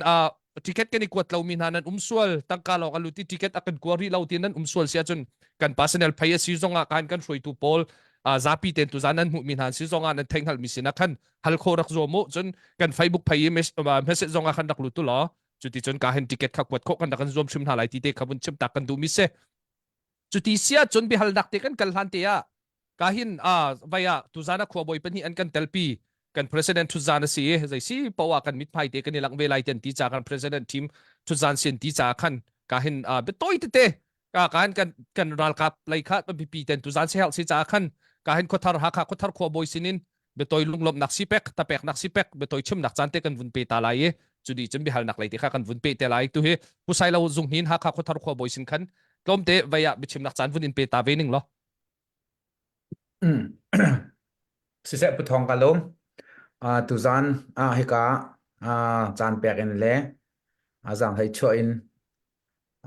ticket kan i kuat lomi hna nan um sual tangka lawng a lut i ticket a kan kua rih lo ti nan um sual si ahcun kan personnel phei a si zongah kan kan hruaitu pawl zapi ten tu zan nan hmuhmi hna si zongah nan theih hngalhmi sinah khan hal kho rak zuam u cun kan Facebook phei i message zongah khan rak lut tu law cuti cun ka hin ticket kha kuat khawh kan rak kan zuam hrim hna lai ti te kha vun chim tak kan duh mi si cuti sia cun biahalnak te kan kal hlan te ah ka hin a vai ah tuzan a khuabawi pahnih an kan telpi kan president thuzan a si i zei si poah kan mithmai te kan i langh ve lai ten ti ca kan president team thuzan sin ti ca khan ka hin biatawi tete ka kan kan kan ralkap lei kha bipi ten tuzan se si ca khan ka hin khuathar Hakha khuathar khuabawi sinin biatawi lunglawmhnak si pek tapeknak si pek biatawi chimnak caan te kan vun pe ta lai i cudi cun biahalnak lei te kha kan vun pe te lai tu hi pusai lo zung hin Hakha khuathar khuabawi sin khan tlawmte vei ah biachimnak caan vun in pe ta ve ning law Siseh Pu Thawng ka lawm. Uh, tuzan ah hika uh, caan pek in le uh, zaanghlei chuah in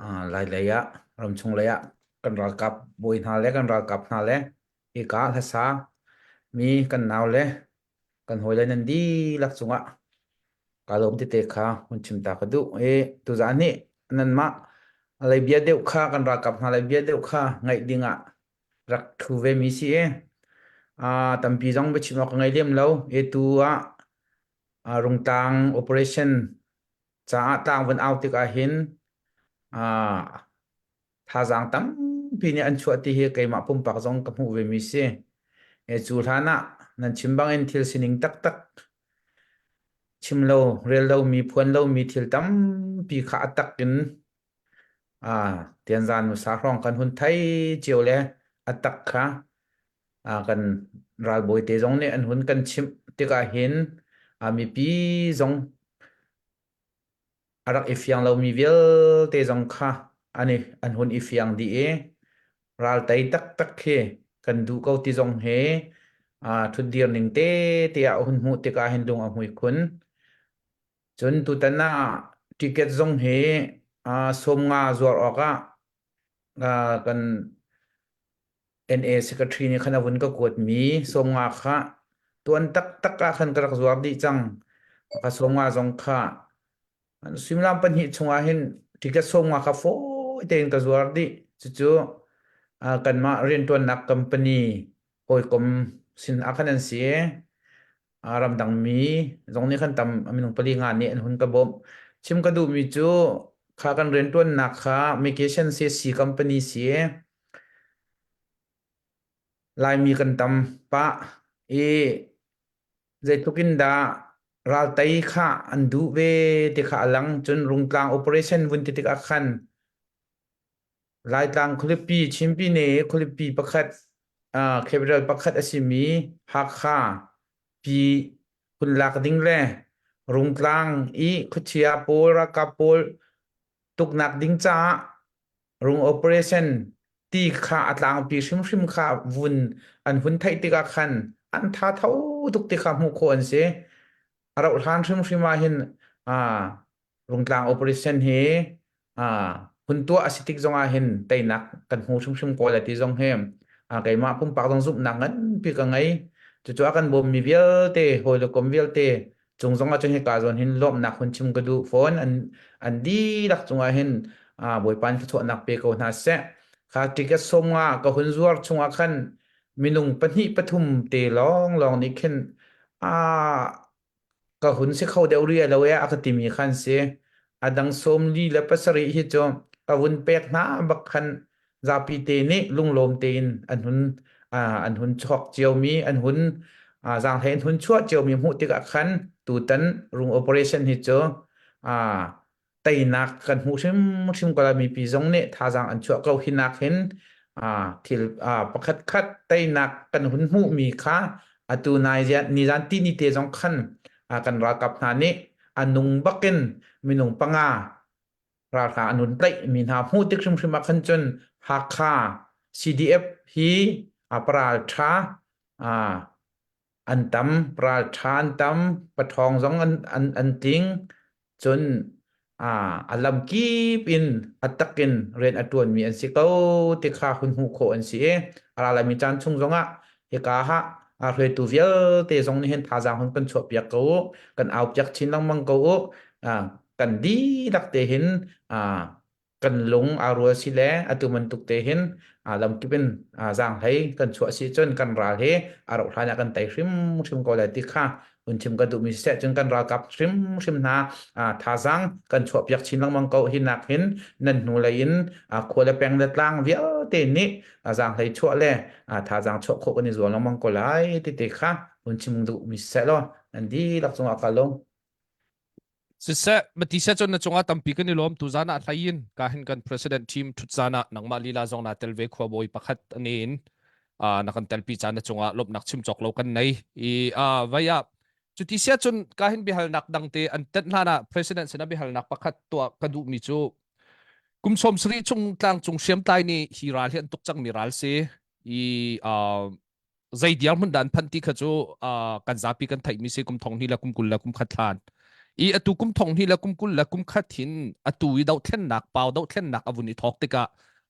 uh, lai lei ah ramchung lei ah kan ralkap bawi hna le kan ralkap hna le hika hlasa mi kan nau le kan hawile nan dihlak cungah kaa lawm tete kha hun chim ta ka duh. I tuzan nih nanmah lei bia deuh kha kan ralkap hna lei bia deuh kha ngaih ding ah rak ṭhu ve mi si i tampi zong biachim awk ka ngei lem lo. I tu ah Rungtlang operation caah tlang van au tikah hin thazaang tampi nih an chuah ti hi keimah pumpak zong ka hmuh ve mi si. E cu hlan ah nan chim bangin thil sining taktak chim lo, rel lomi, phuan lomi thil tampi kha a tak in tianzan nusa hrawng kan hun thei cio le a tak kha kan ralbawi te zong nih an hun kan chimh tikah hin mipi zong a rak i fiang lomi vialte zong kha an i an hun i fiang dih i raltei taktak khi kan duh ko ti zong he ṭhutdir ning te te ah hun hmuh tikah hin lung a hmui khun. Cun tutan ah ticket zong hi 50 zuar awkah kan NA secretary nih khan a vun ka kuatmi 50 kha tuan taktak ah khan ka rak zuar dih cang. Ka 50 zong kha suimilam pahnih chungah hin ticket 50 kha fawi tein ka zuar dih. Cucu kanmah rianṭuannak company hawikom sin ah khan an si i ramdang mi zong nih khan tam minung pali nga nih an hun ka bawmh. Chim ka duhmi cu kha kan rianṭuannak kha Migration CSC company si i Laimi kan tam pah i zeitluk in dah raltei kha an duh ve ti kha a lang. Cun Rungtlang operation vun ti tikah khan Laitlang khualipi Chinpine khualipi pakhat uh, capital pakhat a simi Hakha pi hun lak ding le Rungtlang i khuachia pawl ralkap pawl tuknak ding caah rung operation ti kha a tlangpi hrimhrim kha vun an hun theih tikah khan an tha tho tuk ti kha hmuh khawh an si. A rauh hlan hrimhrim ah hin uh, Rungtlang operation hi uh, Hun tuah a si tik zong ah hin teinak kan hmu hrimhrim ko lai ti zong hi keimah pumpak zong zumhnak nganpi ka ngei. Cucu a kan bawmmi vialte, hawi le kom vialte cung zong ah cun hika zawn hin lawmhnak hun chim ka duh fawn. An an dihlak cungah hin Bawipa in thluachuahnak pe ko hna seh. Kha ticket 50 ka hun zuar chungah khan minung pahnih pathum te lawnglawng nih khin a ka hun si kho deuh rih lo e a ka timi khan si. A dang 47 hi cu ka vun pek hna bak khan zapi te nih lunglawm tein an hun an hun chok ciomi an hun zaanghlei an hun chuah ciomi hmuh tikah khan tutan rung operation hi cu teinak kan hmuh hrimhrim ko lai mipi zong nih thazaang an chuah ko hi nak hin thil pakhat khat teinak kan hun hmuhmi kha atu nai nizan ti ni te zong khan kan ralkap hna nih a nung bakin minung panga ralhrang an hun tlaih mi hna hmuh tik hrimhrim ah khan cun Hakha CDF hi a paral tha an tam ralṭha an tam paṭhawng zong an an an tling cun a lamkip in a tak in rian a ṭuanmi an si ko ti kha hun hmuh khawh an si i a ra laimi caan chung zongah hika ah a hruaitu vialte zong nih hin thazaang hun kan chuahpiak ko u kan aupiak chin lengmang ko u kan dihlak te hin kan lung aa rual si le atu bantuk te hin lamkip in zaanghlei kan chuah si cun kan ral hi a rauh hlan ah kan tei hrimhrim ko lai ti kha hun chim ka duhmi siseh cun kan ralkap hrimhrim hna thazaang kan chuahpiak chin lengmang ko hi nak hin nan hnu lei in khua le peng le tlang vialte nih zaanghlei chuah le thazaang chuah khawh kan i zuam lengmang ko lai ti te kha hun chim duhmi siseh law nan dihlak cungah ka lung. Siseh, mati seh cun na cungah tampi kan i lawm tuzan ah hlei in ka hin kan president team thut zan ah nangmah lila zong naa tel ve khuabawi pakhat ani in na kan telpi caan na cungah lawmhnak chim cawk lo kan nei i vai ah cuti sia cun ka hin biahalnak dang te an tet hlan ah president sinah biahalnak pakhat tuah ka duhmi cu kum 70 chung tlangcung hriamtlai nih hi ral hi an tuk cangmi ral si i zei dirhmun dah an phanh ti kha cu kan zapi kan theihmi si kum thong hnih le kum 20 le kum khat hlan i atu kum thong hnih le kum 20 le kum khat hin atu i dohthlennak pau dohthlennak a vun i thawk tikah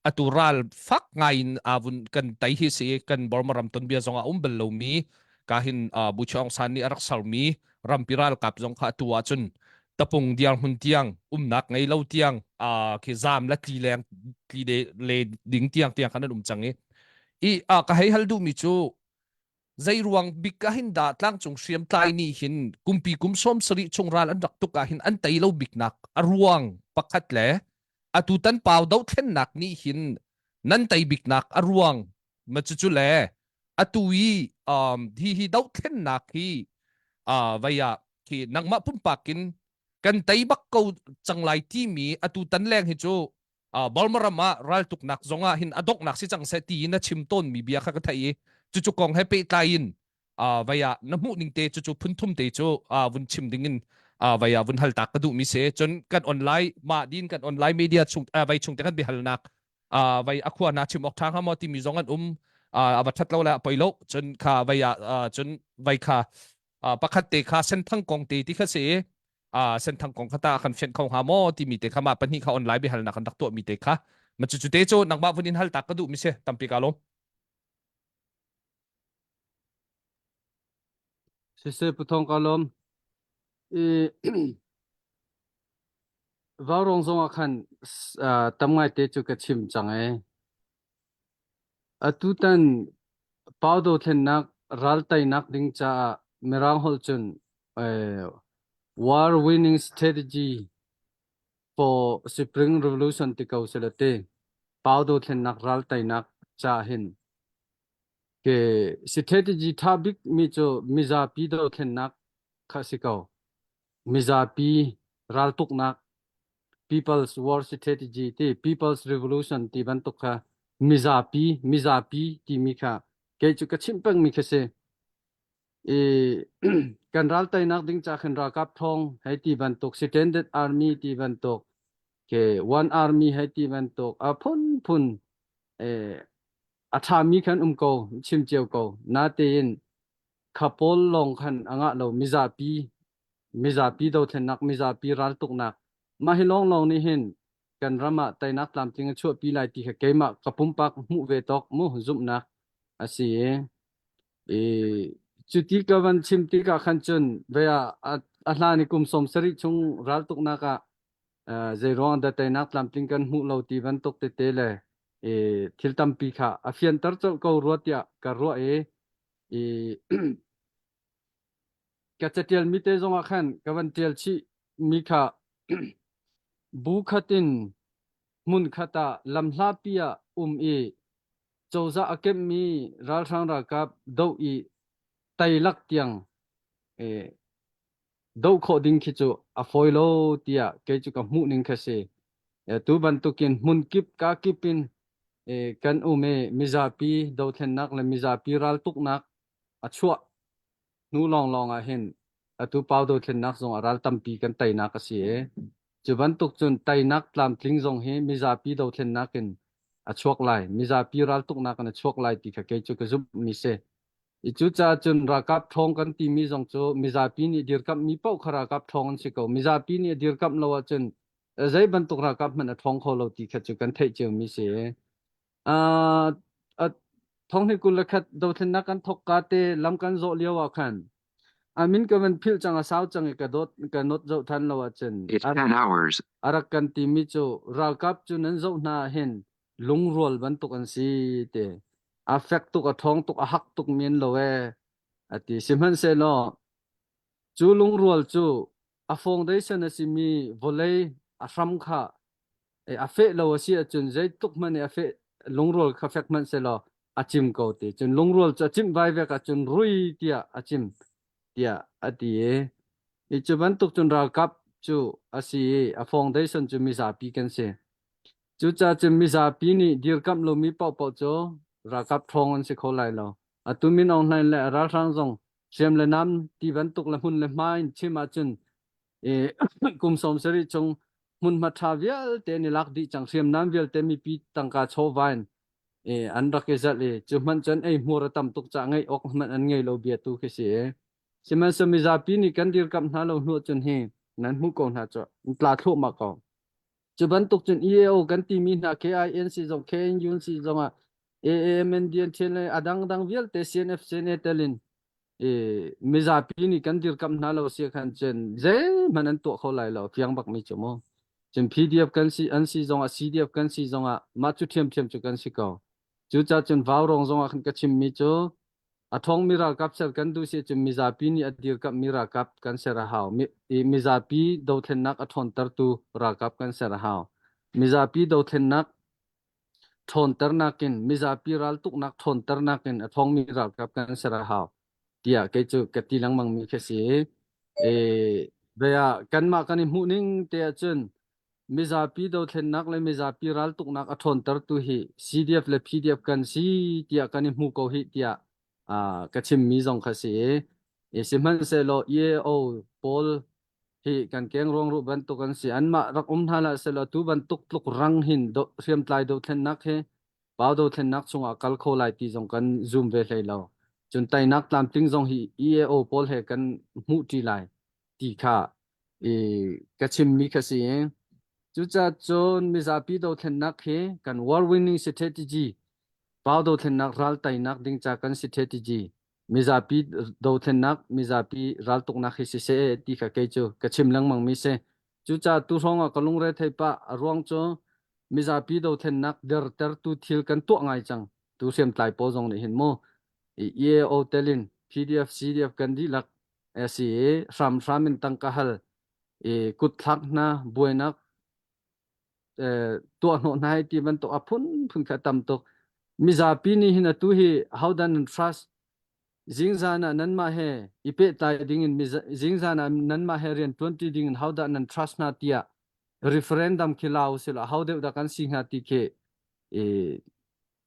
atu ral fak ngai in a vun kan tei hi si kan Burma ram tonbia zong a um bal lomi ka hin Bu Aung San nih a rak sermi rampi ralkap zong kha atu ahcun tapung dirhmun tiang umnak ngei lo tiang khi zam le tli leng tli le ding tiang tiang khan an um cang i I a ka hei hal duhmi cu zei ruang bik ah hin dah tlangcung hriamtlai nih hin kumpi kum 70 chung ral an rak tuk ah hin an tei lo biknak a ruang pakhat le atu tan pau dothlennak nih hin nan tei biknak a ruang ma cucu le atu i um, hi hi dothlennak hi uh, vei ah khi nangmah pumpak in kan tei bak ko cang lai timi atu tan leng hi cu Burma ram ah raltuknak zong ah hin a donghnak si cang seh ti in a chim tawnmi bia kha ka theih i cucu kong he pehtlai in vei ah na hmuh ning te cucu phunthum te cu vun chim ding in vei ah vun hal tak ka duhmi si cun kan online mah din kan online media chung vei chung te kan biahalnak vei a khua na chim awk ṭha hnga maw timi zong an um a va ṭhat lo le a poi lo cun kha vei ah cun vei kha pakhat te kha senthang kong te ti kha si uh, senthang kong kha ta kan fian kho hnga maw timi te kha ma pahnih kha online biahalnak kan rak tuahmi te kha ma cu cu te cu nangmah vun in hal tak ka duh mi si tampi ka lawm Siseh Pu Thawng ka lawm. I Vaurawng zong ah khan tam ngaite cu ka chim cang ee. Atutan pau dothlennak ral teinak ding caah Mirang holh cun war winning strategy for Spring Revolution ti ko seh law ti pau dothlennak ral teinak caah hin ke strategy ṭha bik mi cu mizapi dothlennak kha si ko. Mizapi raltuknak People's War Strategy ti People's Revolution ti bantuk kha mizapi mizapi timi kha kei cu ka chimh pengmi kha si. I kan ral teinak ding ca khin ralkap thong hei ti bantuk Standard Army ti bantuk ke One Army hei ti bantuk a phunphun eh, a ṭhami khan um ko chim cio ko natein kha pawl lawng khan a ngah lo mizapi mizapi dothlennak mizapi raltuknak mah hi lawnglawng nih hin. kan ram ah teinak tlamtling a chuahpi lai ti kha keimah ka pumpak hmuh ve tawk mu zumhnak a si i i cuti ka van chim tikah khan cun ve ah a hlan i kum 70 chung raltuknak ah zei ruang dah teinak tlamtling kan hmuh lo ti bantuk tete le i thil tampi kha a fianter colh ko rua tiah ka ruah i i ka catial mi te zong ah khan ka van tial chih mi kha bu khat in hmun khat ah lam hlapi ah um i cozah a kemhmi ralhrang ralkap doh i teilak tiang eh, doh khawh ding khi cu a fawi lo tiah kei cu ka hmuh ning kha si. Eh, tu bantukin hmun kip ka kip in eh, kan um i mizapi dothlennak le mizapi raltuknak a chuah hnu lawnglawng ah hin atu pau dothlennak zong a ral tampi kan teinak a si i cu bantuk cun teinak tlamtling zong hi mizapi dothlennak in a chuak lai mizapi raltuknak in a chuak lai ti kha kei cu ka zumh mi si i cucaah cun ralkap ṭhawng kan timi zong cu mizapi nih dirkamh mi paoh kha ralkap ṭhawng an si ko mizapi nih a dirkamh lo ahcun zei bantuk ralkap hmanh a ṭhawng kho lo ti kha cu kan theih cio mi si. Uh, thonghni 21 dothlennak kan thok ka te lam kan zawh lio ah khan amin ka van philh cang a sau cang i ka dot ka not zoh than lo ahcun It's 10 hours. a rak kan timi cu ralkap cu nan zoh hna hin lungrual bantuk an si te a fek tuk a ṭhawng tuk a hak tuk men lo e ati sihmanhsehlaw cu lungrual cu a foundation a simi vawlei a hram kha a feh lo a si ahcun zeitluk hmanh i a feh lungrual kha fek hmanh sehlaw a cim ko ti cun lungrual cu a cimh vai vek ahcun rui tiah a cim tiah a ti i i cu bantuk cun ralkap cu a si i a foundation cu mizapi kan si cucaah cun mizapi nih dirkamh lomi paohpaoh cu ralkap ṭhawng an si kho lai lo atu Min Aung Hlaing le a ralhrang zong hriam le nam ti bantuk le hmun le hma in chim ahcun i kum 70 chung hmunhma ṭha vialte an i lak dih cang hriamnam vialte mipi tangka chawva in i an rak i zalh i cu hmanh cun ei hmur a tam tuk caah ngeih awk hmanh an ngei lo bia tu khi si i sihmanhsehlaw mizapi nih kan dirkamh hna lo hnu cun hi nan hmuh ko hna cu an tla thluahmah ko cu bantuk cun EAO kan timi hna KINC zong KNUNC zong ah AAMND an ṭhian le a dangdang vialte CNF CNA telin i mizapi nih kan dirkamh hna lo si khan cun zeihmanh an tuah kho lai lo fiang bak mi cu mu cun PDF kan si an si zong ah CDF kan si zong ah mah cu ṭhiamṭhiam cu kan si ko cucaah cun vaurawng zong ah khan ka chim mi cu a ṭhawngmi ralkap ser kan duh si cun mizapi nih a dirkamh mi ralkap kan ser a hau i mizapi dothlennak a ṭhawntertu ralkap kan ser a hau mizapi dothlennak ṭhawnternak in mizapi raltuknak ṭhawnternak in a ṭhawngmi ralkap kan ser a hau tiah kei cu ka ti lengmang mi khi si. E, bia kanmah kan i hmuh ning te ahcun mizapi dothlennak le mizapi raltuknak a ṭhawntertu hi CDF le PDF kan si tiah kan i hmu ko hi tiah uh, ka chimmi zong kha si. E, sihmanhsehlaw EAO pawl hi kan keng ruangruh bantuk an si anmah rak um hna hlah sehlaw tu bantuk tluk rang hin do, hriamtlai dothlennak hi pau dothlennak chungah kal kho lai ti zong kan zum ve hlei lo cun teinak tlamtling zong hi EAO pawl he kan hmuh ṭi lai ti kha i ka chimmi kha si cucaah cun mizapi dothlennak hi kan war winning strategy pau dothlennak ral teinak ding ca kan strategy mizapi dothlennak mizapi raltuknak hi siseh ti kha kei cu ka chim lengmang mi si cucaah tu hrawng ah ka lungre thei pah a ruang cu mizapi dothlennak dertertu thil kan tuah ngai cang tu hriamtlai pawl zong nih hin mu EAO telin PDF CDF kan dihlak si i hramhram in tangka hal i kutthlak hna buainak tuah hnawh hna hei ti bantuk a phunphun kha tam tuk mizapi nih hin atu hi hodan nan trust zingzan ah nanmah he i pehtlai ding in zingzan ah nanmah he rian ṭuanṭi ding in hodah nan trust hna tiah referendum khi la usila ho deuh dah kan si hnga ti khi i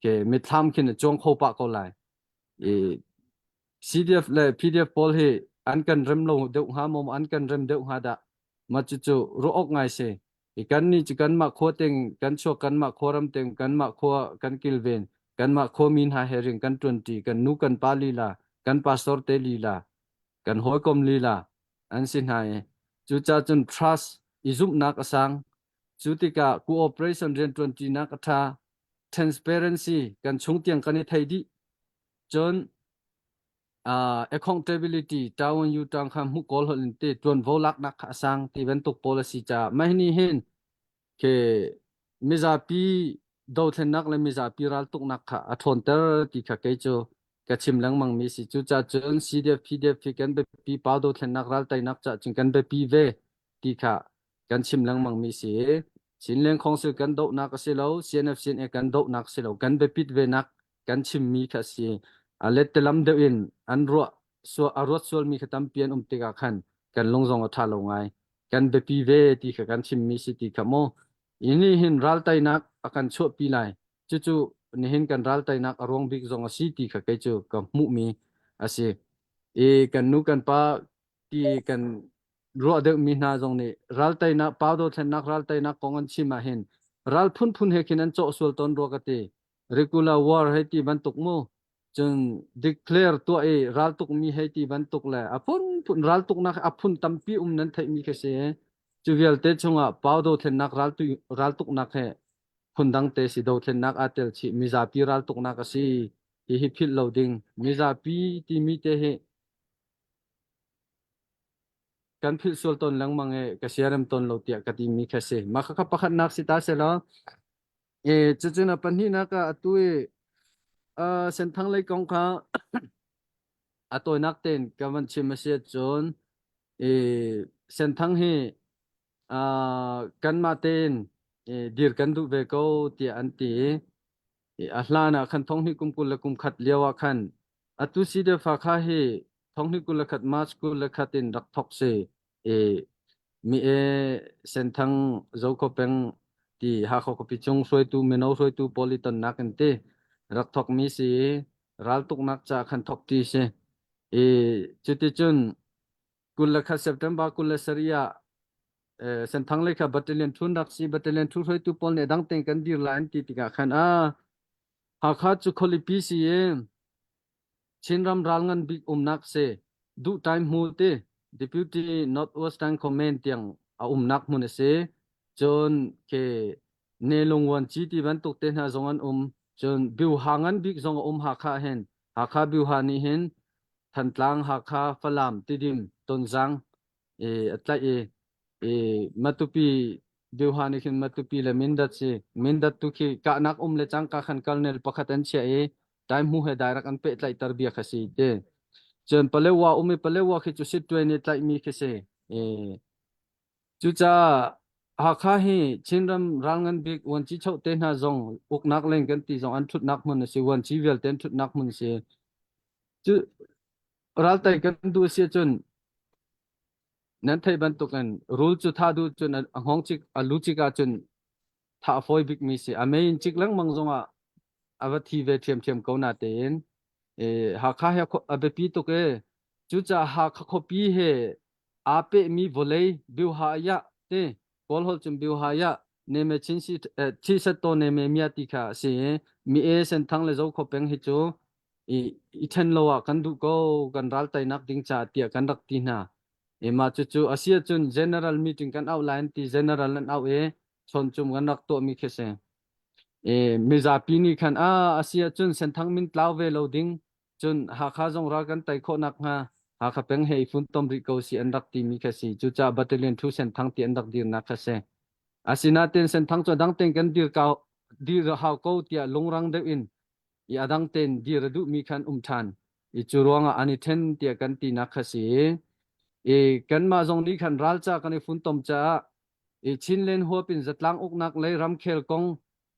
ke mitthlam khin a cuang kho pah ko lai i CDF le PDF pawl hi an kan rem lo deuh hnga maw an kan rem deuh hnga dah mah cucu ruah awk ngai si i kannih cu kanmah khua teng kan chuak kanmah khuaram teng kanmah khua kan kilven kanmah khuami hna he ring kan ṭuanṭi kan nu kan pa lila kan pastor te lila kan hawikom lila an si hna i cucaah cun trust i zumhnak a sang. Cu tikah cooperation rianṭuanṭinak a ṭha. Transparency kan chung tiang kan i thei dih. Cun uh, accountability town yu tang kha hmuh kawl holh in te ṭuanvo laknak kha a sang ti bantuk pawl a si caah mah ni hin ke mizapi dothlennak le mizapi raltuknak kha a ṭhawnter ti kha kei cu ka chim lengmang mi si. Cucaah cun CDF PDF hi kan biapi pau dothlennak ralteinak caah cun kan biapi ve ti kha kan chim lengmang mi si. Chinland Council kan dohnak a si lo, CNF CNA kan dohnak a si lo, kan biapit ve nak kan chimmi kha a si. A lettelam deuh in an ruah a ruat sualmi kha tampi an um tikah khan kan lung zong a ṭha lo ngai. Kan biapi ve ti kha kan chimmi si ti kha mu. Ini hin ralteinak a kan chuahpi lai. Cucu nihin kan ralteinak a ruang bik zong a si ti kha kei cu ka hmuhmi a si. I kan nu kan pa ti kan ruah deuhmi hna zong nih ralteinak pau dothlennak ralteinak kong an chim ah hin ral phunphun he khin an cawh sual tawn rua ka ti. Regular war hei ti bantuk mu cun declare tuah i raltukmi hei ti bantuk le a phunphun raltuknak a phun tampi um nan theihmi khi si. Cu vialte chungah pau dothlennak raltuknak he phundang te si dothlennak aa tel chih mizapi raltuknak a si hihi philh lo ding mizapi timi te hi kan philh sual tawn lengmang i ka siarem tawn lo tiah ka timi kha si mah khakha pakhatnak si ta selaw e cucun a pahnihnak ah atu i senthang lei kong kha a tawinak tein ka van chim a si ahcun i senthang hi kanmah tein dir kan duh ve ko tiah an ti i a hlan ah khan thonghnih kum 21 lio ah khan atu CDF Hakha hi thonghnih 21 March 21 in rak thok si i mi e Senthang Zokho peng ti Hakha khuapi chung hruaitu mino hruaitu pawl i tonnak in ti rak thok mi si i raltuknak ca khan thok ti si i cuticun 21 September 27 ah Senthang lei kha battalion thun rak si battalion thu hruaitu pawl nih dang tein kan dir lai an ti tikah khan a Hakha cu khualipi si i Chinram ral ngan bik umnak si duh time hmu ti Deputy North Western Command tiang a umnak hmun a si cun ke Nelung Wanci ti bantuk te hna zong an um cun Biuha ngan bik zong a um Hakha hin Hakha Biuha nih hin Thantlang Hakha Falam Tidim Tonzang a tlaih i i Matupi Biuha nih khin Matupi le Mindat si Mindat tu khi kahnak um le cangka khan colonel pakhat an chiah i Taihmu he direct an pehtlaihter bia kha si ti. Cun Palewa um i Palewa khi cu Sittwe nih tlaihmi khi si. I cucaah Hakha hi Chinram ral ngan bik vuanci choh te hna zong uknak leng kan ti zong an ṭhutnak hmun a si vuanci vialte an ṭhutnak hmun a si. Cu raltai kan duh a si ahcun nan theih bantukin rul cu tha duh cun a hngawng cik a lu cik ahcun thah a fawi bikmi si. A mei in cik lengmang zongah a va thi ve ṭhiamṭhiam ko natein Hakha hi a biapi tuk i cucaah Hakha khuapi he aa pehmi vawlei Biuha yah ti Kawl holh cun Biuha yah neme chin si thi set to neme mia ti kha a si i mi e Senthang le Zokhua peng hi cu i i ṭhen lo ah kan duh ko kan ral teinak ding caah tiah kan rak ti hna. I mah cucu a si ahcun general meeting kan auh lai an ti general an auh i chawncum kan rak tuahmi khi si. I mizapi nih khan a a si ahcun Senthang min tlau ve lo ding cun Hakha zong ral kan tei khawh nakhnga Hakha peng he i funtom rih ko si an rak timi kha si. Cucaah Battalion 2 Senthang ti an rak dirnak kha si. Asinain Senthang cu a dang tein kan dir kau dir hau ko tiah lungrang deuh in i a dang tein dir a duhmi kha an um ṭhan. I cu ruangah an i ṭhen tiah kan tinak kha si. I kanmah zong nih khan ralca kan i funtom caah i Chinland huap in zatlang uknak lei ramkhel kong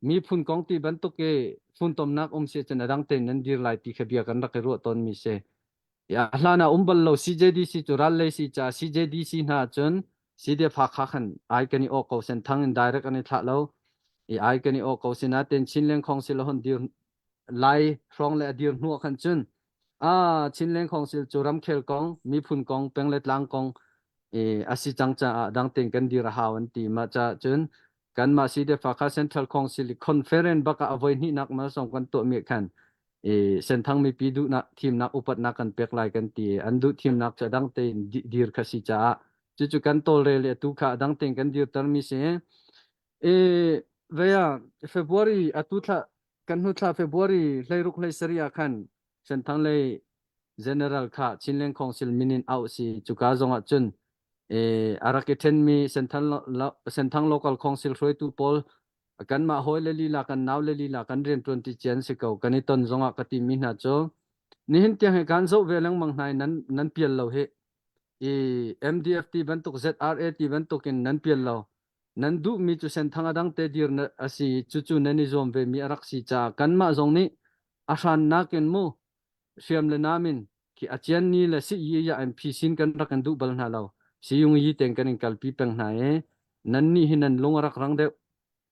miphun kong ti bantuk i funtomnak um si cun a dang tein nan dir lai ti kha bia kan rak i ruah tawnmi si. A hlan ah um bal lo CJDC cu ral lei si caah CJDC hna cun CDF Hakha khan ai kan i awk ko Senthang in direct an i thlah lo i ai kan i awk ko sinain Chinland Council a hon dir lai hrawng le a dir hnu ah khan cun ah Chinland Council cu ramkhel kong miphun kong peng le tlang kong i a si cang caah dang tein kan dir a hau an ti mah caah cun kanmah CDF Hakha Central Council i conference bak ah a voi hnihnak malsawm kan tuahmi khan i Senthang mipi duhnak thimnak upatnak kan pek lai kan ti an duh thimnak cu a dang tein dir kha si caah cucu kan tawlrel i atu kha a dang tein kan dirtermi si. E veya February atu thla kan hnu thla February hleiruk hlei sari ah khan Senthang lei General kha Chinland Council min in auh si cuka zong ah cun e a rak i ṭhenmi Senthang Senthang Local Council hruaitu pawl kanmah hawi le lila kan nau le lila kan rianṭuan ti cian si ko kan i ton zong ah ka timi hna cu nihin tiang hi kan zoh ve lengmang hna i nan nan pial lo hi i MDF ti bantuk ZRA ti bantuk in nan pial lo nan duhmi cu senthang a dang te dir na a si cucu nan i zuam ve mi a rak si caah kanmah zong nih a hrannak in mu hriam le nam in khi a cian ni le si yi ya MP sin kan rak in duh bal hna lo siyung yi ten kan in kalpi peng hna i nan nih hi nan lung a rak rang deuh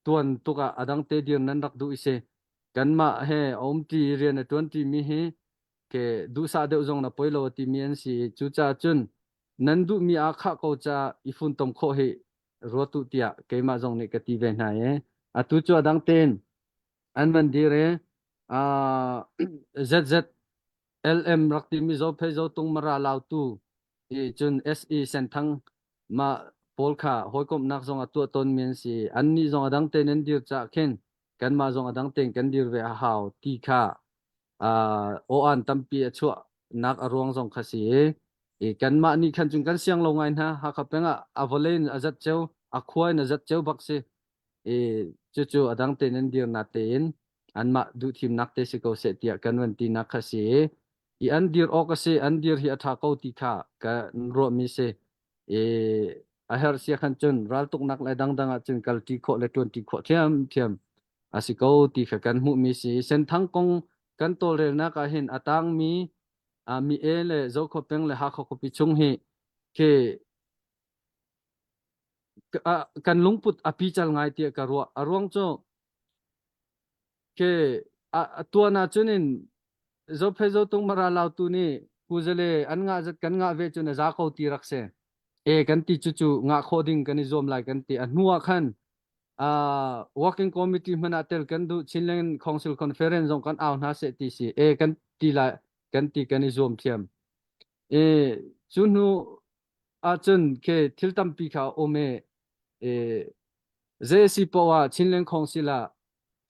tuan tuk ah a dang te dir nan rak duh i si kanmah he a um ti rian a tuan ti mi hi ke duhsah deuh zong na poi lo ti mi an si cucaah cun nan duh mi aa khah ko ca i funtom khawh hi ruat u tiah keimah zong nih ka ti ve hna i atu cu a dang tein an van dir i ZZ LM rak timi Zophei Zotung Mara Lautu i cun SE Senthang ma pawl kha hawikomhnak zong a tuah tawnmi an si. Annih zong a dang tein an dir caah khin kanmah zong a dang tein kan dir ve a hau ti kha aw-an tampi a chuahnak a ruang zong kha si i kanmah nih khan cun kan siang lo ngai hna. Hakha peng ah a vawlei in a zat ceu, a khua in a zat ceu bak si. I cucu a dang tein an dirnak tein anmah duhthimnak te si ko seh tiah kan van tinak kha si i an dir awk a si an dir hi a ṭha ko ti kha kan ruahmi si i a herh sia khan cun raltuknak le dangdang ah cun kalṭi khawh le ṭuanṭi khawh ṭhiamṭhiam a si ko ti kha kan hmuhmi si Senthang kong kan tawlrelnak ah hin a tangmi mi e le Zokhua peng le Hakha khuapi chung hi khi kan lungput a pical ngai tiah ka ruah. A ruang cu ke a tuan ahcun in Zophei Zotung Mara Lautu nih kuzale an ngah zat kan ngah ve cun a za ko ti rak si. E kan ti cu cu ngah khawh ding kan i zuam lai kan ti. A hnu ah khan uh, working committee hmanh ah tel kan duh Chinland Council Conference zong kan au hna seh ti si. E kan ti lai kan ti kan i zuam thiam. E cu hnu ahcun khi thil tampi kha a um i e, zei a si poah ah Chinland Council ah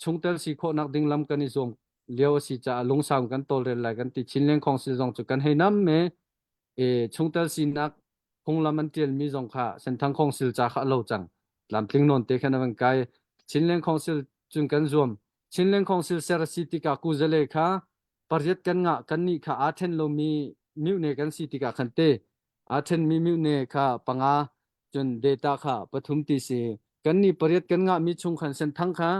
chungtel si khawhnak ding lam kan i zuam lio a si caah lungsau kan tawlrel lai kan ti Chinland Council zong cu kan hei nam me e chungtel sinak phunglam an tialmi zong kha Senthang Council ca kha a lo cang tlamtling nawn te khan a van kai Chinland Council cun kan zuam Chinland Council ser a si tikah kuzale kha pariat kan ngah kan nih kha aa then lomi mihne kan si tikah khan te aa thenmi mihne kha panga cun data kha pathum ti si kan nih pariat kan ngahmi chung khan senthang kha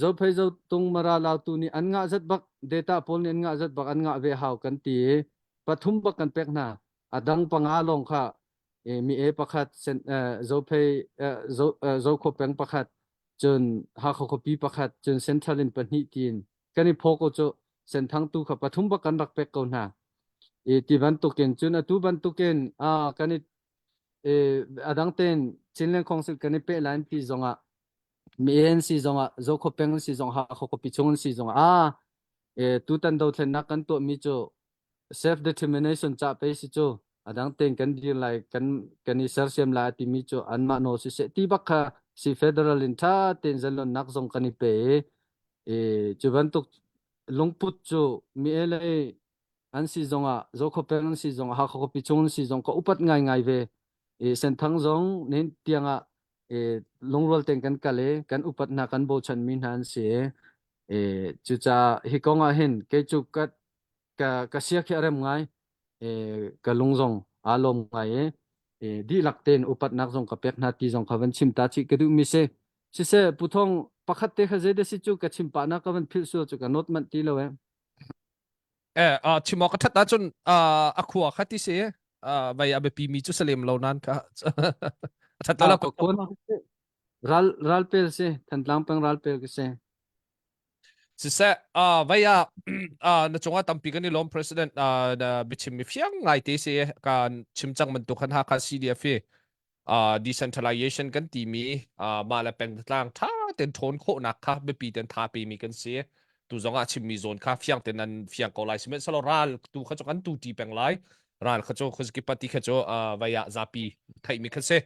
zophei zotung mara lautu nih an ngah zat bak data pawl nih an ngah zat bak an ngah ve hau kan ti i pathum bak kan pek hna a dang panga lawng kha mi e pakhat zophei zokhua peng pakhat cun Hakha khuapi pakhat cun central in pahnih tiin kan i phaw ko cu senthang tu kha pathum bak kan rak pek ko hna i ti bantukin cun atu bantukin a kan i a dang tein Chinland Council kan i pe lai ti zongah mi ANC zongah Zokhua peng si zong Hakha khuapi chung si zongah a e tutan dothlennak kan tuah mi cu self determination ca pe si cu a dang tein kan dir lai kan kan i sersiam lai timi cu anmah nawl si seh ti bak kha si federal in tha tein zalonnak zong kan i pe i cu bantuk lungput cu mi lei an si zongah Zokhua peng an si zong Hakha khuapi chung an si zong ka upat ngaingai ve i Senthang zong nin tiangah i lungrual tein kan kal i kan upat hna kan bochan mi hna an si i cucaah hi kong ah hin kei cu ka ka ka sia khi a rem ngai e ka lung zong aa lawm ngai i e dihlak tein upatnak zong ka pek hna ti zong kha van chim ta chih ka duh mi si siseh Pu Thawng pakhat te kha zei dah si cu ka chim pah na ka van philh sual cu ka note manh ti lo eh Eh, uh, chim awk a ṭhat ahcun uh, a khua kha ti si uh, vai a biapi mi cu salem lo nan kha a ṭhat lo la ral ralpel si Thantlang peng ralpel ka si Siseh, uh, vai ah uh, na cungah tampi kan i lawm President uh, na biachim mi fiang ngai te si kan chim cang bantuk khan Hakha CDF hi uh, decentralization kan timi uh, mah le peng tlang tha ten ṭhawn khawhnak kha biapi ten tha pe mi kan si tu zong ah chimmi zawn kha fiang ten an fiang ko lai sihmanhsehlaw ral tu kha cu kan tu ti peng lai ral kha cu khuaziki pati kha cu uh, vai ah zapi theihmi kha si.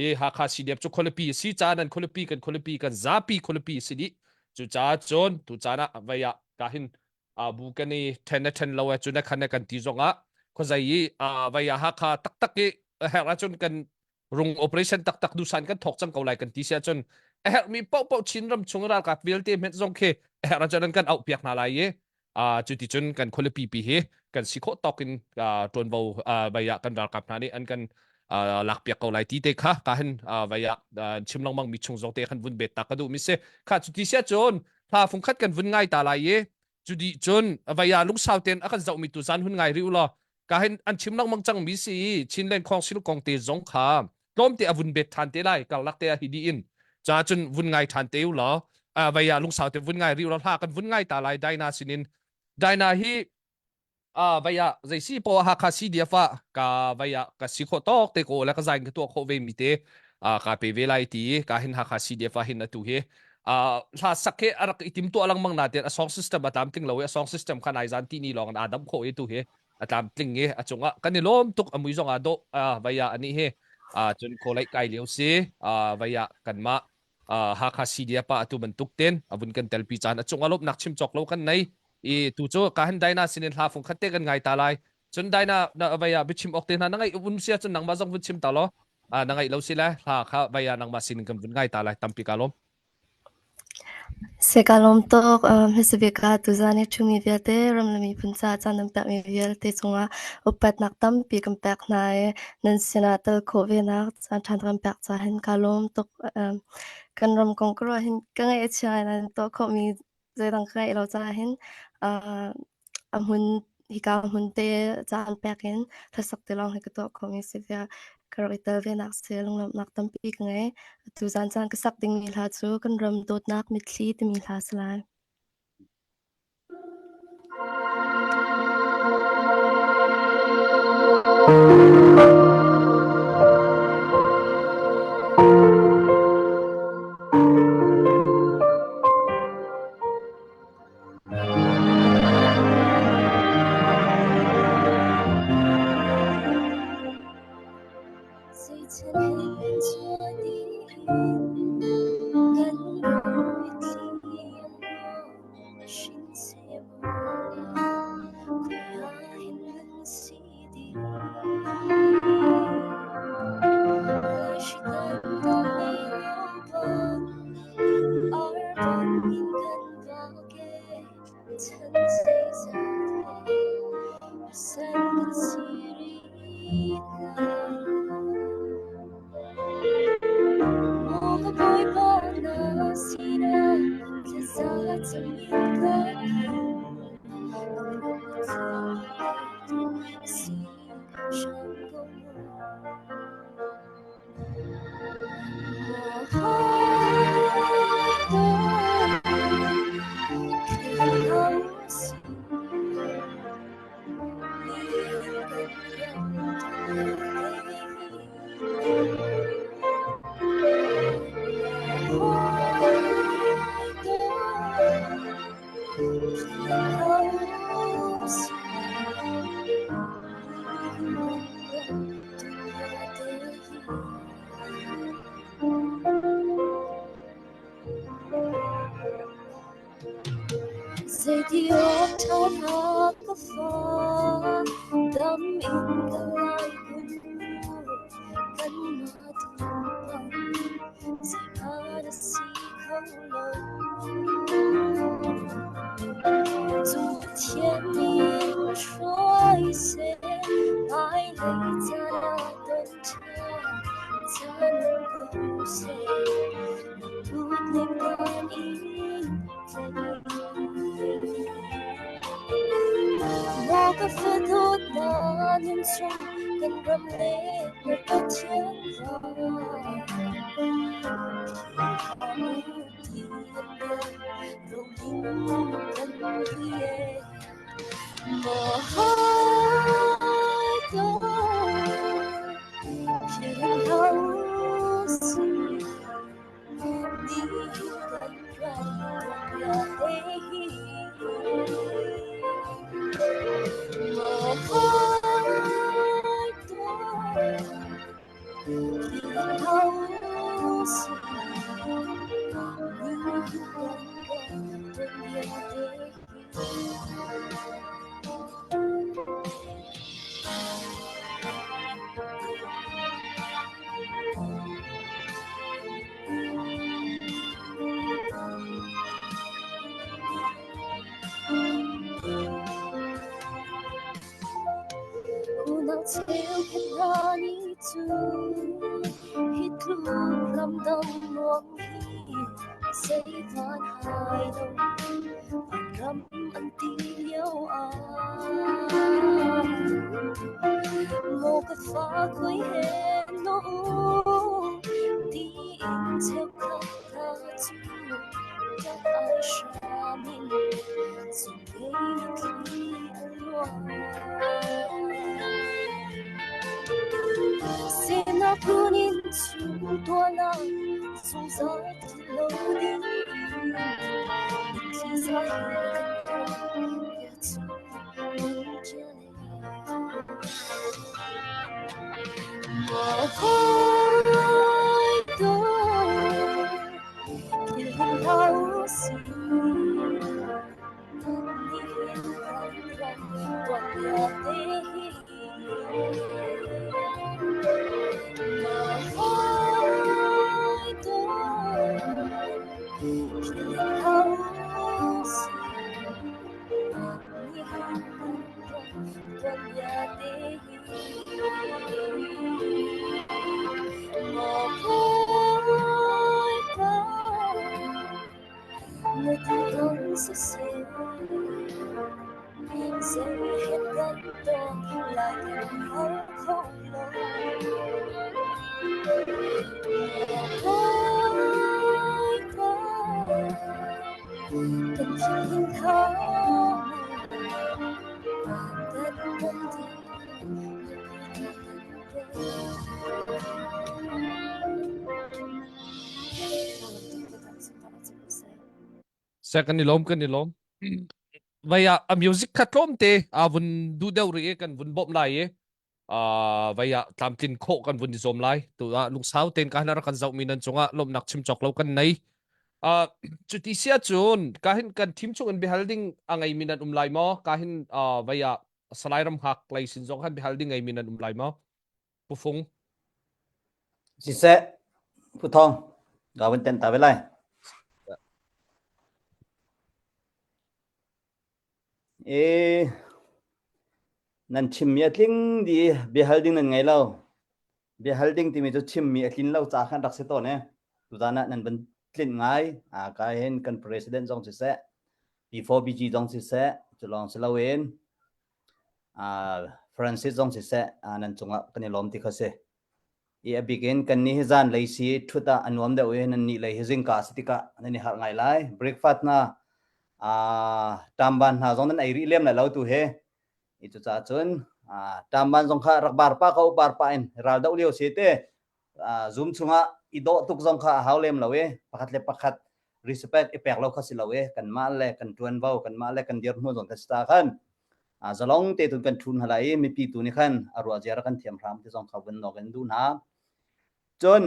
I Hakha CDF cu khualipi a si caah nan khualipi kan khualipi kan zapi khualipi a si dih. Cucaah cun tu caan ah vei ah ka hin bu kan i then a then lo e cun a khan e kan ti zong ah khuazei i vei ah Hakha taktak i a herh ahcun kan rung operation taktak dusan kan thok cang ko lai kan ti si ahcun a herhmi paohpaoh Chin ram chung ralkap vialte hmet zong khi a herh ahcun an kan auh piak hna lai i cu ti cun kan khualipi pi hi kan si khawh tawk in ṭuanvo vei ah kan ralkap hna nih an kan lak piak ko lai ti te kha ka hin vei ah chim lengmang mi chung zong te khan vun bet ta ka duh mi si kha cu ti sia cun hla fung khat kan vun ngai ta lai i cu di cun vei ah lungsau ten a kan zoh mi tu zan hun ngai ri u law ka hin an chim lengmang cang mi si i Chinland Council kong te zong kha tlawmte a vun bet ṭhan te lai karlak te ah hi di in ca cun vun ngai ṭhan te u law vei ah lungsau te vun ngai ri u law hla kan vun ngai ta lai Daina sinin Daina hi vei ah zei si po Hakha CDF ah ka vei ah ka si khawh tawk te ko le ka zain ka tuah khawh ve mi te ka pe ve lai ti ka hin Hakha CDF ah hin atu hi hla sak he a rak i tim tuah lengmang na ten a song system a tlamtling lo i a song system kha nai zan ti ni lawng in aa dam khawh i tu hi a tlamtling i a cungah kan i lawm tuk a mui zong aa dawh vei ah ani hi cun kawlei kai lio si vei ah kanmah Hakha CDF pa atu bantuk ten a vun kan telpi caan a cungah lawmhnak chim cawk lo kan nei i tu cu ka han daina sinin hla fung khat te kan ngai ta lai cun daina na vei ah biachim awk te hna na ngaih vun sia cun nangmah zong vun chim ta law na ngaih lo si le hla kha vei ah nangmah sinin kan vun ngai ta lai tampi ka lawm Se ka lawm tuk. Hmasa bik ah tuzaan i ṭhumi vialte ram le miphun caah caan nan pekmi vialte cungah upatnak tampi kan pek hna i nan sinah tel khawh venak caanṭha na kan pek caah hin kaa lawm tuk. Kan ram kong ka ruah hin ka ngaih a chia ngai nain tuah khawhmi zeidang ka ngeih lo caah hin a hmun hika hmun te caan pek in hlasak te lawng hi ka tuah khawhmi si tiah ka rak i tel venak si lunglawmhnak tampi ka ngei. Atu zan caan ka sak dingmi hla cu kan ram dawtnak mitthli timi hla si lai. Cheukhat hna nih cun hi tluk ramdang nuam hi zeihmanh hai lo ram an ti lio ah maw ka fa khoi he no tiin cheukhat hna cu ṭap ai hram in cungkei mitthli an luang. Semnak runin chung tuahnak zungzal ti lo ding in mitthli zai kan tuah bia cu kan ṭial Maw hawi dawt philh hlah u sih nihin kan ram tuanbia te hi. Maw hawi dawt philh hlah u sih nihin kan ram tuanbia te hi. Maw hawi dawt na thang siseh zei het kan tawn lai kan hal kho lo. Maw hawi kan thin thang kan kan di Se kan i lawm kan i lawm. Vai ah a music kha tlawm te a vun duh deuh rih i kan vun bawmh lai i uh, vai ah tlamtlin khawh kan vun i zuam lai. Tu ah lungsau tein ka hin rak kan zohmi nan cungah lawmhnak chim cawk lo kan nei. Uh, cuti sia cun ka hin kan team chung in biahal ding a ngeimi nan um lai maw? Ka hin uh, vai ah Salai Ram Hngak lei sin zong khan biahal ding ngeimi nan um lai maw? Pu Fung. Siseh, Pu Thawng, ga vun ten ta ve lai. E, nan chimmi a tling di biahal ding nan ngei lo. Biahal ding timi cu chimmi a tlin lo ca khan rak si tawn e. Tuzan ah nan van tlinh ngai. A ka hin kan president zong siseh, P4BG zong siseh, cu lawng si loin Francis zong siseh nan cungah kan i lawm ti kha si. I a bik in kan nih hi zan lei si ṭhut ah a nuam deuh i nan nih lei hi zingka si tikah nan i harh ngai lai. Breakfast hna ṭamban hna zong nan ei rih lem lai lo tu hi. I cucaah cun ṭamban zong kha rak bar pa ko bar pa in ral doh lio si te Zoom chungah i dawh tuk zong kha a hau lem lo i pakhat le pakhat respect i pek lo kha si lo i kanmah le kan ṭuanvo kanmah le kan dirhmun zong kan si ta khan zalong te tun kan ṭhun hna lai i mipi tu nih khan a ruah ziar kan thiam hram ti zong kha vun nawk in duh hna. Cun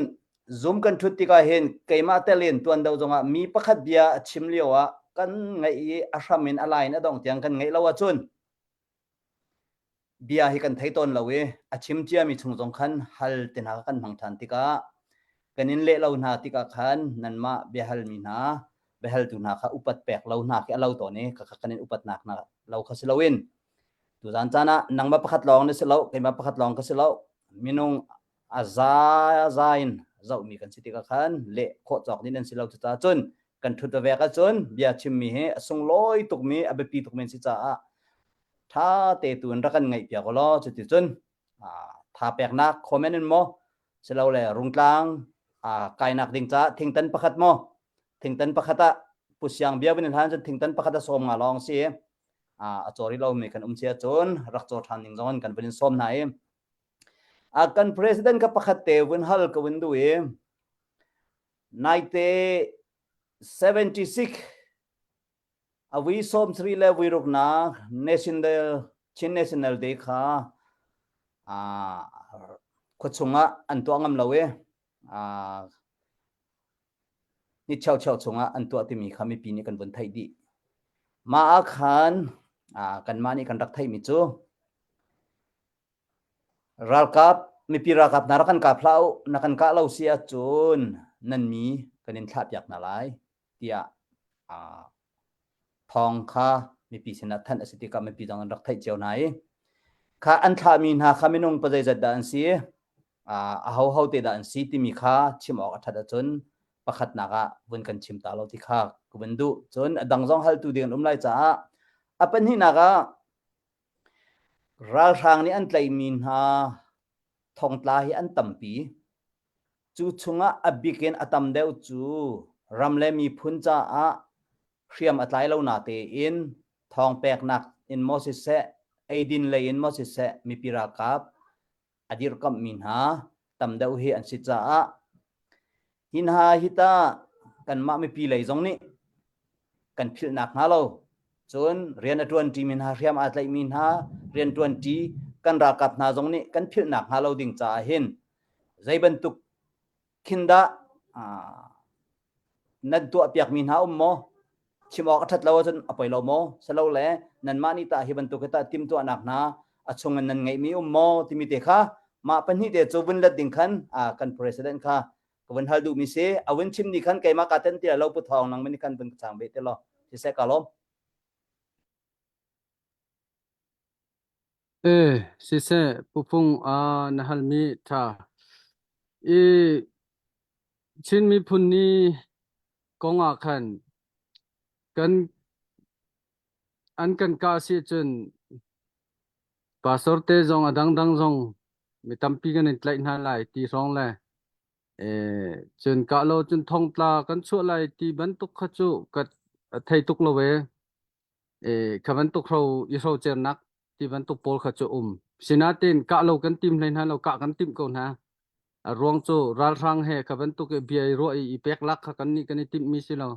Zoom kan ṭhut tikah hin keimah tel in tuan deuh zongah mi pakhat bia a chim lio ah kan ngaih i a hram in a lai in a dongh tiang kan ngaih lo ahcun bia hi kan thei tawn lo i a chim ciami chung zong khan hal te hna kan hmang ṭhan tikah kan in leh lo hna tikah khan nanmah biahalmi hna biahaltu hna kha upat pek lo hna khi a lo tawn i khakha kan in upatnak hna lo kha si loin tuzan caan ah nangmah pakhat lawng na si lo keimah pakhat lawng ka si lo minung a za za in zohmi kan si tikah khan leh khawh cawk ding nan si lo cucaah cun kan ṭhut vek ahcun bia chimmi hi a sunglawi tukmi a biapi tukmi an si caah ṭha te tu in rak kan ngaihpiak u law cuticun tha peknak comment in maw silole rungtlang kainak ding caah thingtan pakhat maw thingtan pakhat ah Pu Siang bia vun in hlan cun thingtan pakhat a sawm nga lawng si a cawri lomi kan um sia cun rak caw ṭhan ding zong in kan vun in sawm hna i a kan president ka pakhat te vun hal ka vun duh i naite 76 A vui 70 le vui ruknak National Chin National Day kha khuachung ah an tuah ngam lo i ni cheucheu chungah an tuah timi kha mipi nih kan vun theih dih. Mah ah khan kanmah nih kan rak theihmi cu Ralkap mipi ralkap hna rak kan kap hlah u, na kan kah lo si ahcun nan mi kan in thlahpiak hna lai tiah thawng kha mipi sinah thanh a si tikah mipi zong an rak theih cio hna i. Kha an thlahmi hna kha minung pazeizat dah an si, a ho ho te dah an si timi kha chim awk a ṭhat ahcun pakhatnak ah vun kan chim ta lo ti kha ka vun duh. Cun a dang zong haltu ding an um lai caah a pahnihnak ah ralhrang nih an tlaihmi hna thongtla hi an tampi. Cu chungah a bik in a tam deuh cu ram le miphun caah hriam a tlai lo natein thawngpeknak in maw siseh, eidin lei in maw siseh mipi ralkap a dirkamhmi hna tam deuh hi an si caah hi hna hi ta kanmah mipi lei zong nih kan philhnak hnga lo cun rian a ṭuanṭimi hna hriam aa tlaihmi hna rian ṭuanṭi kan ralkap hna zong nih kan philhnak hnga lo ding caah hin zei bantuk khin dah nan tuahpiakmi hna um maw? Chim awk a ṭhat lo ahcun a poi lo maw? Silole nanmah nih tah hi bantuk hi tah timhtuahnak hna a chung in nan ngeihmi um maw timi te kha mah pahnih te cu vun let ding khan kan president kha ka vun hal duhmi si. A vun chim ni khan keimah kaa ten ti lo pu thawng nang min khan vun ka chang ve te law. Siseh ka lawm. Eh, siseh, pufung a na halmi ṭha. I Chin miphun ni kong ah khan kan an kan kah si cun pastor te zong a dangdang zong mi tampi kan in tlaih hna lai ti hrawng le eh cun kah lo cun thongtla kan chuah lai ti bantuk kha cu ka thei tuk lo e. Eh kha bantuk hro i hrocernak ti bantuk pawl kha cu um. Sinain kah lo kan tim hlei hna lo kah kan timh ko hna. A ruang cu ralhrang he kha bantuk i bia i ruah i i pek lak kha kan nih kan i timhmi si lo.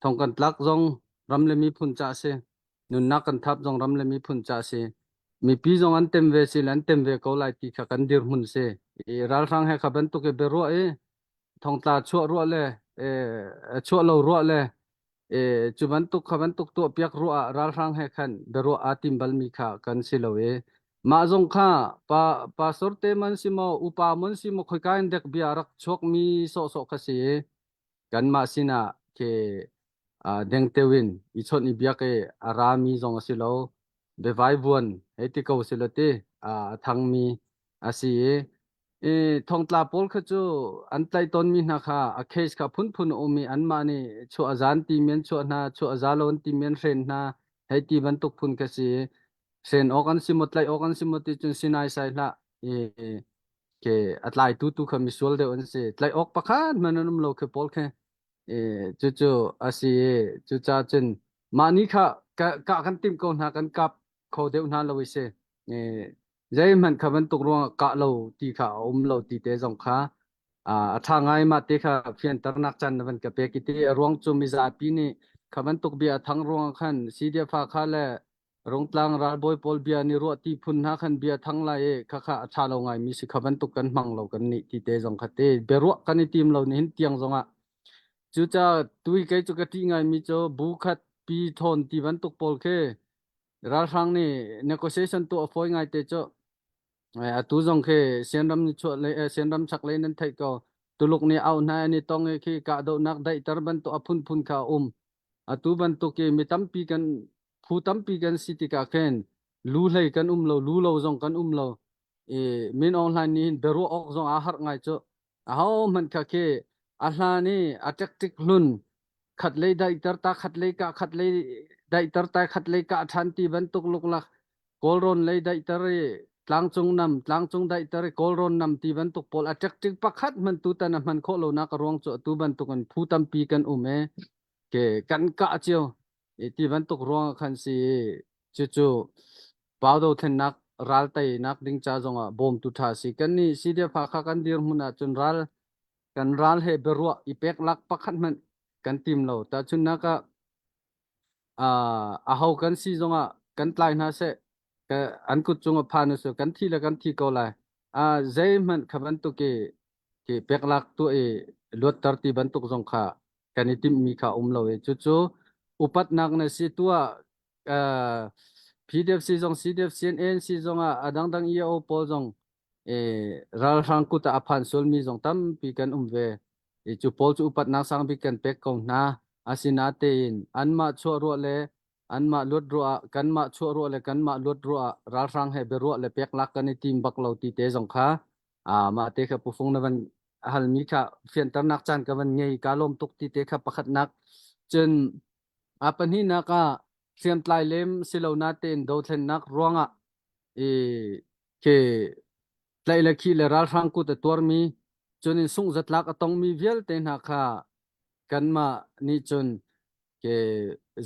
Thong kan tlak zong ram le miphun ca si. Nunnak kan thap zong ram le miphun ca si. Mipi zong an tem ve si le an tem ve ko lai ti kha kan dirhmun si. I ralhrang he kha bantuk i biaruah i thongtla chuah ruah le eh, chuah lo ruah le E, cu bantuk kha bantuk tuahpiak ruah ah ralhrang he khan biaruah aa tim balmi kha kan si lo i mah zong kha pa pastor te man si maw upa man si maw khoika in dek bia rak chuakmi sawhsawh kha si i kanmah sinah ke dengteo in i chawnh i biak i a rami zong a si lo biavai vuan hei ti ko si lo ti a thangmi a si i I thongtla pawl kha cu an tlaih tawnmi hna kha a case kha phunphun a um i anmah nih chuah a zan timi an chuah hna, chuah a za lo an timi an hren hna, hei ti bantuk phun kha si. Hren awk an si maw, tlaih awk an si maw ti cun sinai sai hlah. I ke a tlaitu tu kha misual deuh an si. Tlaih awk pakhat hmanh an um lo khi pawl khi. I cucu a si i cucaah cun mah ni kha kah kan timh ko hna, kan kap kho deuh hna lo i si. I zeihmanh kha bantuk ruangah kah lo ti kha a um lo ti te zong kha a ṭha ngai mah te kha fianternak caan na van ka pek i ti a ruang cu mizapi nih kha bantuk bia a thang ruangah khan CDF kha le Rungtlang ralbawi pawl bia ni ruah ti phun hna khan bia thang lai i kha kha a ṭha lo ngai mi si kha bantuk kan hmang lo kan nih ti te zong kha te biaruah kan i tim lo ni hin tiang zongah cucaah tui kei cu ka ṭih ngai mi cu bu khat pi thawn ti bantuk pawl khi Ralhrang nih negotiation tuah a fawi ngai te cu. Atu zong khi Sianram ni chuah lei Sianram chak lei nan theih ko. Tuluk nih au hna an i tong i khi kahdohnak daihter bantuk a phunphun kha a um. Atu bantuk i mi tampi kan phu tampi kan si tikah khin lu hlei kan um lo, lu lo zong kan um lo. I Min Aung Hlaing nih hin biaruah awk zong aa harh ngai cu. Ahohmanh kha khi a hlan i a ṭekṭik hlun khat lei daihter ta khat lei kah khat lei daihter ta khat lei kah ṭhan ti bantuk luklak Kawlrawn lei daihter i tlangcung nam tlangcung daihter i Kawlrawn nam ti bantuk pawl a ṭekṭik pakhat hmanh tutan a hman khawh lonak a ruang cu atu bantuk in phu tampi kan um i ke kan kah cio i ti bantuk ruang ah khan si i cucu pau dothlennak ral teinak ding ca zongah bawmtu ṭha si. Kannih CDF Hakha kan dirhmun ahcun ral kan ral he biaruah i peklak pakhat hmanh kan tim lo. Tahchunhnak ah uh, aho kan si zongah kan tlai hna seh an kut cung a phan su kan thi le kan thi ko lai. Uh, zeihmanh kha bantuk i ki peklak tu i luatter ti bantuk zong kha kan i timhmi kha um lo i cucu upatnak na si tuah uh, PDFC zong CDF CNNC zong ah a dangdang EAO pawl zong eh, ralhrang kut ah a phan sualmi zong tampi kan um ve. I cu pawl cu upatnak sang bik kan pek ko hna. Asinatein anmah chuah ruah le Anmah luat ruah ah kanmah chuah ruah le kanmah luat ruah ah ralhrang he biaruah le peklak kan i tim bak lo ti te zong kha ah mah te kha pufung na van halmi kha fianternak caan ka van ngei ka lawm tuk ti te kha pakhatnak cun a pahnihnak ah hriamtlai lem si lo na tein dothlennak ruangah i ke tlaih le khih le ralhrang kut a tuarmi cun in sungh zatlak a tongmi vialte hna kha kanmah nih cun ke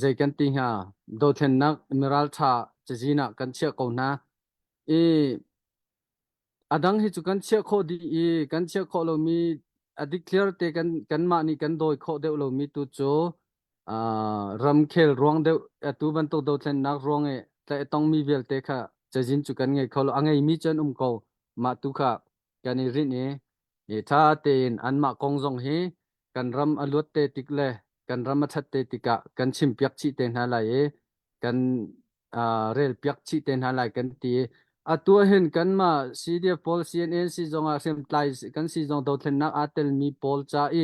zei kan ti hnga dothlennak miralṭha cazin ah kan chiah ko hna i a dang hi cu kan chiah khawh dih i kan chiah khawh lomi a dikthliar te kan kanmah nih kan dawi khawh deuh lomi tu cu uh, ramkhel ruang deuh atu bantuk dothlennak ruang i tlaih a tongmi vialte kha cazin cu kan ngei kho lo a ngeimi cu an um ko mah tu kha kan i rinh i i ṭha tein anmah kong zong hi kan ram a luat te tik le kan ram a ṭhat te tikah kan chimpiak chih te hna lai i kan uh, relpiak chih te hna lai kan ti. Atu hin kanmah CDF pawl CNN si zongah hriamtlai kan si zong dothlennak aa telmi pawl ca i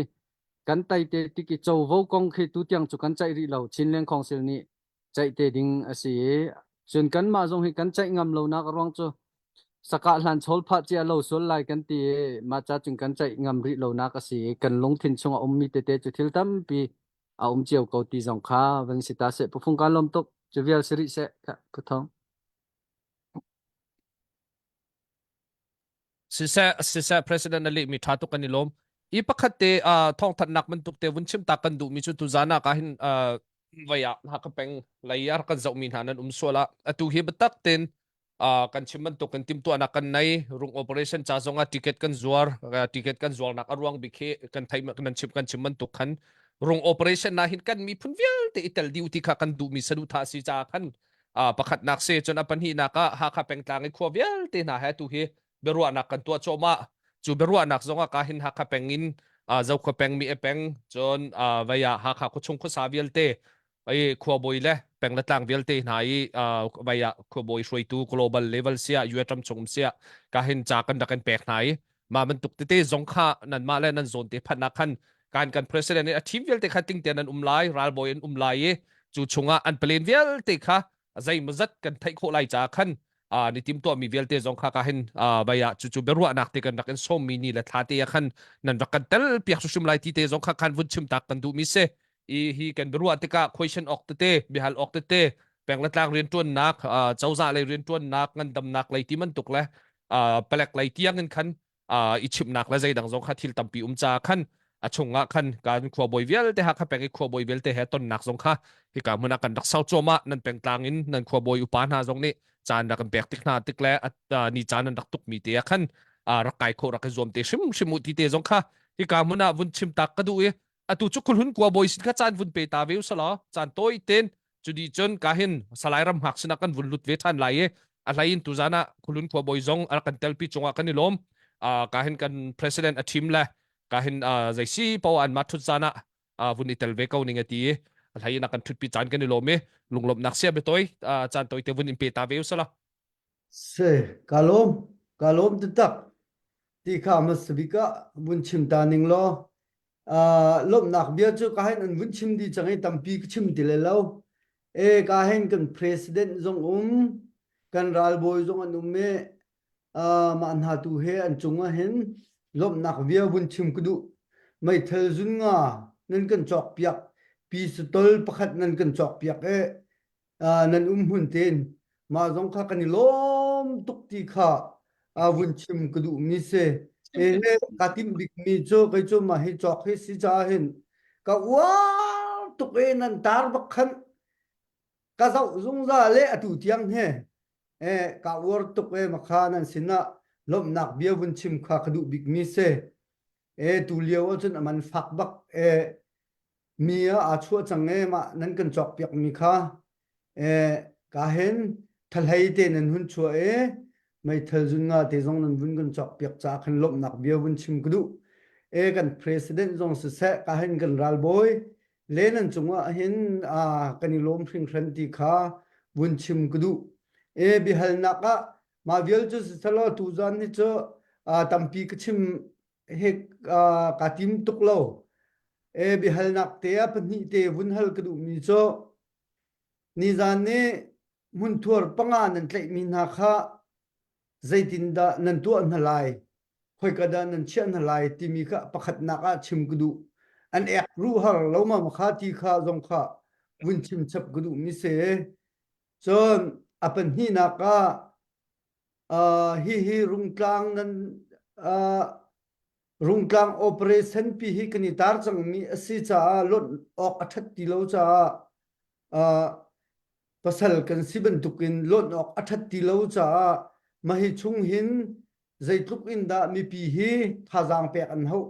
kan tai te tik i covo kong khi tutiang cu kan ceih rih lo Chinland Council nih ceih te ding a si i cun kanmah zong hi kan ceih ngam lonak a ruang cu sakah hlan chawl phah cia lo sual lai kan ti i mah ca cun kan ceih ngam rih lonak a si i kan lungthin chung a ummi tete cu thil tampi a um cio ko ti zong kha van si ta seh pufung kan lawm tuk cu vial si rih seh ka thong Siseh siseh president na lehmi ṭha tuk kan i lawm. I pakhat te uh, thawngthanhnak bantuk te vun chim ta kan duhmi cu tuzan ah ka hin uh, vai ah Hakha peng lei ah kan zohmi hna nan um sual ah atu hi biatak tein uh, kan chim bantuk kan timtuahnak kan nei rung operation ca zong ah ticket kan zuar uh, ticket kan zuarnak a ruang bik hi kan thei kan chim kan chim bantuk khan rung operation na hin kan miphun vialte i tel diu ti kha kan duhmi saduhthah si caah khan uh, pakhatnak si cun a pahnihnak ah Hakha pengtlang i khua vialte hna he tu hi biaruahnak kan tuah cuahmah cu biaruahnak zong ah ka hin Hakha peng in uh, Zokhua peng mi e peng cun uh, vei ah Hakha khuachung khuasa vialte ai khuabawi le peng le tlang vialte hna i uh, vei ah khuabawi hruaitu global level sia US ram chung sia ka hin ca kan rak kan pek hna i mah bantuk tete zong kha nan mah le nan zawn te phat nak khan kan kan president nih a team vialte kha ting te nan um lai ralbawi an um lai i cu chungah an plan vialte kha zeimawzat kan theih khawh lai caah khan ni tim tuahmi vialte zong kha ka hin bai ah cucu biaruahnak te kan rak in sawmmi ni le thla te ah khan nan rak kan tel piak hrimhrim lai ti te zong kha khan vun chim tak kan duhmi si i hi kan biaruah tikah question ok tete bihal ok tete peng le tlang riantuannak cozah lei riantuannak ngandamnak lei ti bantuk le palek lei tiang in khan i chimhnak le zeidang zong kha thil tampi um ca khan a chungah khan kan khuabawi vialte ha kha peng i khuabawi vialte he tonnak zong kha hika hmun ah kan rak sau cuahmah nan pengtlang in nan khuabawi upa hna zong nih caan rak kan pek tik hna tik le ni caan an rak tuk mi te ah khan rak kai khawh rak i zuam te hrim hrim u ti te zong kha hika hmun ah vun chim tak ka duh i atu cu khulhun khuabawi sin kha caan vun pe ta ve usalaw caan tawi ten Cudi cun ka hin Salai ram hngak sinah kan vun lut ve ṭhan lai i a hlei in tuzan ah Khulun khuabawi zong a kan telpi cungah kan i lawm. Ka hin kan president a thim le ka hin zei si poah an mah ṭhut zan ah vun i tel ve ko ning a ti i a hlei in a kan ṭhutpi caan kan i lawm i lunglawmhnak sia biatawi caan tawi te vun in pe ta ve usala. Se ka lawm ka lawm taktak ti kha hmasabik ah vun chim ta ning law uh, lawmhnak bia cu ka hin an vun chim dih cang i tampi ka chim ti le lo e ka hin kan president zong um kan ralbawi zong an um i uh, mah hna tu he an cung ah hin lawmhnak bia vun chim ka duh meithal zun nga nan kan cawk piak pistol pakhat nan kan cawk piak e nan um hmun tein mah zong kha kan i lawm tuk ti kha vun chim ka duhmi si. He ka timh bikmi cu kei cu mah hi cawk hi si caah hin ka uar tuk i nan tar bak khan ka zoh zungzal le atu tiang he eh ka uar tuk e makha nan sinah lawmhnak bia vun chim kha ka duh bikmi si. E tu lio ahcun a man fak bak e Mi ah aa chuah cang e mah nan kan cawkpiakmi kha eh ka hin thahlei te nan hun chuah e meithal zun nga te zong nan vun kan cawkpiak caah khan lawmhnak bia vun chim ka duh. E kan president zong siseh ka hin kan ralbawi le nan cungah hin aa kan i lawm hringhran ti kha vun chim ka duh. E biahalnak ah mah vial cu siselaw tuzan ni cu tampi ka chim he kaa tim tuk lo. E biahalnak te ah pahnih te vun hal ka duhmi cu. Nizan nih hmunthuar panga nan tlaihmi hna kha zeitindah nan tuah hna lai, khoika dah nan chiah hna lai timi kha pakhatnak ah chim ka duh. An ek ruh har lo ma kha ti kha zong kha vun chim chap ka duh mi si. Cun a pahnihnak ah uh, hihi rungtlang nan uh, rungtlang operation pi hi kan i tar cangmi a si caah lonh awk a ṭhat ti lo caah uh, pasal kan si bantukin lonh awk a ṭhat ti lo caah mahi chung hin zeitluk in dah mipi hi thazaang pek an hauh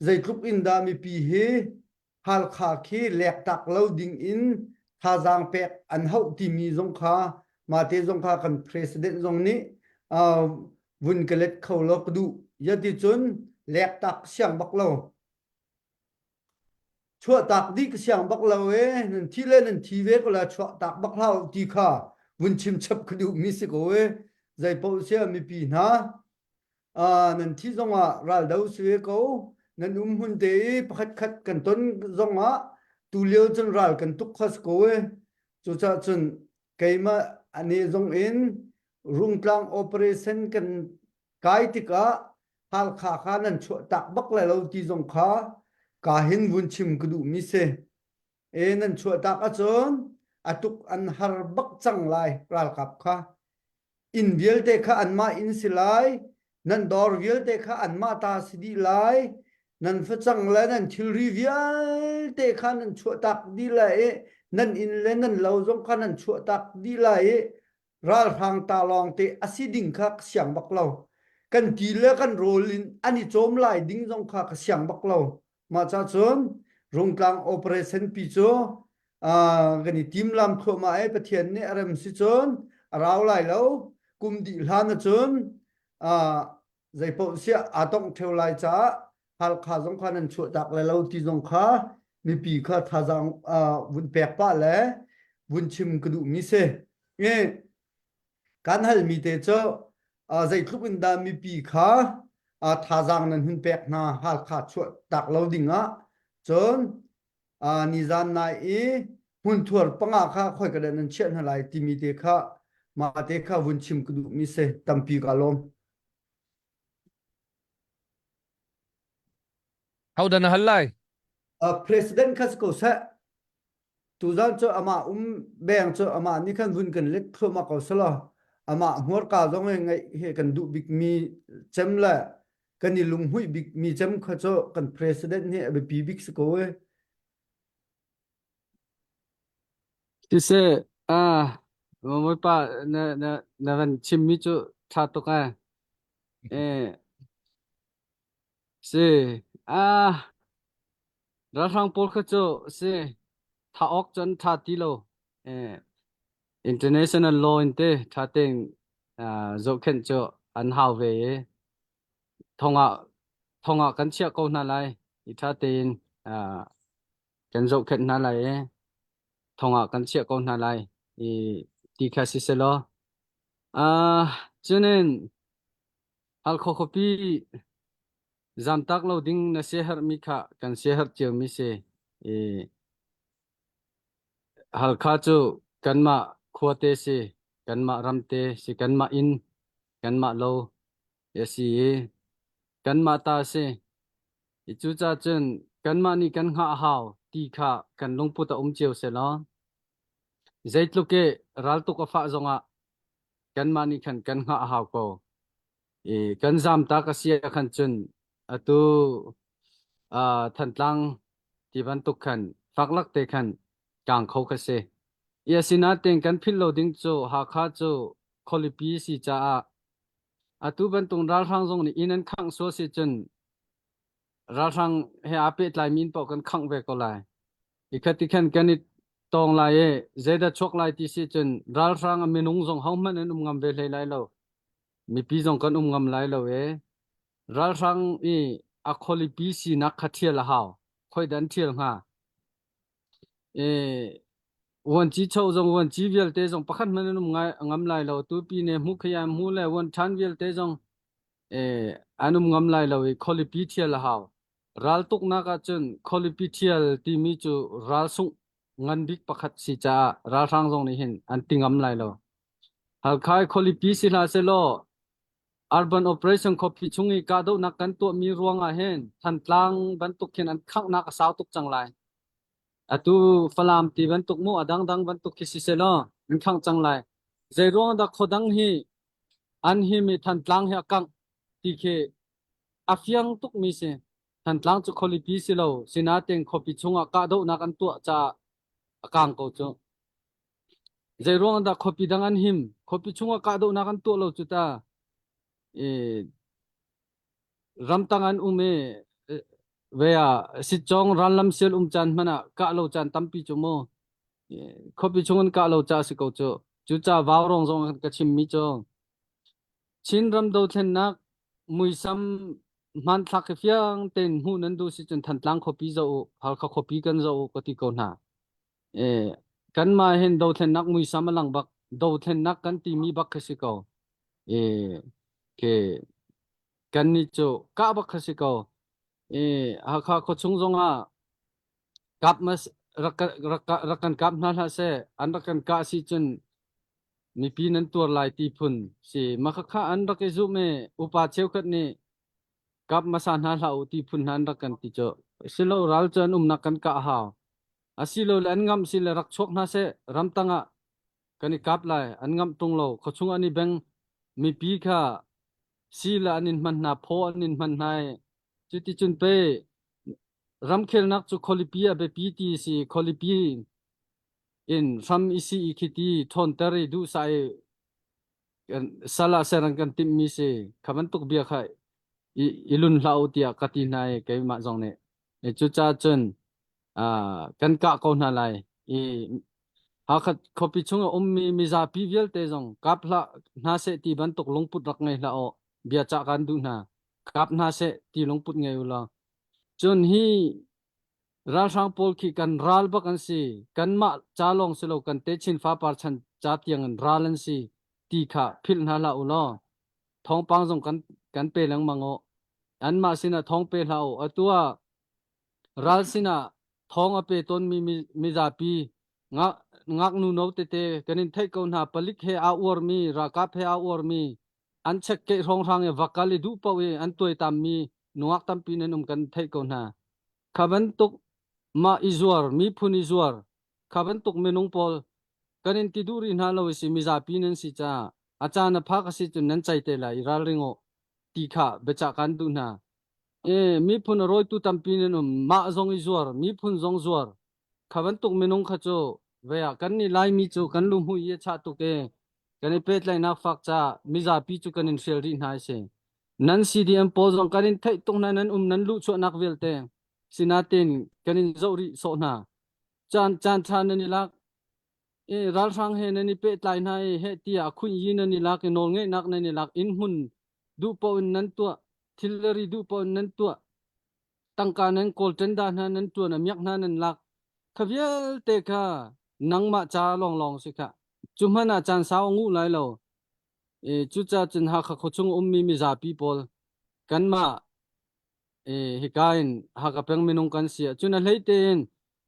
zeitluk in dah mipi hi Halkha khi lektak lo ding in thazaang pek an hauh timi zong kha mate zong kha kan president zong nih uh, vun ka let kho lo ka duh. Yati cun lektak siang bak lo. Chuahtak dih ka siang bak lo e nan thi le nan thi ve ko la chuahtak bak hlah ti kha vun chim chap ka duh mi si ko e zei paoh sia mipi hna nan thi zongah raldo si ve ko nan um hmun te i pakhat khat kan ton zongah tu lio cun ral kan tuk kho si ko e cucaah cun keimah ane zong in rungtlang operation kan kai tikah Halkha kha nan chuah tak bak lai lo ti zong kha ka hin vun chim ka duh mi si e nan chuah tak ahcun atuk an har bak cang lai ralkap kha Inn vialte kha anmah inn si lai, nan dawr vialte kha anmah ta si dih lai, nan facang le nan thilri vialte kha nan chuahtak dih lai i nan inn le nan lo zong kha nan chuahtak dih lai i ralhrang ta lawngte a si ding kha ka siang bak lo. Kan ti le kan rawl in an i cawm lai ding zong kha ka siang bak lo. Mah ca cun Rungtlang operation pi cu kan i timlam thluahmah i Pathian nih a rem si cun a rau lai lo. Kum dih hlan ahcun zeipaoh siah aa tongh ṭheo lai caah Halkha zong kha nan chuahtak lai lo ti zong kha mipi kha thazaang vun pek pah le vun chim ka duhmi si. Kan halmi te cu zeitluk in dah mipi kha thazaang nan hun pek hna Halkha chuah tak lo ding ah cun nizan nai i hmunthuar panga kha khoi ka nan chiah hna lai timi te kha mah te kha vun chim ka duhmi si tampi ka lawm. Hodah na hal lai? Uh, President kha si ko seh. Tuzan cu amah um beng cu amah nih khan vun kan let thluahmah ko selaw amah hmurka zong hi ngaih hi kan duh bikmi cem le kan i lunghmuih bikmi cem kha cu kan president hi a biapi bik si ko e. Siseh, ah, Bawipa na na na van chimmi cu ṭha tuk eh. Eh, si, ah, Ralhrang pawl kha cu si tha awk cu an tha ti lo. Eh, international law in te tha tein uh, zohkhenh cu an hau ve i thong ah thong ah kan chiah ko hna lai. I tha tein uh, kan zohkhenh hna lai i thong ah kan chiah ko hna lai. I ti kha si selaw. Uh, cunin Halkhaw khuapi Zamtak lo ding na siaherhmi kha kan siaherh ciomi si. I Halkha cu kanmah khuate si, kanmah ramte si, kanmah inn, kanmah lo a si i kanmah ta a si. I cucaah cun kanmah nih kan hngah a hau ti kha kan lungput a um cio sehlaw zeitluk i raltuk a fah zongah kanmah nih khan kan hngah a hau ko. I kan zamtak a si ah khan cun atu uh, Thantlang ti bantuk khan faklak te khan kang kho kha si. I asinain kan philh lo ding cu Hakha cu khualipi si caah atu bantuk ralhrang zong nih inn an khangh sual si cun ralhrang he aa pehtlai mi paoh kan khangh ve ko lai. I khati khan kan i tong lai i zeidah chuak lai ti si cun ralhrang a minung zong hohmanh an um ngam ve hlei lai lo. Mipi zong kan um ngam lai lo e. Ralhrang i a khualipi sinak kha ṭhial a hau. Khoi dah an ṭhial hnga? E, vuanci cho zong vuanci vialte zong pakhat hmanh an um ngai ngam lai lo. Tupi ne hmu khaya hmu le vuan ṭhan vialte zong e, an um ngam lai lo i khualipi ṭhial a hau. Raltuknak ahcun khualipi ṭhial timi cu ral sungh ngan bik pakhat si caah ralhrang zong nih hin an ti ngam lai lo. Halkha i khualipi si hlah sehlaw Urban Operation khuapi chung i kahdohnak kan tuahmi ruangah hin Thantlang bantuk khin an khanghnak a sau tuk cang lai. Atu Falam ti bantuk mu a dangdang bantuk khi si sehlaw an khangh cang lai. Zei ruang dah khuadang hi an him i Thantlang hi a kangh ti khi a fiang tukmi si. Thantlang cu khualipi si lo, sinain khuapi chungah kahdohnak an tuah caah a kang ko cu. Zei ruang dah khuapi dang an him? Khuapi chungah kahdohnak an tuah lo cu ta. I ramtang an um i ve ah sitcawng rallam sial um caan hmanh ah kah lo caan tampi cu mu. Khuapi chung an kah lo ca si ko cu. Cucaah vaurawng zong ka chimmi cu Chinram dothlennak muisam hmanthlak hi fiang tein hmuh nan duh si cun Thantlang khuapi zoh u, Halkha khuapi kan zoh u ka ti ko hna. E, kanmah hin dothlennak muisam a lang bak, dothlennak kan timi bak khi si ko. E, ke kannih cu kah bak khi si ko. E, Hakha khuachung zongah kap mas rak rak rak kan kap hna hlah seh, an rak kan kah si cun mipi nan tuar lai ti phun si makhakha an rak i zumh i upa cheukhat nih kap hmasa hna hlah u ti phun hna an rak kan ti cu silo ral cu an umnak kan kah hau asilole an ngamh si le rak chuak hna seh ramtang ah kan i kap lai an ngamh tung lo khuachung an i beng mipi kha si le an in hman hna phaw an in hman hna i cuticun pe ramkhelnak cu khualipi a biapi ti si khualipi in hram i si i khiti ṭhawnter i duhsah i kan sal ah ser an kan timhmi si kha bantuk bia kha i, i lun hlah u tiah ka ti hna i keimah zong nih i cucaah cun uh, kan kah ko hna lai i Hakha khuapi chung a ummi mizapi vialte zong kap hlah hna seh ti bantuk lungput rak ngei hlah aw bia cah kan duh hna kap hna seh ti lungput ngei u law cun hi Ralhrang pawl khi kan ral bak an si. Kanmah ca lawng si lo kan techin fapar chan ca tiang in ral an si ti kha philh hna hlah u law thawngpang zong kan kan pe lengmang aw. Anmah sinah thawng pe hlah u. Atu ah ral sinah thawng a pe tawnmi mizapi ngaknu no tete kan in theih ko hna palik he aa uarmi ralkap he aa uarmi an check keih hrawnghrang i va kal i duh paoh i an tuaitammi nungak tampi nan um kan theih ko hna. Kha bantuk mah i zuar, miphun i zuar, kha bantuk minung pawl kan in ti duh rih hna lo i si mizapi nan si caah a caan a phak a si cun nan cei te lai i ralring u ti kha biacah kan duh hna. E, miphun a rawitu tampi nan um, mah zong i zuar, miphun zong zuar, kha bantuk minung kha cu ve ah kan nih Laimi cu kan luhmui i a chah tuk i kan i pehtlaihnak fak caah mizapi cu kan in hrial rih hna a si. Nan CDM pawl zong kan in theih tuk hna nan um nan luhchuahnak vialte sinatin kan in zoh rih sawh hna. Caan caan ṭha nan i lak i ralhrang he nan i pehtlai hna i heh tiah khunh yi nan i lak i nawlngeihnak nan i lak inn hmun duh paoh in nan tuah thil le ri duh paoh in nan tuah tangka nan kawl ṭenda hna nan ṭuan a miak hna nan lak kha vialte kha nangmah ca lawnglawng si kha cu hmanh ah caan sau a nguh lai lo e cucaah cun Hakha khuachung ummi mizapi pawl kanmah e hika in Hakha peng minung kan si ah cun a hlei tein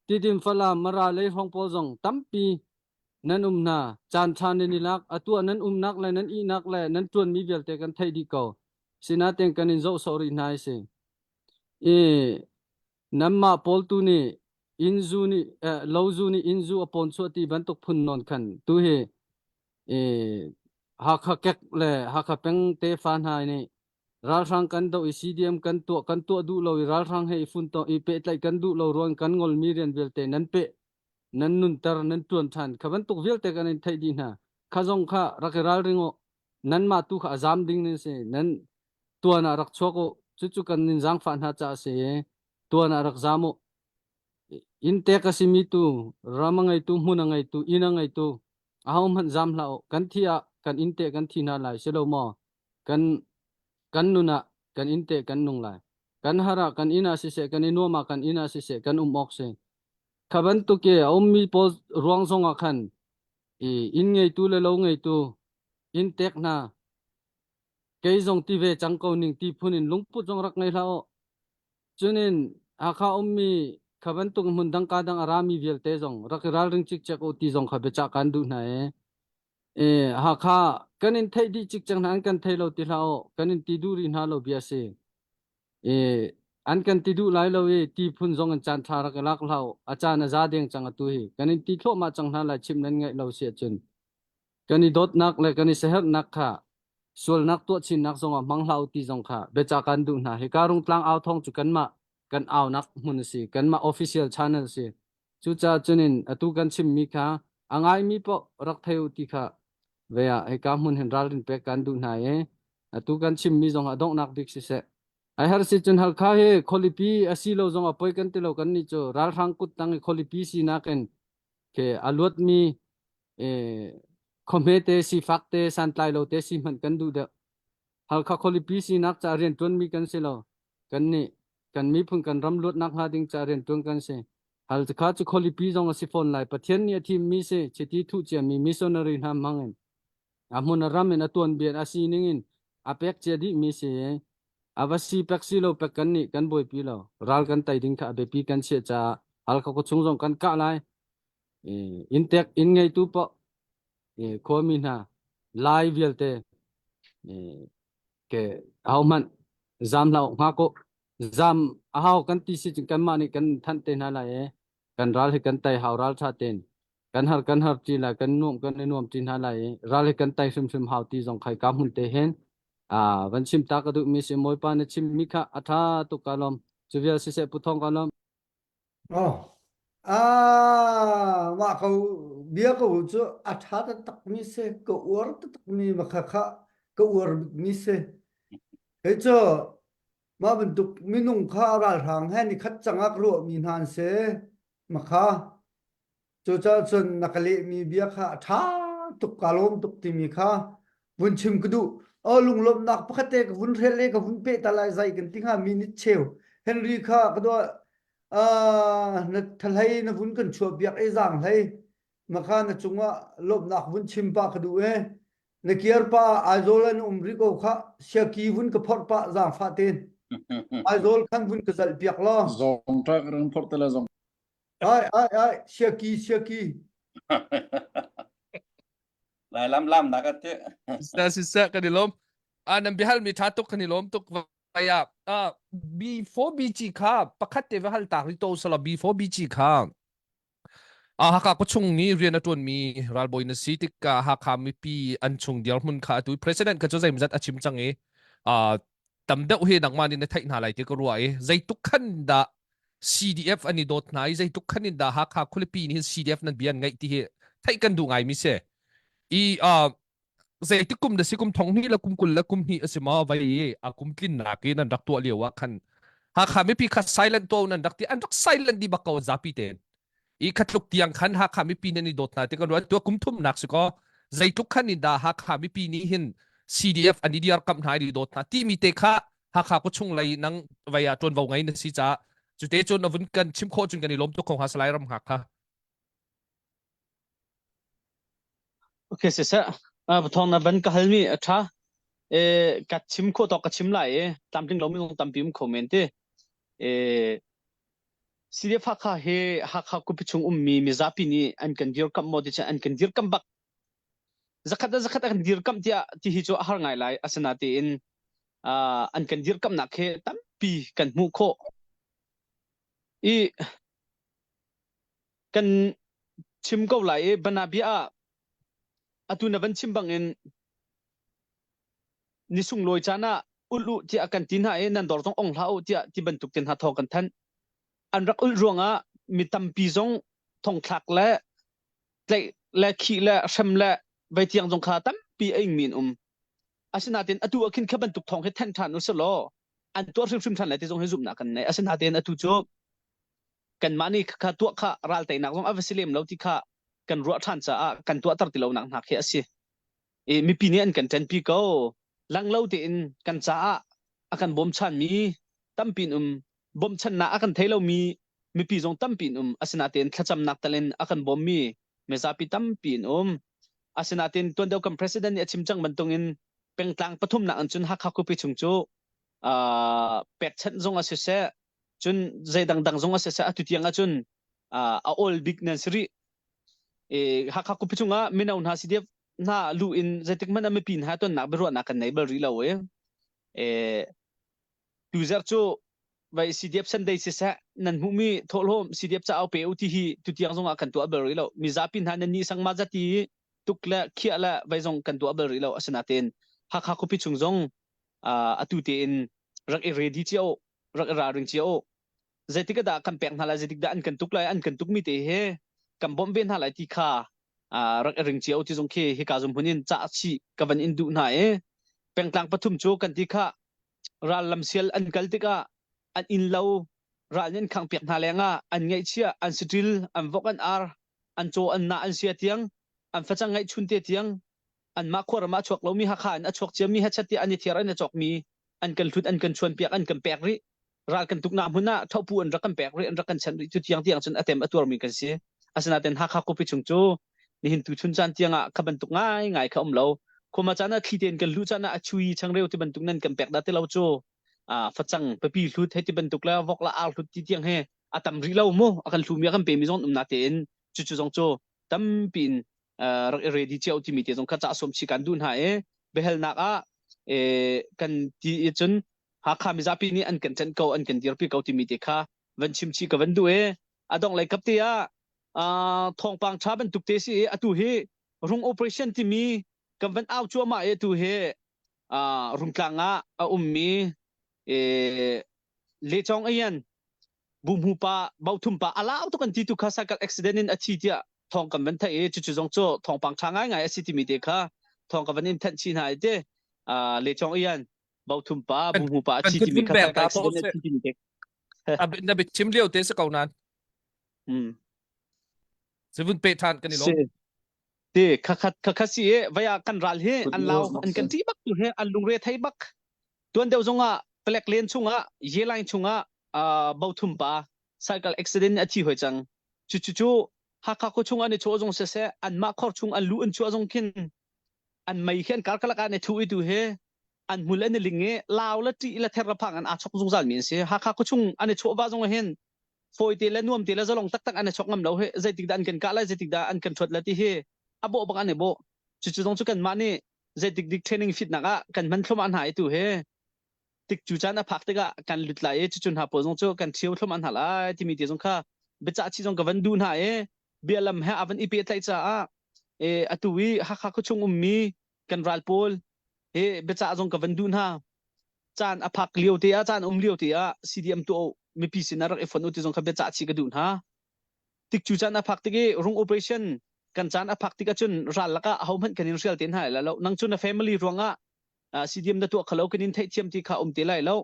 Tidim Falam Mara lei hrawng pawl zong tampi nan um hna caan ṭha nan i lak atu ah nan umnak le nan ihnak le nan ṭuanmi vialte kan theih dih ko sinain kan in zoh sawh rih hna i si I nanmah pawl tu nih inn zu nih eh, lo zu nih inn zu a pawn chuah ti bantuk phun nawn khan tu hi eh, Hakha kek le Hakha peng tefa hna nih ralhrang kan doh i CDM kan tuah kan tuah duh lo i ralhrang he i funtom i pehtlaih kan duh lo ruang kan ngolmi rian vialte nan peh nan nunter nan tuan than kha bantuk vialte kan in theih dih hna kha zong kha rak i ralring u nanmah tu kha a zam ding nan si nan tuan ah rak chuak u cucu kan nin zaangfah hna caah a si i tuan ah rak zam u inntek a simi tu ram a ngeitu hmun a ngeitu inn a ngeitu ahohmanh zam hlah u kan thi ah kan inn te kan thi hna lai si lo maw kan kan nun ah kan inn te kan nung lai kan har ah kan inn ah siseh kan i nuam ah kan inn ah siseh kan um awk si kha bantuk i a ummi pawl ruang zong ah khan i inn ngeitu le lo ngeitu inn tek hna kei zong ti ve cang ko ning ti phun in lungput zong rak ngei hlah u. Cunin Hakha ummi Kha bantuk hmun dang ka dang a rami vialte zong rak i ralring cikcek u ti zong kha biacah kan duh hna i e Hakha kan in theih dih cikcek hna an kan thei lo ti hlah u kan in ti duh rih hna lo bia si. E an kan ti duh lai lo i ti phun zong in caan ṭha rak i lak hlah u a caan a za deng cang atu hi kan in ti thluahmah cang hna lai chimh nan ngaih lo si ahcun kan i dawtnak le kan i siaherhnak kha sualnak tuah chinnak zongah hmang hlah u ti zong kha biacah kan duh hna. Hika rungtlang au thawng cu kanmah kan aunak hmun a si. Kanmah official channel a si. Cucaah cunin atu kan chimmi kha a ngaimi paoh rak thei u ti kha ve ah hika hmun hin ralrin pek kan duh hna i atu kan chimmi zong a donghnak bik siseh. Ai har si cun Halkha hi khualipi a si lo zong a poi kan ti lo kan nih cu ralhrang kut tang i khualipi sinak in ke a luatmi khuahme te sifak te santlai lo te si hmanh kan duh deuh. Halkha khualipi sinak ca rianṭuanmi kan si lo. Kan nih kan miphun kan ram luatnak hnga ding ca rianṭuan kan si. Halkha cu khualipi zong a si fawn lai. Pathian nih a thimmi si chiti thuh ciami missionary hna hmang in a hmun a ram in a tuanbia a sining in a pek cia dihmi si. A va si pek si lo pek kan nih kan buaipi lo. Ral kan tei ding kha a biapi kan chiah caah Halkha khuachung zong kan kah lai. Inntek inn ngeitu paoh khuami hna Lai vialte ke ahohmanh zam hlah hnga ko zam a hau kan ti si cun kanmah nih kan thanh te hna lai i kan ral hi kan tei hau ral tha tein kan har kan har ti lai kan nuam kan i nuam ti hna lai i ral hi kan tei hrimhrim hau ti zong khai ka hmun te hin a van chim ta ka duh mi si Bawipa na chim mi kha a tha tuk ka lawm cu vial siseh pu thong ka lawm Oh. Ah, mah ko bia ko cu a ṭha taktakmi si, ka uar taktakmi ma kha kha ka uar bikmi si. Hei cu mah bantuk minung kha ralhrang he ni khat cang ah ka ruahmi hna an si. Ma kha Cucaah cun na ka lehmi bia kha a ṭha tuk kaa lawm tuk timi kha vun chim ka duh. Oh, lunglawmhnak pakhat te ka vun hrel le ka vun peh ta lai zai kan ti hnga minute cheu. Henry kha ka dua uh, na thalhei na vun kan chuah piak e zaang hlei. Makha na cungah lawmhnak vun chim pa ka duh e. Na kiar pa Aizawl an um ri ko kha siaki vun ka phorh pa zaangfah ten. Aizawl khan vun ka zalh piak law. Zong ṭak ring phorh te le zong. Ai ai ai siaki siaki. Lai lam lam nak ate. Sisa sisa kan i lawm. Ah nan bihal mi tha tuk kan i lawm tuk vaya. Ah B4BG kha pakhat te va hal tak ri to sala B4BG kha. Ah Hakha khuachung ni rian a tuan mi ralbawi na si tikah Hakha mipi an chung dirhmun kha atu president kha cu zeimzat a chim cang i ah tam deuh hi nangmah nih na theih hna lai ti ka ruah i zeituk khan dah CDF an i dawt hna i zeituk khan in dah Hakha khualipi nih hin CDF nan bia an ngaih ti hi theih kan duh ngai mi si i uh, zeitik kum da si kum thong hnih le kum 20 le kum hnih a si maw vai i a kum tlinnak i nan rak tuah lio ah khan Hakha mipi kha silent to nan rak ti an rak silent di bak ko zapi tein i khatluk tiang khan Hakha mipi nan i dawt hna ti kan ruat tua kum thum nak si ko zeitluk khan in dah Hakha mipi nih hin CDF an i diarkamh hna i dawt hna timi te kha Hakha ko chung lei nang vei ah ṭuanvo ngei na si caah cute cun a vun kan chim khawh cun kan i lawm tuk ko hnga Salai Ram Hngak kha. Okay siseh thawng na van ka hal mi a ṭha e ka chim khawh tawk ka chim lai i tlamtling lo mi zong tampi um kho men ti e CDF Hakha hi Hakha khuapi chung ummi mizapi nih an kan dirkamh maw ti cun an kan dirkamh bak. Zakhat le zakhat a kan dirkamh tiah ti hi cu a har ngai lai. Asinain uh, an kan dirkamhnak hi tampi kan hmuh khawh. I kan chim ko lai i banabia ah atu na van chim bangin ni sunglawi caan ah ulh u tiah kan ti hna i nan dawr zong ong hlah u tiah ti bantuk tin hna thawng kan thanh. An rak ulh ruangah mi tampi zong thongthlak le tlaih le khih le hrem le vei tiang zong kha tampi a ingmi an um. Asinain atu ah khin kha bantuk thawng hi thanh ṭhan u selaw an tuah hrimhrim ṭhan lai ti zong hi zumhnak kan nei. Asinain atu cu kanmah nih kha tuah kha ral teinak zong a va si lem lo ti kha kan ruah ṭhan caah kan tuahter ti lonak hna khi a si. I mipi nih an kan ṭanpi ko. Lang lo tein kan caah a kan bawmchanmi tampi in um. Bawmchannak a kan thei lomi mipi zong tampi in um. Asinain thlacamnak tal in a kan bawmmi mizapi tampi in um. Asinain tuan deuh kan president nih a chim cang bantukin pengtlang pathumnak in cun Hakha khuapi chung cu uh, pekchanh zong a siseh. Cun zei dangdang zong a si seh atu tiang ahcun a awl bik nan si rih. Hakha khuapi chungah mino hna CDF hna lu in zeitik hmanh ah mipi hna tonnak biaruahnak kan nei bal rih lo i tuzarh cu vai CDF Sunday siseh nan hmuhmi thawhlawm CDF ca au pe u ti hi tutiang zongah kan tuah bal rih lo. Mizapi hna nan nih sang ma zati tuk le khiah le vai zong kan tuah bal rih lo. Asinain Hakha khuapi chung zong atu tein rak i ready cio rak i ralring cio zeitik dah kan pek hna lai zeitik dah an kan tuk lai an kan tukmi te he kan bawmh ve hna lai ti kha rak i ring cio ti zong khi hika zum hun in cah chih ka van in duh hna i pengtlang pathum cu kan ti kha ral lamsial an kal tikah an inn lo ral nih an khang piak hna lengah an ngaihchia an saṭil an vok an ar an caw an na an sia tiang an facang ngaih chun te tiang anmah khuaram ah a chuak lomi Hakha in a chuak ciami hechet tiah an i thiar an i cawkmi an kan hlut an kan chuan piak an kan pek rih ral kan tuknak hmun ah thopu an rak kan pek rih an rak kan chanh rih cu tiang tiang cun a tem a tuarmi kan si asinain Hakha khuapi chung cu nihin tu chun caan tiang ah kha bantuk ngai ngai kha um lo khuma caan ah thli tein kan luh caan ah a chui changreu ti bantuk nan kan pek dah ti lo cu facang papi hlut he ti bantuk le vok la ar hlut ti tiang he a tam rih lo mu a kan hlumi a kan pemi zong um na tein cu cu zong cu tampi in rak i ready cio timi te zong kha ca sawm chi kan duh hna i biahalnak ah kan ti i cun Hakha mizapi nih an kan ṭanh ko an kan dirpi ko timi te kha van chim chi ka van duh i a dongh lei kap te ah thawngpang ṭha bantuk te si i atu hi rung operation timi kan van au cuahmah i atu hi Rungtlang ah a ummi Lechong ayan buhmu pa bothum pa a lau tuk an ti tu kha cycle accident in a thi tiah thawng kan van theih i cucu zong cu thawngpang ṭha ngaingai a si timi te kha thawng ka van in thanh chih hna i te lechong ian bothum pa buhmu pa a thi timi kha cycle accident a thi timi te na bit chim lio te si ko nan sivun pe than kan i lom ti khakhat khakhat si i vaya kan ral hi an lau an kan ṭi bak tu hi an lungre thei bak Tuan deuh zongah palek len chungah Yelaing chungah uh, bothum pa cycle accident a thi hoi cang. Cu cu cu Hakha khua chung an i chawh zong siseh anmah khor chung an lu an chuah zong khin an mei khi an karkalak ah an i thu i tu hi an hmul an i ling i lau le ṭih le ther le phang an aa chok zungzal mi an si. Hakha khua chung an i chawh va zong hin fawi te le nuam te le zalong taktak an i chok ngam lo hi zeitik dah an kan kah lai zeitik dah an kan ṭhuat lai ti hi a bawh bak an i bawh. Cucu zong cu kanmah nih zeitik dik training fitnak ah kan hman thluahmah hna i tu hi tik cu caan a phak tikah kan lut lai i cucu hna pawl zong cu kan ṭhio thluahmah hna lai timi te zong kha biacah chi zong ka van duh hna i bialam he a van i pehtlaih caah e atu i Hakha khuachung ummi kan ral pawl he biacah zong ka van duh hna caan a phak lio te ah caan um lio te ah CDM tuah mipi sin ah rak i fon u ti zong kha biacah chi ka duh hna Tik cu caan a phak tik i rung operation kan caan a phak tik ahcun ral lakah ahohmanh kan in hrial te hna lai lo. Nang cu na family ruangah CDM na tuah khalo kan in theihthiam ti kha um te lai lo.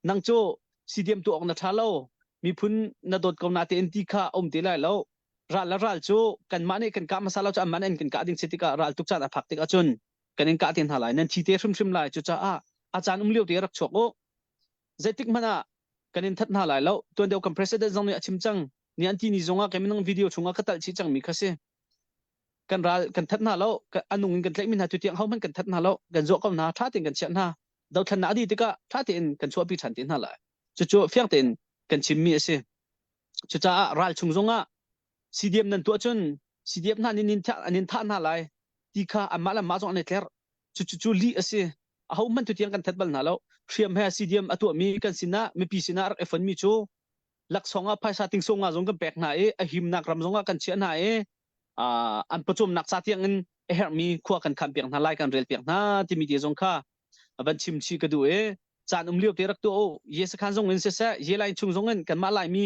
Nang cu CDM tuah awk na ṭha lo. Miphun na dawt ko na tein ti kha um te lai lo. Ral le ral cu kanmah nih kan kah hmasa lo cu anmah nih an kan kah ding si tikah ral tuk caan a phak tik ahcun kan in kah te hna lai. Nan thi te hrimhrim lai. Cucaah a caan um lio te rak chuak u. Zeitik hmanh ah kan in that hna lai lo tuan deuh kan president zong nih a chim cang ni an ti ni zongah kei minung video chungah ka talh chih cangmi kha si kan ral kan that hna lo anung in kan tlaihmi hna tu tiang hohmanh kan that hna lo kan zuah ko hna tha tein kan chiah hna dothlannak a dih tikah tha tein kan chuahpi than te hna lai cucu fiang tein kan chimmi a si cucaah ral chung zongah CDM nan tuah cun CDF hna nih an in thah hna lai ti kha anmah le anmah zong an i tlerh cucu cu lih a si ahohmanh tutiang kan that bal hna lo hriam he CDM a tuahmi kan sinah mipi sinah rak i fonmi cu laksawng ah phaisa tingsung nga zong kan pek hna i a himnak ram zongah kan chiah hna i an pawcawmnak ca tiang in a herhmi khua kan khan piak hna lai kan rel piak hna timi te zong kha van chim chih ka duh i caan um lio te rak tuah u ye sakhan zong in siseh ye line chung zong in kanmah laimi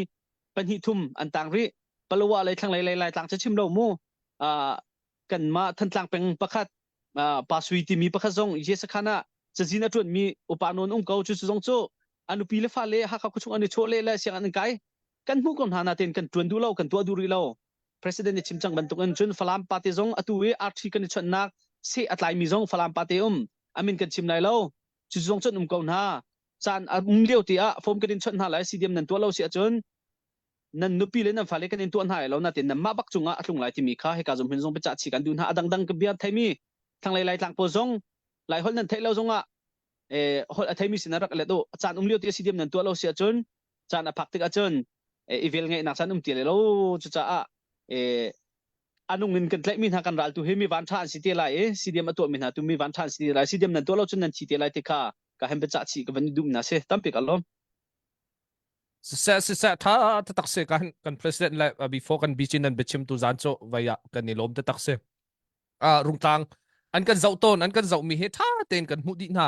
pahnih thum an tang rih palawa lei thlanglei lei lai tlang cu chim lo mu kanmah Thantlang peng pakhat Pa Sui timi pakhat zong ye sakhan ah cazin a ṭuanmi upa nawn um ko cu cu zong cu a nupi le fale Hakha khuachung an i chawh le le sianginn an kai kan hmuh ko hna nain kan ṭuan duh lo kan tuah duh rih lo president nih chim cang bantuk in cun Falam pate zong atu i RT kan i chawnhnak seh a tlaimi zong Falam pate um amin kan chim lai lo cu zong cun um ko hna caan a um lio te ah form kan in chawnh hna lai CDM nan tuah lo si ahcun nan nupi le nan fale kan in tuah hna lai lo natin nanmah bak cungah a tlung lai timi kha hika zum hin zong biacah chi kan duh hna a dangdang ka bia theimi thlanglei lai tlang pawl zong lai holh nan theih lo zongah eh holh a theimi sin rak let u caan um lio te CDM nan tuah lo si ahcun. Caan a phak tik ahcun i vel ngeihnak caan um ti le lo. Cucaah a nung in kan tlaihmi hna kan ral tu hi mi van ṭha an si te lai i CDM a tuahmi hna tu mi van ṭha an si te lai. CDM nan tuah lo cun nan thi te lai ti kha ka hem biacah chih ka van i duh na si. Tampi ka lawm. Siseh siseh tha taktak si kan kan president le before kan BC nan biachim tu zan cu vai ah kan i lawm taktak si. Rungtlang an kan zoh tawn an kan zoh mi hi tha tein kan hmuh dih hna.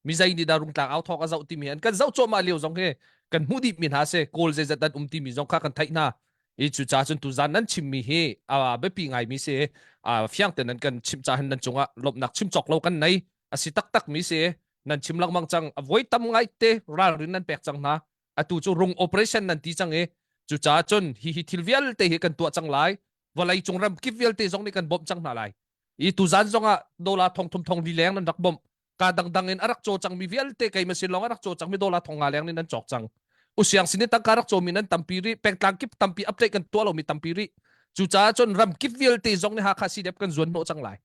Mi zei nih dah rungtlang au thawk a zoh timi an kan zoh cuahmah lio zong hi kan hmuh dih mi hna si. Kawl zeizat an um timi zong kha kan theih hna. I cu ca cun tuzan nan chimmi hi a biapi ngaimi si. Fiang tein nan kan chimh ca hin nan cungah lawmhnak chim cawk lo kan nei. A si taktak mi si. Nan chim lengmang cang. A voi tam ngai te ralrin nan pek cang hna. Atu cu rung operation nan ti cang i cucaah cun hi hi thil vialte hi kan tuah cang lai. Vawlei cung ram kip vialte zong nih kan bawmh cang hna lai. I tuzan zongah dollar thong thum thong li leng nan rak bawmh. Ka dangdang in a rak caw cangmi vialte keimah sin lawng a rak caw cangmi dollar thong nga leng nih nan cawk cang. Usiang sin in tangka rak cawmi nan tampi rih. Pengtlang kip tampi update kan tuah lomi tampi rih. Cucaah cun ram kip vialte zong nih Hakha CDF kan zuan hnawh cang lai.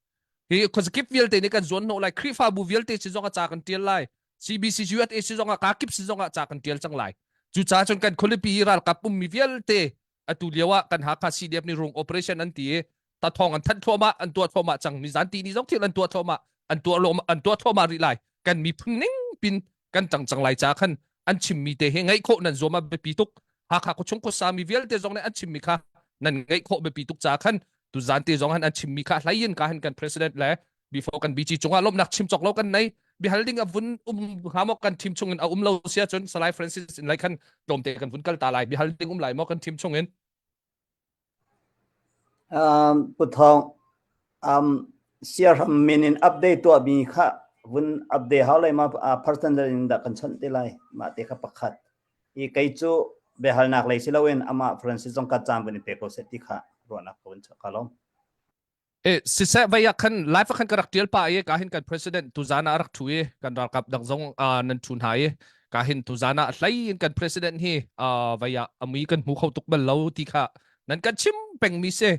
Hi khuazakip vialte nih kan zuan hnawh lai. Khrihfabu vialte si zong ah ca kan tial lai. CBC USA si zong ah ka kip si zong ah ca kan tial cang lai. Cucaah cun kan khualipi i ralkap ummi vialte atu lio ah kan Hakha CDF nih rung operation an ti i tathawng an thanh thluahmah an tuah thluahmah cang nizan ti ni zong thil an tuah thluahmah an tuah an tuah thluahmah rih lai kan miphun ning pin kan cang cang lai ca khan an chimmi te hi ngaih khawh nan zuam a biapi tuk Hakha khuachung khuasa mi vialte zong nih an chimmi kha nan ngaih khawh biapi tuk ca khan tuzan te zong han an chimmi kha hlei ka han kan president le before kan BG cungah lawmhnak chim cawk lo kan nei bihal ding a vun um hnga maw kan team chung in a um lo sia cun Salai Francis in lai khan tlawmte kan vun kal ta lai bihal ding um lai maw kan team chung in Um, Pu Thawng, um, siaram min in update tuah mi kha vun update hau lai ma uh, personal in dah kan chawnh te lai mah te kha pakhat i kei cu biahalnak lei si loin amah Francis zong ka caan vun i pe ko seh ti kha ruahnak ka vun ka lawm. E siseh vai ah khan live ah khan ka rak tial pa i ka hin kan president tuzan ah rak thu i kan ralkap dang zong nan thu hna i ka hin tuzan ah hlei in kan president hi vai ah amui kan hmu kho tuk bal lo ti kha nan kan chim peng mi si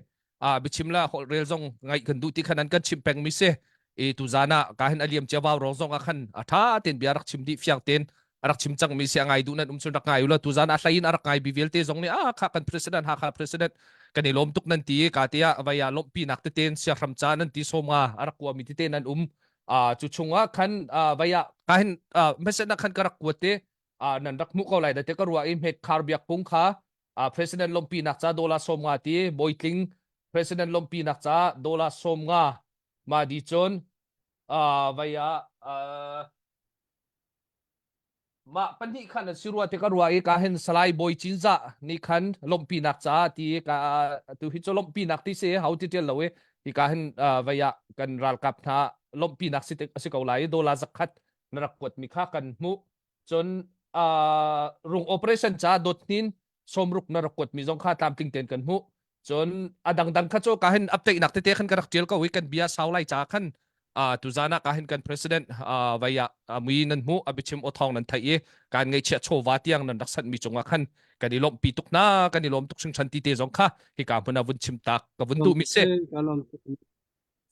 a biachim la holh rel zong ngaih kan duh ti kha nan kan chim peng mi si i tuzan ah ka hin aliam cia vau rong zong ah khan a tha ten bia rak chim dih fiang ten a rak chim cang mi si a ngai duh nan um cun rak ngai ula tuzan a hlei in a rak ngai bi vialte zong nih a kha kan president Hakha president kan i lawm tuk nan ti ka te ah vai ah lawmhpi nak tete siahram ca nan ti som nga a rak kua mi tete nan um a cu chungah khan vai ah ka hin message na khan ka rak kuat te nan rak hmuh ko lai da te ka ruah i hmet khar biak pung kha president lawmhpi nak ca dollar som nga ti bawitling president lawmhpi nak ca dollar som nga ma di cun vai ah Mah pahnih khan an si rua ti ka ruah i ka hin Salai Bawi Cinzah nih khan lawmhpinak caah ti ka tu hi cu lawmhpinak ti si hau ti ṭial lo i hi ka hin vei ah kan ralkap hna lawmhpinak si a si ko lai i dollar zakhat na rak kuatmi kha kan hmuh cun rung operation ca dot hnin sawmruk na rak kuatmi zong kha tlamtling tein kan hmuh cun a dangdang kha cu ka hin update nak tete khan ka rak tial ko i kan bia sau lai ca khan uh, tuzan ah ka hin kan president uh, vai ah mui nan hmu a biachim aw thawng nan theih i kan ngaihchiah chawva tiang nan rak sanh mi cungah khan kan i lawmhpi tuk na kan i lawm tuk hringhran ti te zong kha hika hmun ah vun chim tak ka vun duh mi si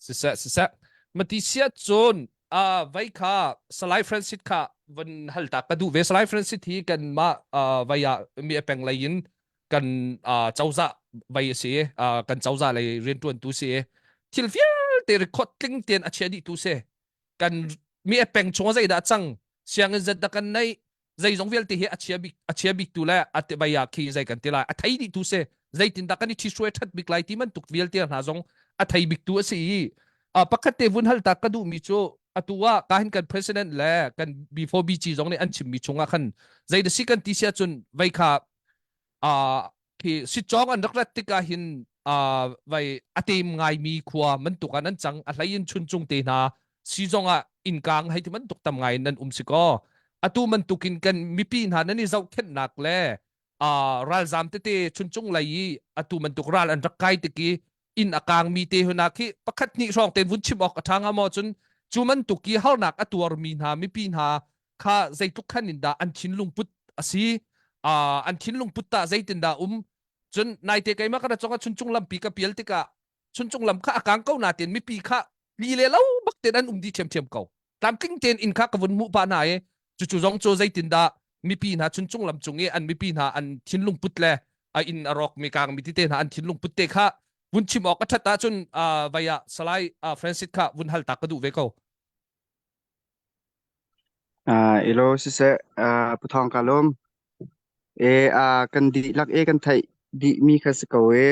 Siseh, siseh. Mati siat cun uh, vai kha Salai Francis kha van hal ta ka duh ve. Salai Francis hi kan mah uh, vai ah mi peng lei in kan uh, cozah vai a si uh, kan cozah lei riantuan tu si thil vialte record tling tein a chia dih tu si kan mi peng chung zei dah cang sianginn zat dah kan nei zeizong vialte hi a chia bik a chia bik tu le a te bai ah khi zei kan ti lai a thei dih tu si zeitin dah kan i ṭhihruai ṭhat bik lai ti bantuk vialte hna zong a thei bik tu a si i pakhat te vun hal ta ka duh mi cu atu ah ka hin kan president le kan B4BG zong nih an chimmi chungah khan zei da si kan ti sia cun vei kha khi sitcawng an rak rat tikah hin vai a tem ngaimi khua bantuk ah nan cang a hlei in chuncung te hna si zong ah innkang hei ti bantuk tam ngai in nan um si kaw atu bantuk in kan mipi hna nan i zohkhenhnak le ralzam tete chuncung lei i atu bantuk ral an rak kai tik i inn a kangmi te huna khi pakhat hnih hrawng ten vun chim awk a ṭha hnga maw cun cu bantuk i harnak a tuarmi hna mipi hna kha zeitluk khan in dah an thinlung put a si an thinlung put tah zeitin dah um cun naite keimah ka ra chong ah chuncung lampi ka pial tikah chuncung lam kha a kang ko natin mipi kha li le lo bak ten an um di ṭhiamṭhiam ko tlamtling tein inn kha ka vun hmuh pah hna i cucu zong cu zeitin dah. mipi hna chuncung lam cung i an mipi hna an thinlung put le a inn a rawk mi kang mi tete hna an thinlung put te kha vun chim awk a that ahcun vai ah Salai Francis kha vun hal ta ka duh ve ko. Uh, ilo siseh uh, Pu Thawng ka lawm. E uh, kan dihlak e kan theih dih mi kha si ko e.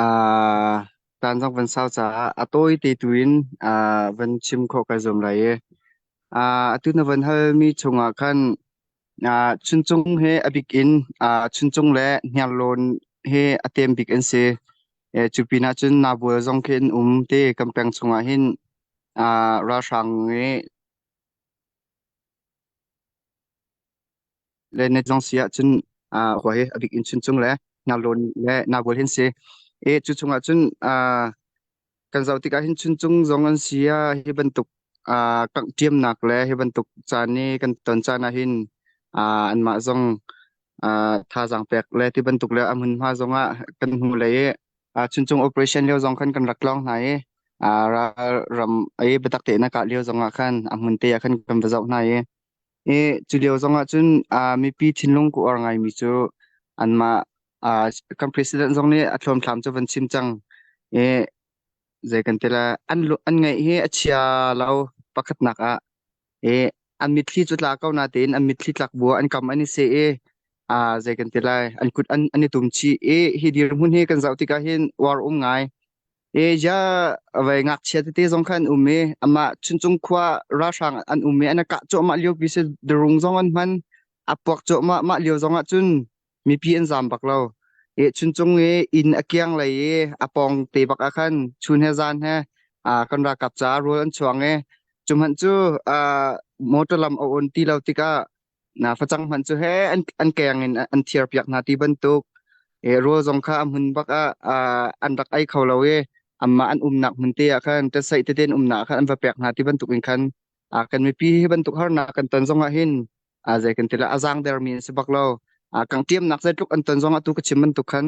Uh, tan zong van sau caah a tawi te tu in uh, van chim khawh kai zuam lai e. Uh, atu na van hal mi chungah khan uh, Chuncung he a bik in uh, Chuncung le Hniarlawn he a tem bik an si. E, cu pinah cun Nabual zong khi an um te kan peng chungah hin uh, ralhrang i le net zong si ahcun uh, khua hi a bik in Chuncung le Hniarlawn le Nabual hin si. E, cu chungah cun uh, kan zoh tikah hin Chuncung zong an si ah hi bantuk uh, kangh-ṭiamnak le hi bantuk caan i kan ton caan ah hin uh, anmah zong uh, thazaang pek le ti bantuk le a hmunhma zong ah kan hmu lei i uh, Chuncung operation lio zong khan kan rak tlawng hna i uh, ral ram i biatak tein a kah lio zong ah khan a hmun te ah khan kan va zoh hna i i cu lio zong ah cun uh, mipi thinlung ku or ngaimi cu anmah uh, kan president zong nih a thluamthlam cu van chim cang i zei kan ti la an an ngaih hi a chia lo pakhatnak ah i an mitthli cu tla ko na tein an mitthli tlak bu an kam an i seh i a zei kan ti lai an kut an an i tum chih i hi dirhmun hi kan zoh tikah hin uar um ngai e ja vai ngakchia tete zong khan um i amah chuncung khua ralhrang an um i an kah cuahmah lio pi si darung zong an hman a puak cuahmah mah lio zong ah cun mipi an zam bak lo. I chuncung i inn a kiang lei i a pawng te bak ah khan chun he zan he uh, kan ralkap caah rawl an chuang i cu hmanh cu uh, motor lam a on ti lo tikah na facang hmanh cu he an, an keng in an thiar piak hna ti bantuk e rawl zong kha a hmun bak ah uh, an rak ei kho lo i amma an umnak hmun te ah khan tesaih tete an umnak ah khan an va pek hna ti bantuk in khan uh, kan mipi hi bantuk harnak kan ton zong ah hin a zei kan ti la a zaang dermi an si bak lo. A kangtiamnak zeitluk an ton zong atu ka chim bantuk khan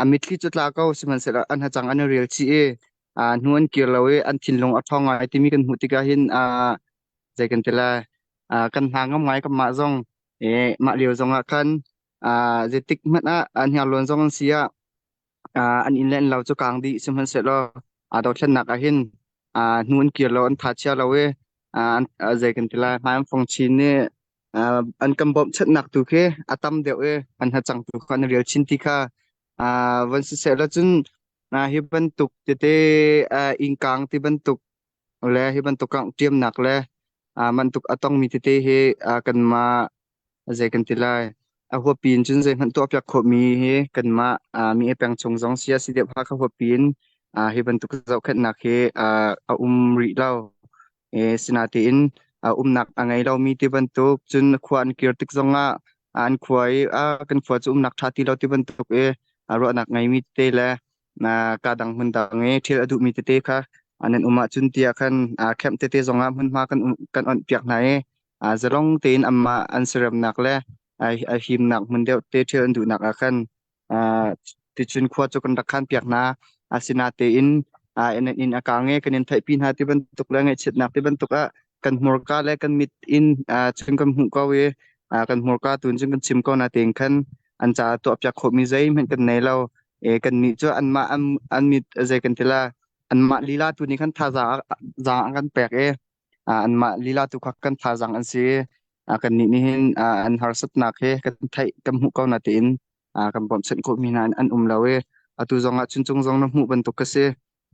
a mitthli cu tla ko sihmanhsehlaw an hacang an i rel chih i a hnu an kir lo i an thinlung a ṭhawng ngai timi kan hmuh tikah hin a zei kan ti la kan hna ngam ngai kan mah zong e mah lio zong ah khan a zeitik hmanh ah an hniarlawn zong an si ah an inn le an lo cu kaang dih sihmanhsehlaw aa dothlennak ah hin hnu an kir lo an tha chia lo i zei kan ti lai hmai an fong chin i an kan bawmhchanhnak tu khi a tam deuh i an hacang tu kha an rial chin ti kha van siseh lo cun hi bantuk tete innkang ti bantuk le hi bantuk kangh ṭiamnak le bantuk a tongmi tete hi kanmah zei kan ti lai a huapi in cun zeihmanh tuahpiak khawhmi hi kanmah mi peng chung zong si a si deuh Hakha huapi in hi bantuk zohkhenhnak hi a um rih lo. E, sinatein umnak a ngei lomi ti bantuk cun khua an kir tik zongah an khua i kan khua cu umnak ṭha ti lo ti bantuk i ruahnak ngeimi tete le ka dang hmun dang i ṭhial a duhmi tete kha nan um ahcun tiah khan camp tete zongah hmunhma kan kan onh piak hna i zalong tein anmah an siaremnak le a himnak hmun deuh te ṭhial an duhnak ah khan ticun khua cu kan rak khan piak hna. Asinatein nan inn a kaang i kan in theihpi hna ti bantuk le ngaihchiatnak ti bantuk ah kan hmurka le kan mit in cun kan hmuh ko i kan hmurka tu in cun kan chim ko na tein khan an caah tuahpiak khawhmi zeihmanh kan nei lo. E kannih cu anmah an, an mit zei kan ti la anmah lila tu nih khan thazaang zaang an kan pek i anmah lila tu kha kan thazaang an si i kannih nih hin an harsatnak hi kan theih kan hmuh ko na tiin kan bawmhchanh khawhmi hna an um lo i atu zong ah chuncung zong na hmuh bantuk ka si.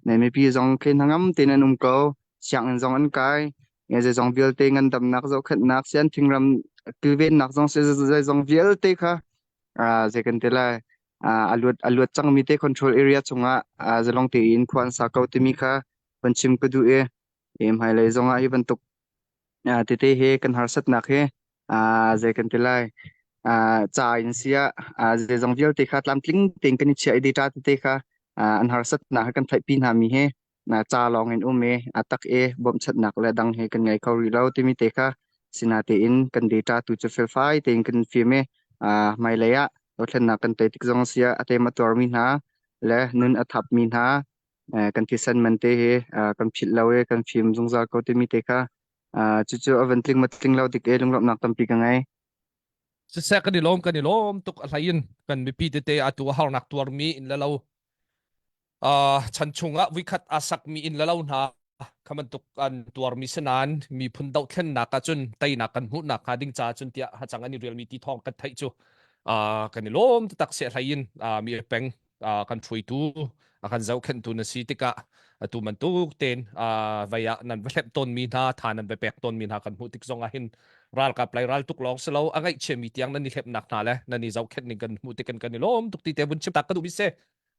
Ne mipi zong khi hnangam tein an um ko. Sianginn zong an kai. Nge zeizong vialte ngandamnak zohkhenhnak sian thingram kilvennak zong si zeizong vialte kha zei kan ti lai a luat a luat cangmi te control area chungah zalong tein khua an sa ko timi kha van chim ka duh i hmailei zongah hi bantuk tete hi kan harsatnak hi zei kan ti lai ca in siah zeizong vialte kha tlamtling tein kan i chiah i data tete kha an harsatnak kan theihpi hna mi hi ca lawng in um i a tak i bawmhchanhnak le dang hi kan ngei kho rih lo timi te kha sinatein kan data tu cu felfai tein kan fim i hmailei ah dothlennak kan tei tik zong siah a tem a tuarmi hna le nun a thapmi hna kan thisen man te hi kan philh lo i kan fim zungzal ko timi te kha cucu a van tling ma tling lo tik i lunglawmhnak tampi ka ngei. Siseh kan i lawm kan i lawm tuk a hlei in kan mipi tete atu a harnak tuarmi in le lo uh, chan chungah vuikhat aa sakmi inn le lo hna kha bantuk an tuarmi si nain miphun dohthlennak ahcun teinak kan hmuhnak hnga ding caah cun tiah hacang an i rialmi ti thawng kan theih cu uh, kan i lawm taktak seh hlei in uh, mi peng uh, kan hruaitu a kan zohkhenhtu na si tikah atu bantuk tein uh, vei ah nan va hlep tawnmi hna tha nan va pek tawnmi hna kan hmuh tik zong ah hin ralkap lai ral tuk lawng si lo a ngaihchiami tiang nan i hlepnak hna le nan i zohkhenh ning kan hmuh tik kan kan i lawm tuk ti te vun chim tak ka duh mi si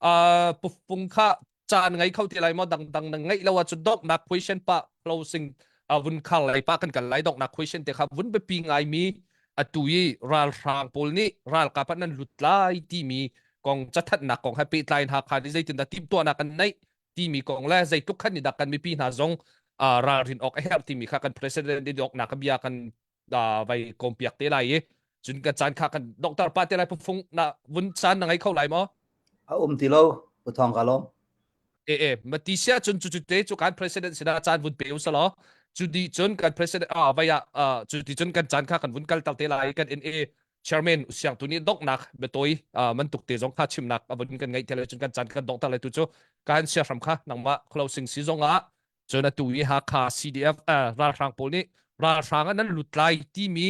uh, pufung kha caan ngei kho ti lai maw dangdang na ngeih lo ahcun donghnak question pa closing uh, vun khar lai pa kan kal lai donghnak question te kha vun biapi ngaimi atu i ralhrang pawl nih ralkap ah nan lut lai timi kong cathanhnak kong he pehtlai in Hakha nih zeitindah timhtuahnak an neih timi kong le zeitluk khan nih dah kan mipi hna zong uh, ralrin awk a herh timi kha kan president nih donghnak bia kan uh, vai kawmpiak te lai i cun kan caan kha kan doctor pa te lai phung na vun caan na ngei kho lai maw A um ti lo, Pu Thawng ka lawm. e e ma ti sia cun cu cu te cu kan president sinah caan vun pe usalaw cu di cun kan president ah vai ah cu ti cun kan caan kha kan vun kal tar te lai kan NA chairman usiang tu nih donghnak biatawi man tuk te zong kha chimnak a vun kan ngeih te lai cun kan caan kan dongh tar lai tu cu kan sia hram kha nangmah closing si zong ah cun atu i Hakha CDF ralhrang pawl nih ralhrang ah nan lut lai timi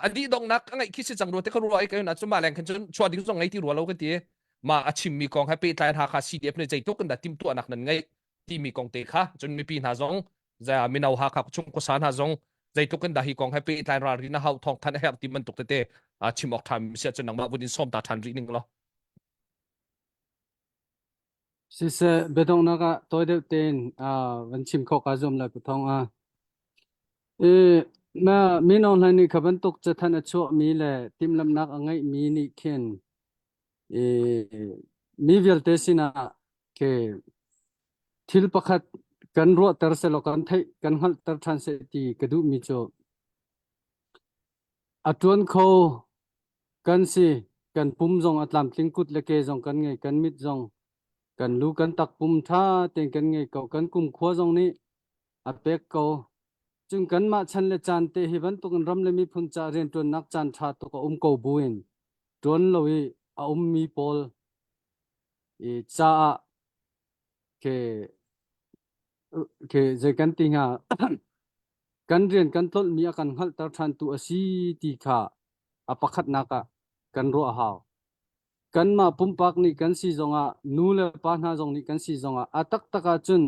a dih donghnak a ngeih khi si cang rua te kha rua ai kai na cu mah leng khan cun chuah ding zong ngei ti rua lo kan ti ma a chimmi kong he pehtlai Hakha CDF nih zeitluk in dah timhtuahnak nan ngeih timi kong te kha cun mipi hna zong mino Hakha chung khuasa hna zong zeitluk in dah hi kong he pehtlai ralrin a hau thawng than a herh ti bantuk tete chim awk ṭha mi sia cun nangmah vun in sawm ta ṭhan rih ning law Siseh, biadonghnak ah tawi deuh tein van chim khawh kaa zuam lai Pu Thawng ah. I na Min Aung Hlaing nih kha bantuk cathanh a chuahmi le timhlamhnak a ngeihmi nih khin i mi vialte sinah khi thil pakhat kan ruahter sehlaw kan theih kan hngalhter ṭhan seh ti ka duhmi cu a ṭuan kho Kan si, kan pum zong a tlamtling kut le ke zong kan ngei, kan mit zong kan lu kan takpum ṭha tein kan ngei ko, kan kumkhua zong nih a pek ko. Cun kanmah chan le caan te hi bantukin ram le miphun ca rianṭuannak caan ṭha tuk a um ko buin ṭuan lo i a ummi pawl i caah ke ke zei kan ti hnga kan rian kan tlolhmi a kan hngalhter ṭhantu a si ti kha a pakhatnak ah kan ruah a hau. Kanmah pumpak nih kan si zongah nu le pa hna zong nih kan si zongah a taktak ahcun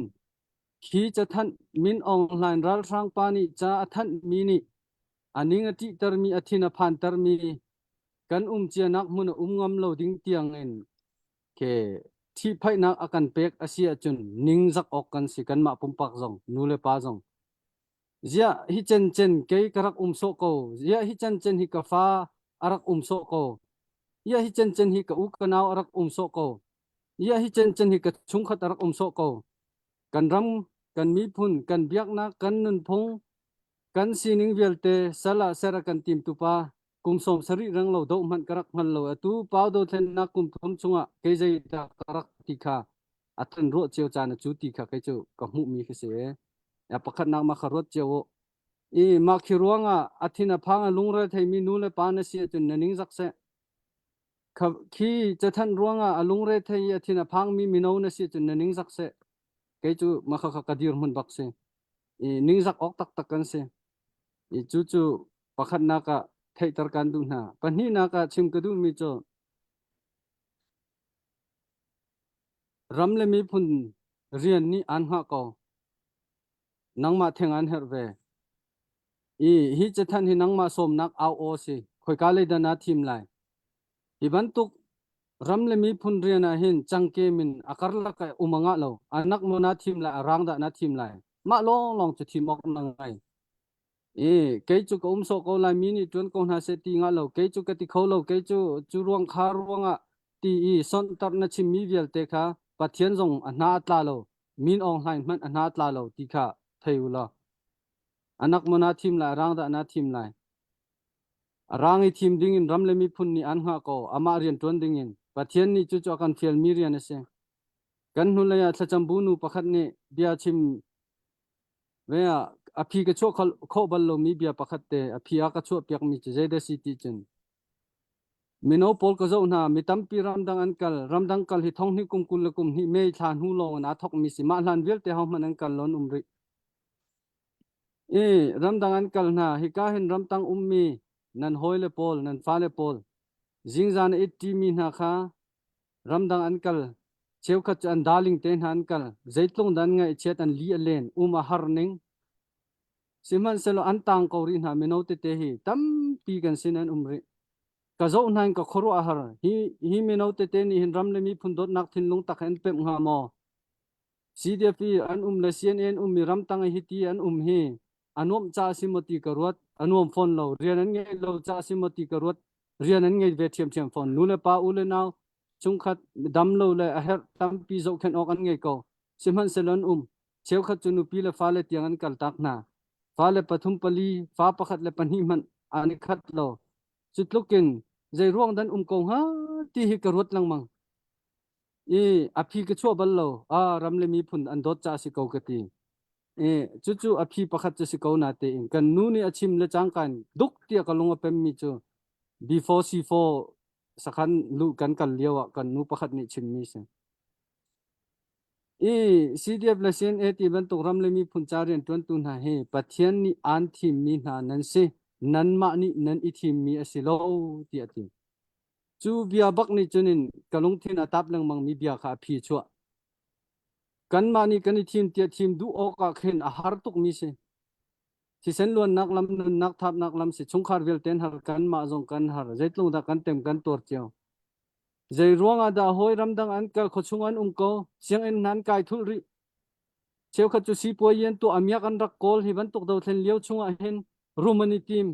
khi cathanh Min Aung Hlaing ralhrang pa nih ca a thanhmi nih a ning a ṭihtermi a thin a phantermi kan um cianak hmun a um ngam lo ding tiangin ke ṭhihphaihnak a kan pek a si ahcun ningzak awk kan si kanmah pumpak zong nu le pa zong Ziah hi cencen kei ka rak um sawh ko. Ziah hi cencen hi ka fa a rak um sawh ko. Ziah hi cencen hi ka u ka nau a rak um sawh ko. Ziah hi cencen hi ka chungkhat a rak um sawh ko. Kan ram, kan miphun, kan biaknak, kan nunphung, kan sining vialte sal ah ser a kan timtu pa kum 70 reng lo doh hmanh ka rak hngal lo. Atu pau dothlennak kum thum chungah kei zeidah ka rak ti kha a than ruah cio caan a cu ti kha kei cu ka hmuhmi khi si. Ya pakhatnak mah kha ruat cio u. I mah khi ruangah a thin a phang a lungre theimi nu le pa na si ahcun na ning zak seh. Kha khi cathanh ruangah a lungre thei i a thin a phangmi mino na si ahcun na ning zak seh. Kei cu mah kha kha ka dirhmun bak si. I ningzak awk taktak kan si. I cu cu pakhatnak ah theihter kan duh hna. Pahnihnak ah chim ka duhmi cu Ram le miphun rian nih aan hngah ko. Nangmah theng aan herh ve. I hi cathanh hi nangmah sawmnak au aw si. Khoika lei dah naa thim lai? Hi bantuk ram le miphun rian ah hin cangkem in a karlak ah um a ngah lo. Anak maw naa thim lai, a rang dah naa thim lai? Mah lawnglawng cu thim awk na ngei. I kei cu ka um sawh ko lai mi nih ṭuan ko hna seh ti ngah lo. Kei cu ka ti kho lo. Kei cu cu ruang kha ruangah ti i sonhtarh na chimmi vialte kha Pathian zong a hna a tla lo, Min Aung Hlaing hmanh a hna a tla lo ti kha thei u law. Anak maw naa thim lai, a rang dah naa thim lai? A rang i thim dingin ram le miphun nih an hngah ko, amah rian ṭuan dingin. Pathian nih cucu a kan fialmi rian a si. Kan hnulei ah thlacam bu nu pakhat nih bia chim ve ah. A phi ka chuah khawh bal lomi bia pakhat te a phi ah ka chuah piakmi cu zeidah si ti cun mino pawl ka zoh hna mi tampi ramdang an kal ramdang kal hi thonghnih kum 20 le kum hnih May thla hnu lawng in aa thawkmi si mah hlan vialte hohmanh an kal lo an um rih i ramdang an kal hna hika hin ramtang ummi nan hawile pawl nan fale pawl zingzan a it ṭimi hna kha ramdang an kal cheukhat cu an darling te hna an kal zeitlung dan ngaihchiat an li a len um a har ning sihmanhsehlaw an tang ko rih hna mino tete hi tampi kan sin an um rih ka zoh hna in ka khuaruah a har hi hi mino tete nih hin ram le miphun dawtnak thinlung tak an pemh hnga maw CDF i an um le CNA an um i ramtang i hiti an um hi a nuamh ca a si maw ti ka ruat a nuam fawn lo rian an ngei lo ca a si maw ti ka ruat rian an ngei ve ṭhiamṭhiam fawn nu le pa u le nau chungkhat dam lo le a herh tampi zohkhenh awk an ngei ko sihmanhsehlaw an um cheukhat cu nupi le fale tiang an kaltak hna fale pathum pali fa pakhat le pahnih hmanh an i khat lo cu tluk in zei ruang dan um ko hnga ti hi ka ruat lengmang i a phi ka chuah bal lo a ram le miphun an dawt ca si ko ka ti i cucu a phi pakhat cu si ko na tein kan nu nih a chim le cangka in duk tiah ka lung a pemmi cu B4 C4 sakhan lu kan kal lio ah kan nu pakhat nih chimmi si i CDF le CNA ti bantuk ram le miphun ca rian ṭuantu hna hi Pathian nih aan thimmi hna nan si nanmah nih nan i thimmi a si lo tiah a ti Cu bia bak nih cun in ka lungthin a tap lengmangmi bia kha a phi chuah. Kanmah nih kan i thim tiah thim duh awkah khin a har tukmi si. Thisen luannak lam, nunnak thapnak lam si. Chungkhar vialte an har, kanmah zong kan har. Zeitlung dah kan tem kan tuar cio. Zei ruangah dah hawi ramdang an kal khuachung an um ko, sianginn hna an kai thulh rih. Cheukhat cu sipuai an tuah amiak an rak kawl hi bantuk dothlen lio chungah hin rum an i tim.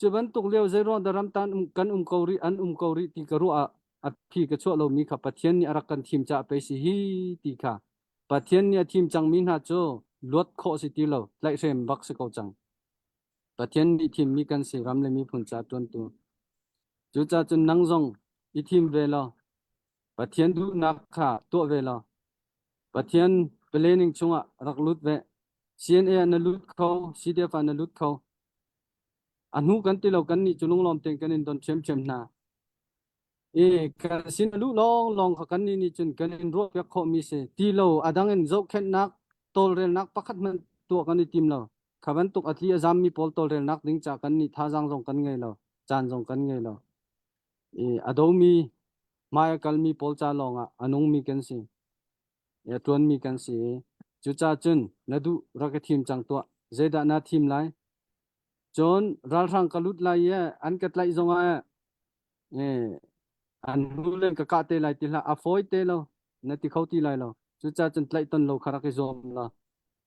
Cu bantuk lio zeiruang dah ramtan um, kan um ko rih an um ko rih ti ka ruah ah a phi ka chuah lomi kha Pathian nih a rak kan thim caah pei si hi ti kha Pathian nih a thim cangmi hna cu luat khawh si ti lo tlaihhrem bak si ko cang. Pathian nih thimmi kan si ram le miphun ca ṭuantu. Cucaah cun nang zong i thim ve law Pathian duhnak kha tuah ve law Pathian planning chungah rak lut ve. CNA ah na lut kho, CDF ah na lut kho. A hnu kan ti lo kan nih cu lunglawm tein kan in don ṭhiamṭhiam hna. I kan sin a luh lawnglawng kha kan nih nih cun kan in ruahpiak khawhmi si. Ti lo a dang in zohkhenhnak tawlrelnak pakhat hmanh tuah kan i tim lo. Kha bantuk a tli a zammi pawl tawlrelnak ding ca kan nih thazaang zong kan ngei lo, caan zong kan ngei lo. I a domi hmai a kalmi pawl ca lawngah a nungmi kan si. I a ṭuanmi kan si i cucaah cun na duh rak i thim cang tuah. Zeidah naa thim lai? Cun ralhrang ka lut lai i an ka tlaih zongah eh, an hnu len ka kah te lai ti hlah a fawi te lo na ti kho ti lai lo cucaah cun tlaih ton lo kha rak i zuam la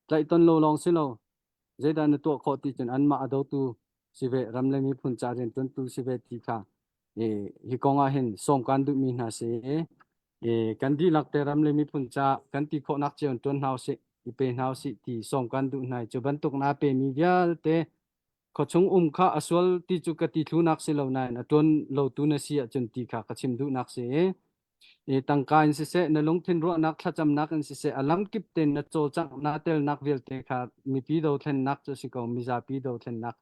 tlaih ton lo lawng si lo zeidah na tuah khawh ti cun anmah a dotu si ve ram le miphun ca rianṭuantu si ve ti kha hi kong ah hin sawm kan duhmi hna si i kan dihlak te ram le miphun ca kan ti khawhnak cio in ṭuan hna usih i pe hna usih ti sawm kan duh hna cu bantuk na pemi vialte khuachung um kha a sual ti cu ka ti thlunak si lo nain a ṭuan lotu na si ahcun ti kha ka chim duhnak si i tangka in siseh na lungthin ruahnak thlacamnak in siseh a lamkip tein na cawlcangh naa telnak vialte kha mipi dothlennak cu si ko mizapi dothlennak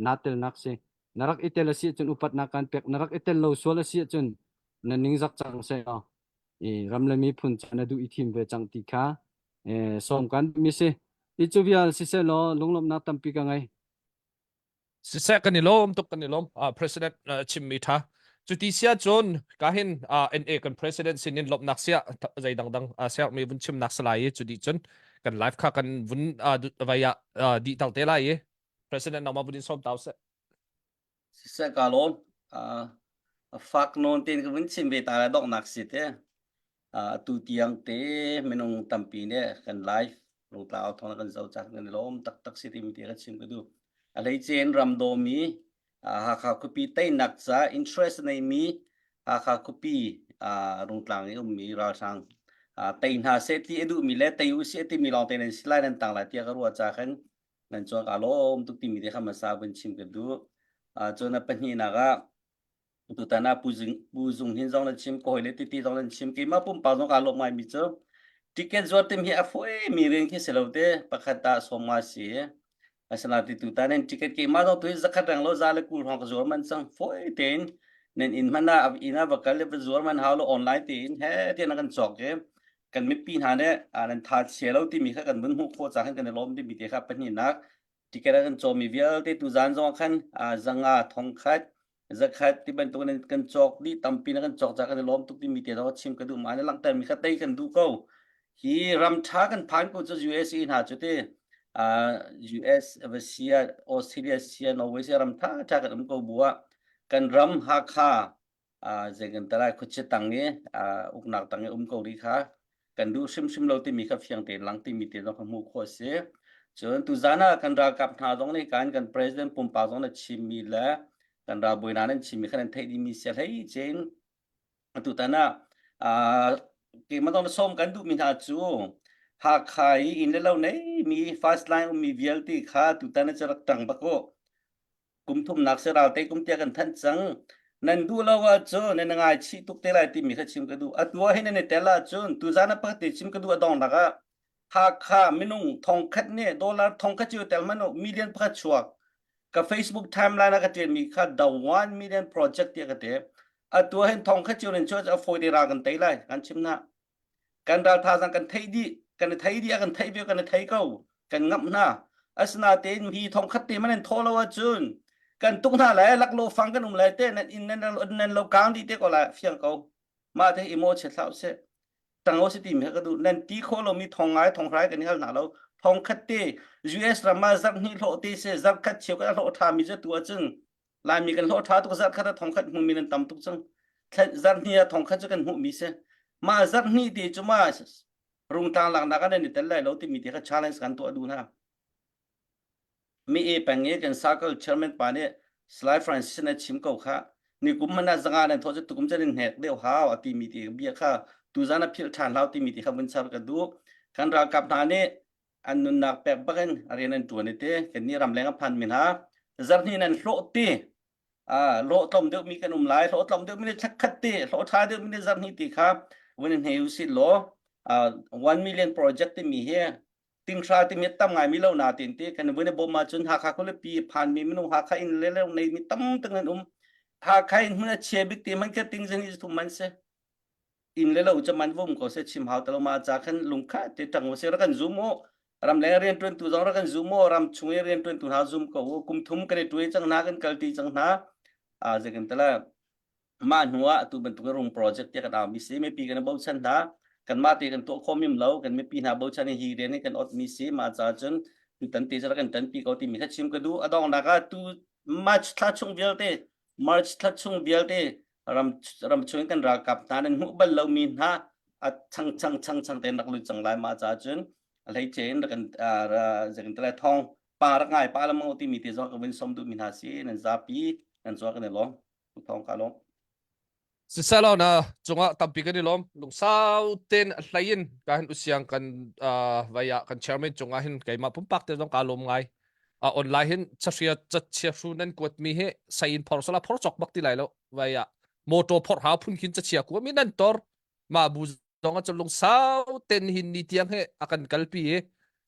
naa telnak si na rak i tel a si ahcun upatnak kan pek na rak i tel lo sual a si ahcun na ningzak cang seh law i ram le miphun ca na duh i thim ve cang ti kha sawm kan mi si i cu vial siseh law lunglawmhnak tampi ka ngei Siseh kan i lawm tuk kan i lawm uh, president uh, chimmi tha cuti sia cun ka hin uh, NA kan president sin in lawmhnak sia zei dangdang uh, ser mi vun chimnak salai i cu di cun kan live kha kan vun uh, vai ah uh, di tal te lai i president nangmah vun in sawm tau seh Siseh ka lawm. Uh, fak nawn tein ka vun chim ve ta la donghnak si te. Uh, tu tiang te minung tampi nih kan live lungtlau thong kan zo cak kan lawm taktak si timi te ka chim ka du. A hleice in ram dawmi uh, Hakha khuapi teinak ca interest neimi Hakha khuapi uh, rungtlang i ummi ralhrang uh, tei hna seh ti a duhmi le tei u seh timi lawng te nan si lai nan tang lai tiah ka ruah ca khan nan chuak aa lawm tuk timi te kha hmasa vun chim ka duh. Uh, cun a pahnihnak ah tutan ah Pu Zung, Pu Zung Hin zong nan chim, ka hawile titi zong nan chim. Keimah pumpak zong kaa lawm ngaimi cu ticket zuar tim hi a fawi mi rian khi si lo te pakhat ah sawm nga si. Asinain tutan in ticket keimah zong tu hi zakhat reng lo za le 20 hrawng ka zuar man cang. Fawi tein nan inn hmanh ah inn ah va kal le va zuar man hau lo online tein he tiah na kan cawk i kan mipi hna nih nan tha chia lo timi kha kan vun hmuh khawh cang hin kan i lawm timi te kha pahnihnak ticket a kan cawmi vialte tuzan zong ah khan zanga thongkhat zakhat ti bantuk in kan cawk dih tampi na kan cawk ca kan i lawm tuk timi te zong chim ka duh ma na langhter mi kha tei kan duh ko hi ram tha kan phan ko cu USA hna cu ti US Russia Australia sia Norway sia ram tha tha kan um ko bua kan ram Hakha zei kan talai khuachia tang i uknak tang i um ko ri kha kan duh hrimhrim lo timi kha fiang tein lang timi te zong kha hmuh khawh a si. Cun tuzan ah kan ralkap hna zong nih kan kan president pumpak zong na chimmi le kan ralbawi hna nan chimmi kha nan theih dihmi sia hlei cin atutan ah keimah zong na sawm kan duhmi hna cu Hakha i inn le lo nei mi first line ummi vialte kha tutan ah cu rak ṭang bak u. Kum thumnak si ral te kum tia kan thanh cang. Nan duh lo ahcun nan ngai chih tuk te lai timi kha chim ka duh. Atu ah hin nan i tel ahcun tuzan ah pakhat te chim ka duh a dongnak ah Hakha minung thongkhat nih dollar thongkhat cu tel man million pakhat chuak. Ka Facebook timeline ah ka ṭialmi kha the one million project tiah ka ti. Atu ah hin thongkhat cu nan chuah cu a fawi te ra kan tei lai kan chim na. Kan ral thazang kan theih dih, kan i thei dih, kan theih ve, kan i thei ko, kan ngamh hna. Asinain hi thongkhat te man in thaw lo ahcun kan tuk hna lai, laklawh fang kan um lai te, nan inn nan nan lo kang dih te ko lai, fiang ko. Mah te imo che hlah usih. Tang o si ti mi ka duh. Nan ti khawh lomi thong ngai thong hrai kan i hal hna lo. Thong khat te US ram ah zarh hnih hlawh te se zarh khat cheu kan hlawh ṭha mi cu tu ahcun Laimi kan hlawh ṭha tuk zarh khat ah thong khat hmumi nan tam tuk cang. Zarh hnih ah thong khat cu kan hmuhmi si. Mah zarh hnih ti cu ma rungtlang laknak ah nan i tel lai lo timi ti kha challenge kan tuah duh hna. Mi e peng i kan circle chairman pa nih Sly Francis na chim ko kha ni kum man ah zanga nan thawh cu tukum chan in hnek deuh hau a timi ti bia kha tuzan a philh ṭhan hlau timi ti kha vun char ka duh. Kan ralkap hna nih an nunnak pek bakin rian an ṭuan i ti kannih ramleng a phan mi hna zarhnih nan hlawh ti hlawh tlawm deuhmi kan um lai hlawh tlawm deuhmi nih thlakhat ti hlawh ṭha deuhmi nih zarhnih ti kha vun in hei usih law 1 million project timi hi tinghra timi tam ngai mi lo na tin ti kan vun i bawm ahcun Hakha khualipi phan mi minung Hakha inn le le nei mi tam tuk nan um Hakha in hmun a chia bik ti man kha ting zan hi thum man si inn le lo cu man vum ko se chim hau talo ma cha khan lungkha te tang se ra kan zum u ramleng rian tuan tu zong ra kan zum u ram chung i rian tuan tu hna zum ko u kum thum kan i tuai cang hna kan kal ti cang hna a zekin tala mah hnu ah tu bantuk rung project te kan au mi si mipi kan bochan hna kan mah te kan tuah khawm mim lo kan mipi hna bochan hi rian hi kan ot mi si ma cha cun tu tan te kan tan pi ko ti mi kha chim ka du adong nak ah tu March thla chung vialte March thla chung vialte ram ram chung kan ralkap hna nan hmuh bal lomi hna a chang chang chang chang tein rak lut cang lai ma ca cun a hlei ce in rak kan zekin tale thong pa rak ngai pa lamang timi te zong ka vun som duh mi hna si nan zapi nan zuwa kan i lawm thong ka lawm Siselaw na cungah tampi kan i lawm lungsau ten a hlei in ka hin usiang kan vai ah kan chairman cungah hin keimah pumpak te zong ka lawm ngai online hin chahria chachia hru nan kuat mi hi sai in phor sala phor chok bak ti lai lo vai ah motor phor hau phun khin chachia ku mi nan tor ma bu zong a lung sau ten hin ni tiang he akan kalpi i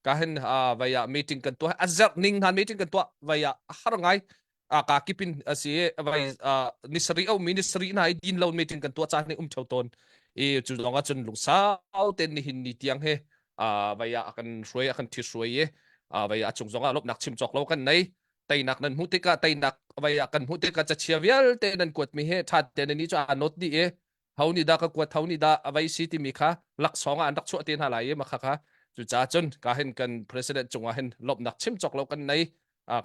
ka hin vai ah meeting kan tuah a zerh ning han meeting kan tuah vai ah har ngai a ka kipin asi vai ni sari au mi ni sari na i din lo meeting kan tuah caan ni um theo ton i cu zong ah cun lungsau ten ni hin ni tiang he vai ah akan hruai akan thi hruai i vai ah chung zong ah lopnak chim cawk lo kan nei teinak nan hmuh tikah teinak vai ah kan hmuh tikah cachia vialte nan kuat mi he that te ni chu a not di i ho nih dah ka kuat ho nih dah a vai si timi kha laksawng ah an rak chuah te hna lai i makha kha cucaah cun ka hin kan president cungah hin lawmhnak chim cawk lo kan nei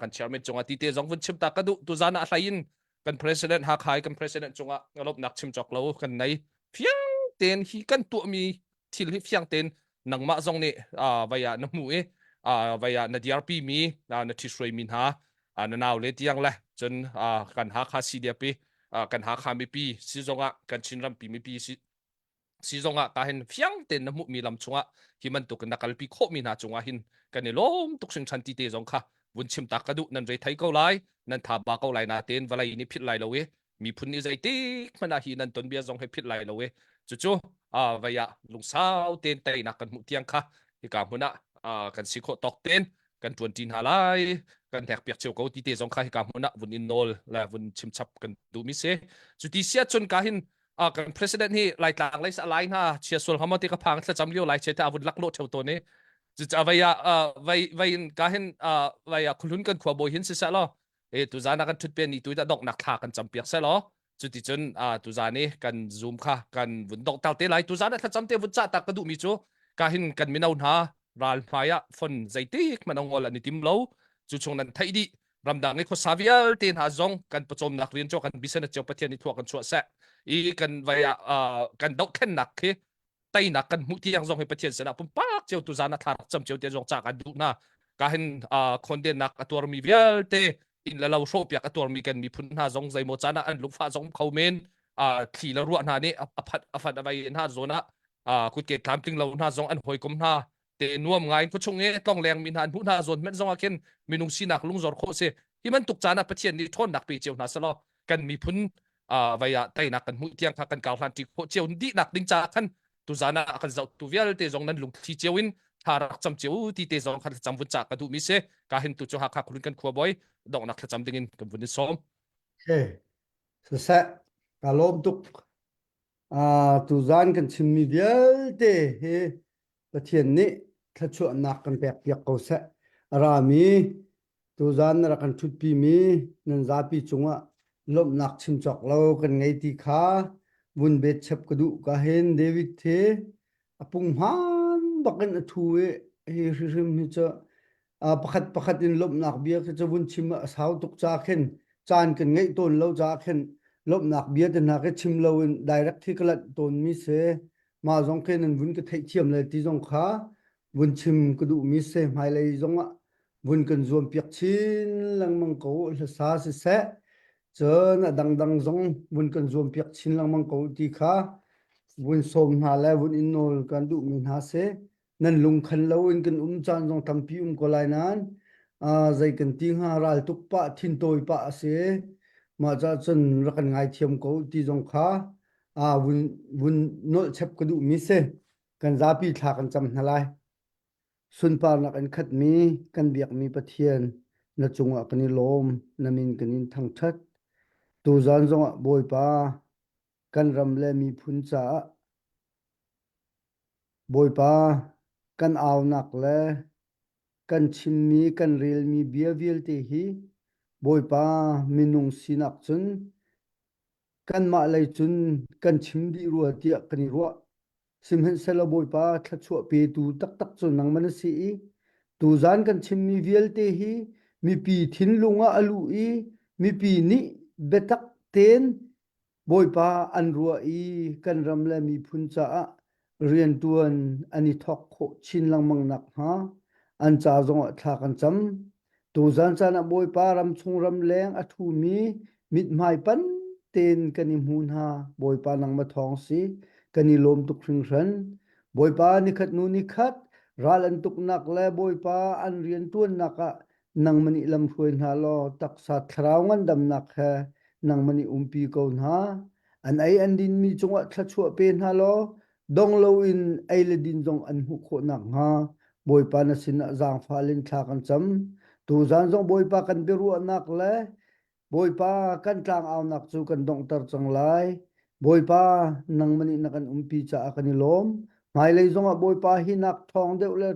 kan chairman cungah ti te zong vun chim ta ka duh tu zan ah hlei in kan president Hakha kan president cungah lawmhnak chim cawk lo kan nei fiang ten hi kan tuahmi thil hi fiang ten nangmah zong nih vai ah na hmu i vai ah na DRP mi na ṭhithruai mi hna na nau le tiang le cun kan Hakha CDF i kan Hakha mipi si zongah kan Chin rampi mipi si si zongah ka hin fiang ten na hmuhmi lam chungah hi bantuk in na kalpi khawhmi hna cungah hin kan i lawm tuk hringhran ti te zong kha vun chim tak ka duh nan rei thei ko lai nan tha ba ko lai na ten vawlei nih philh lai lo i miphun nih zeitik hmanh ah hi nan ton bia zong he philh lai lo i cucu vei ah lungsau ten teinak kan hmuh tiang kha hika hmun ah kan si khawh tawk ten. kan ṭuanṭi hna lai kan hnek piak cio ko ti te zong kha hika hmun ah vun in nawl le vun chimchap kan duhmi si cuti si ahcun ka hin kan president hi laitlang lei sa lai hna chia sual hama ti ka phang thlacam lio lai che ta vun lak lo theu to ni cuca vei ah vei vei in ka hin vei ah khulun kan khua bawi hin si seh law e tuzan ah kan thut pe ni tu da donghnak thla kan cam piak seh law cuticun tuzan i kan zoom kha kan vun donghter te lai tuzan ah thlacam te vun cah tak ka duhmi cu ka hin kan mino hna ral hmai ah fon zeitik hmanh ngol an i tim lo cu chung nan theih dih ramdang i khuasa vialte hna zong kan pawcawmnak rian cu kan business cio Pathian i thua kan chuah seh i kan vai ah kan dohthlennak khi teinak kan hmuh tiang zong hi Pathian sinah pumpak cio tu zan ah thla rak cam cio te zong ca kan duh hna ka hin khondennak a tuarmi vialte inn le lo hrawhpiak a tuarmi kan miphun hna zong zeimaw caan ah an lungfah zong kho men thli le ruah hna nih a phat a fat a vai hna zawn ah kutke tlamtling lo hna zong an hawikom hna te nuam ngai in khuachung i tlongleng mi hna an hmuh hna zawn hmenh zong ah khin minung sinak lungzor khawh si hi bantuk caan ah Pathian nih ṭhawnnak pe cio hna selaw kan miphun vai ah teinak kan hmuh tiang kha kan kar hlan ṭi khawh cio dihnak ding caah khan tuzan ah kan zohtu vialte zong nan lungthli cio in thla rak cam cio ti te zong khan thlacam vun cah ka duhmi si ka hin tu cu Hakha khulun kan khua bawi donghnak thlacam ding in kan vun in sawm. Okay. Siseh, ka lawm tuk. Uh, tuzan kan chimmi vialte hi Pathian nih thluachuahnak kan pekpiak ko seh. A rami tuzan na rak kan ṭhutpimi nan zapi cungah lawmhnak chim cawk lo kan ngei ti kha vun bet chep ka duh ka hin David hi a punghman bakin a thu i hi hrimhrim hi cu pakhat pakhat in lawmhnak bia khi cu vun chim a sau tuk ca khin caan kan ngeih tawn lo ca khin lawmhnak bia te hna khi chim lo in direct hi ka lanh tawn mi si mah zong khi nan vun ka theihthiam le ti zong kha vun chim ka duhmi si hmailei zong ah vun kan zuam piak chin lengmang ko hlasa siseh cun a dangdang zong vun kan zuam piak chin lengmang ko ti kha vun sawm hna le vun in nawl kan duhmi hna si nan lungkhan lo in kan um caan zong tampi um ko lai nain zei kan ti hnga ral tuk pah thintawi pah a si mah cah cun rak kan ngaithiam ko ti zong kha vun vun nolh chep ka duhmi si kan zapi thla kan cam hna lai sunparnak in khatmi kan biakmi Pathian na cungah kan i lawm na min kan in thangṭhat tuzan zongah Bawipa kan ram le miphun caah Bawipa kan aunak le kan chimmi kan relmi bia vialte hi Bawipa minung sinak cun kanmah lei cun kan chim dih rua tiah kan i ruah. Sihmanhsehlaw Bawipa thluachuah petu taktak cu nangmah na si i tuzan kan chimmi vialte hi mipi thinlung ah a luh i mipi nih biatak tein Bawipa an ruah i kan ram le miphun caah rianṭuan an i thawk khawh chin lengmang nakhnga an ca zongah thla kan cam. Tuzan caan ah Bawipa ramchung ramleng a ṭhumi mithmai pan tein kan i hmu hna. Bawipa nangmah thawng si. Kan i lawm tuk hringhran. Bawipa nikhat hnu nikhat ral an tuknak le Bawipa an rianṭuannak ah nangmah nih lamhruai hna law taksa thlarau ngandamnak he nangmah nih umpi ko hna. An ei an dinmi cungah thluachuah pe hna law dong loin ei le din zong an hmuh khawh nakhnga Bawipa na sinah zaangfah in thla kan cam. Tuzan zong Bawipa kan biaruahnak le Bawipa kan tlangaunak cu kan donghter cang lai. Bawipa nangmah nih na kan umpi caah kan i lawm. Hmailei zongah Bawipa hi nak ṭhawng deuh le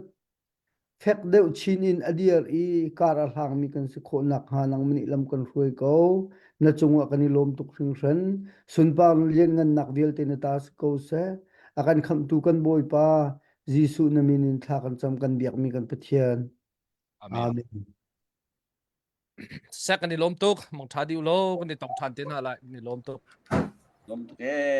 Fek deuh chin in a dir i kar a hlangmi kan si khawh nakhnga nangmah nih lam kan hruai ko. Na cungah kan i lawm tuk hringhran. Sunpar lianngannak vialte na ta si ko seh. A kan khamhtu kan Bawipa Jesuh na min in thla kan cam kan biakmi kan Pathian. Amen. Amen. Sek kan i lawm tuk. Mangṭha dih u law kan i tong ṭhan te hna lai. Kan i lawm tuk. Lawm tuk ee.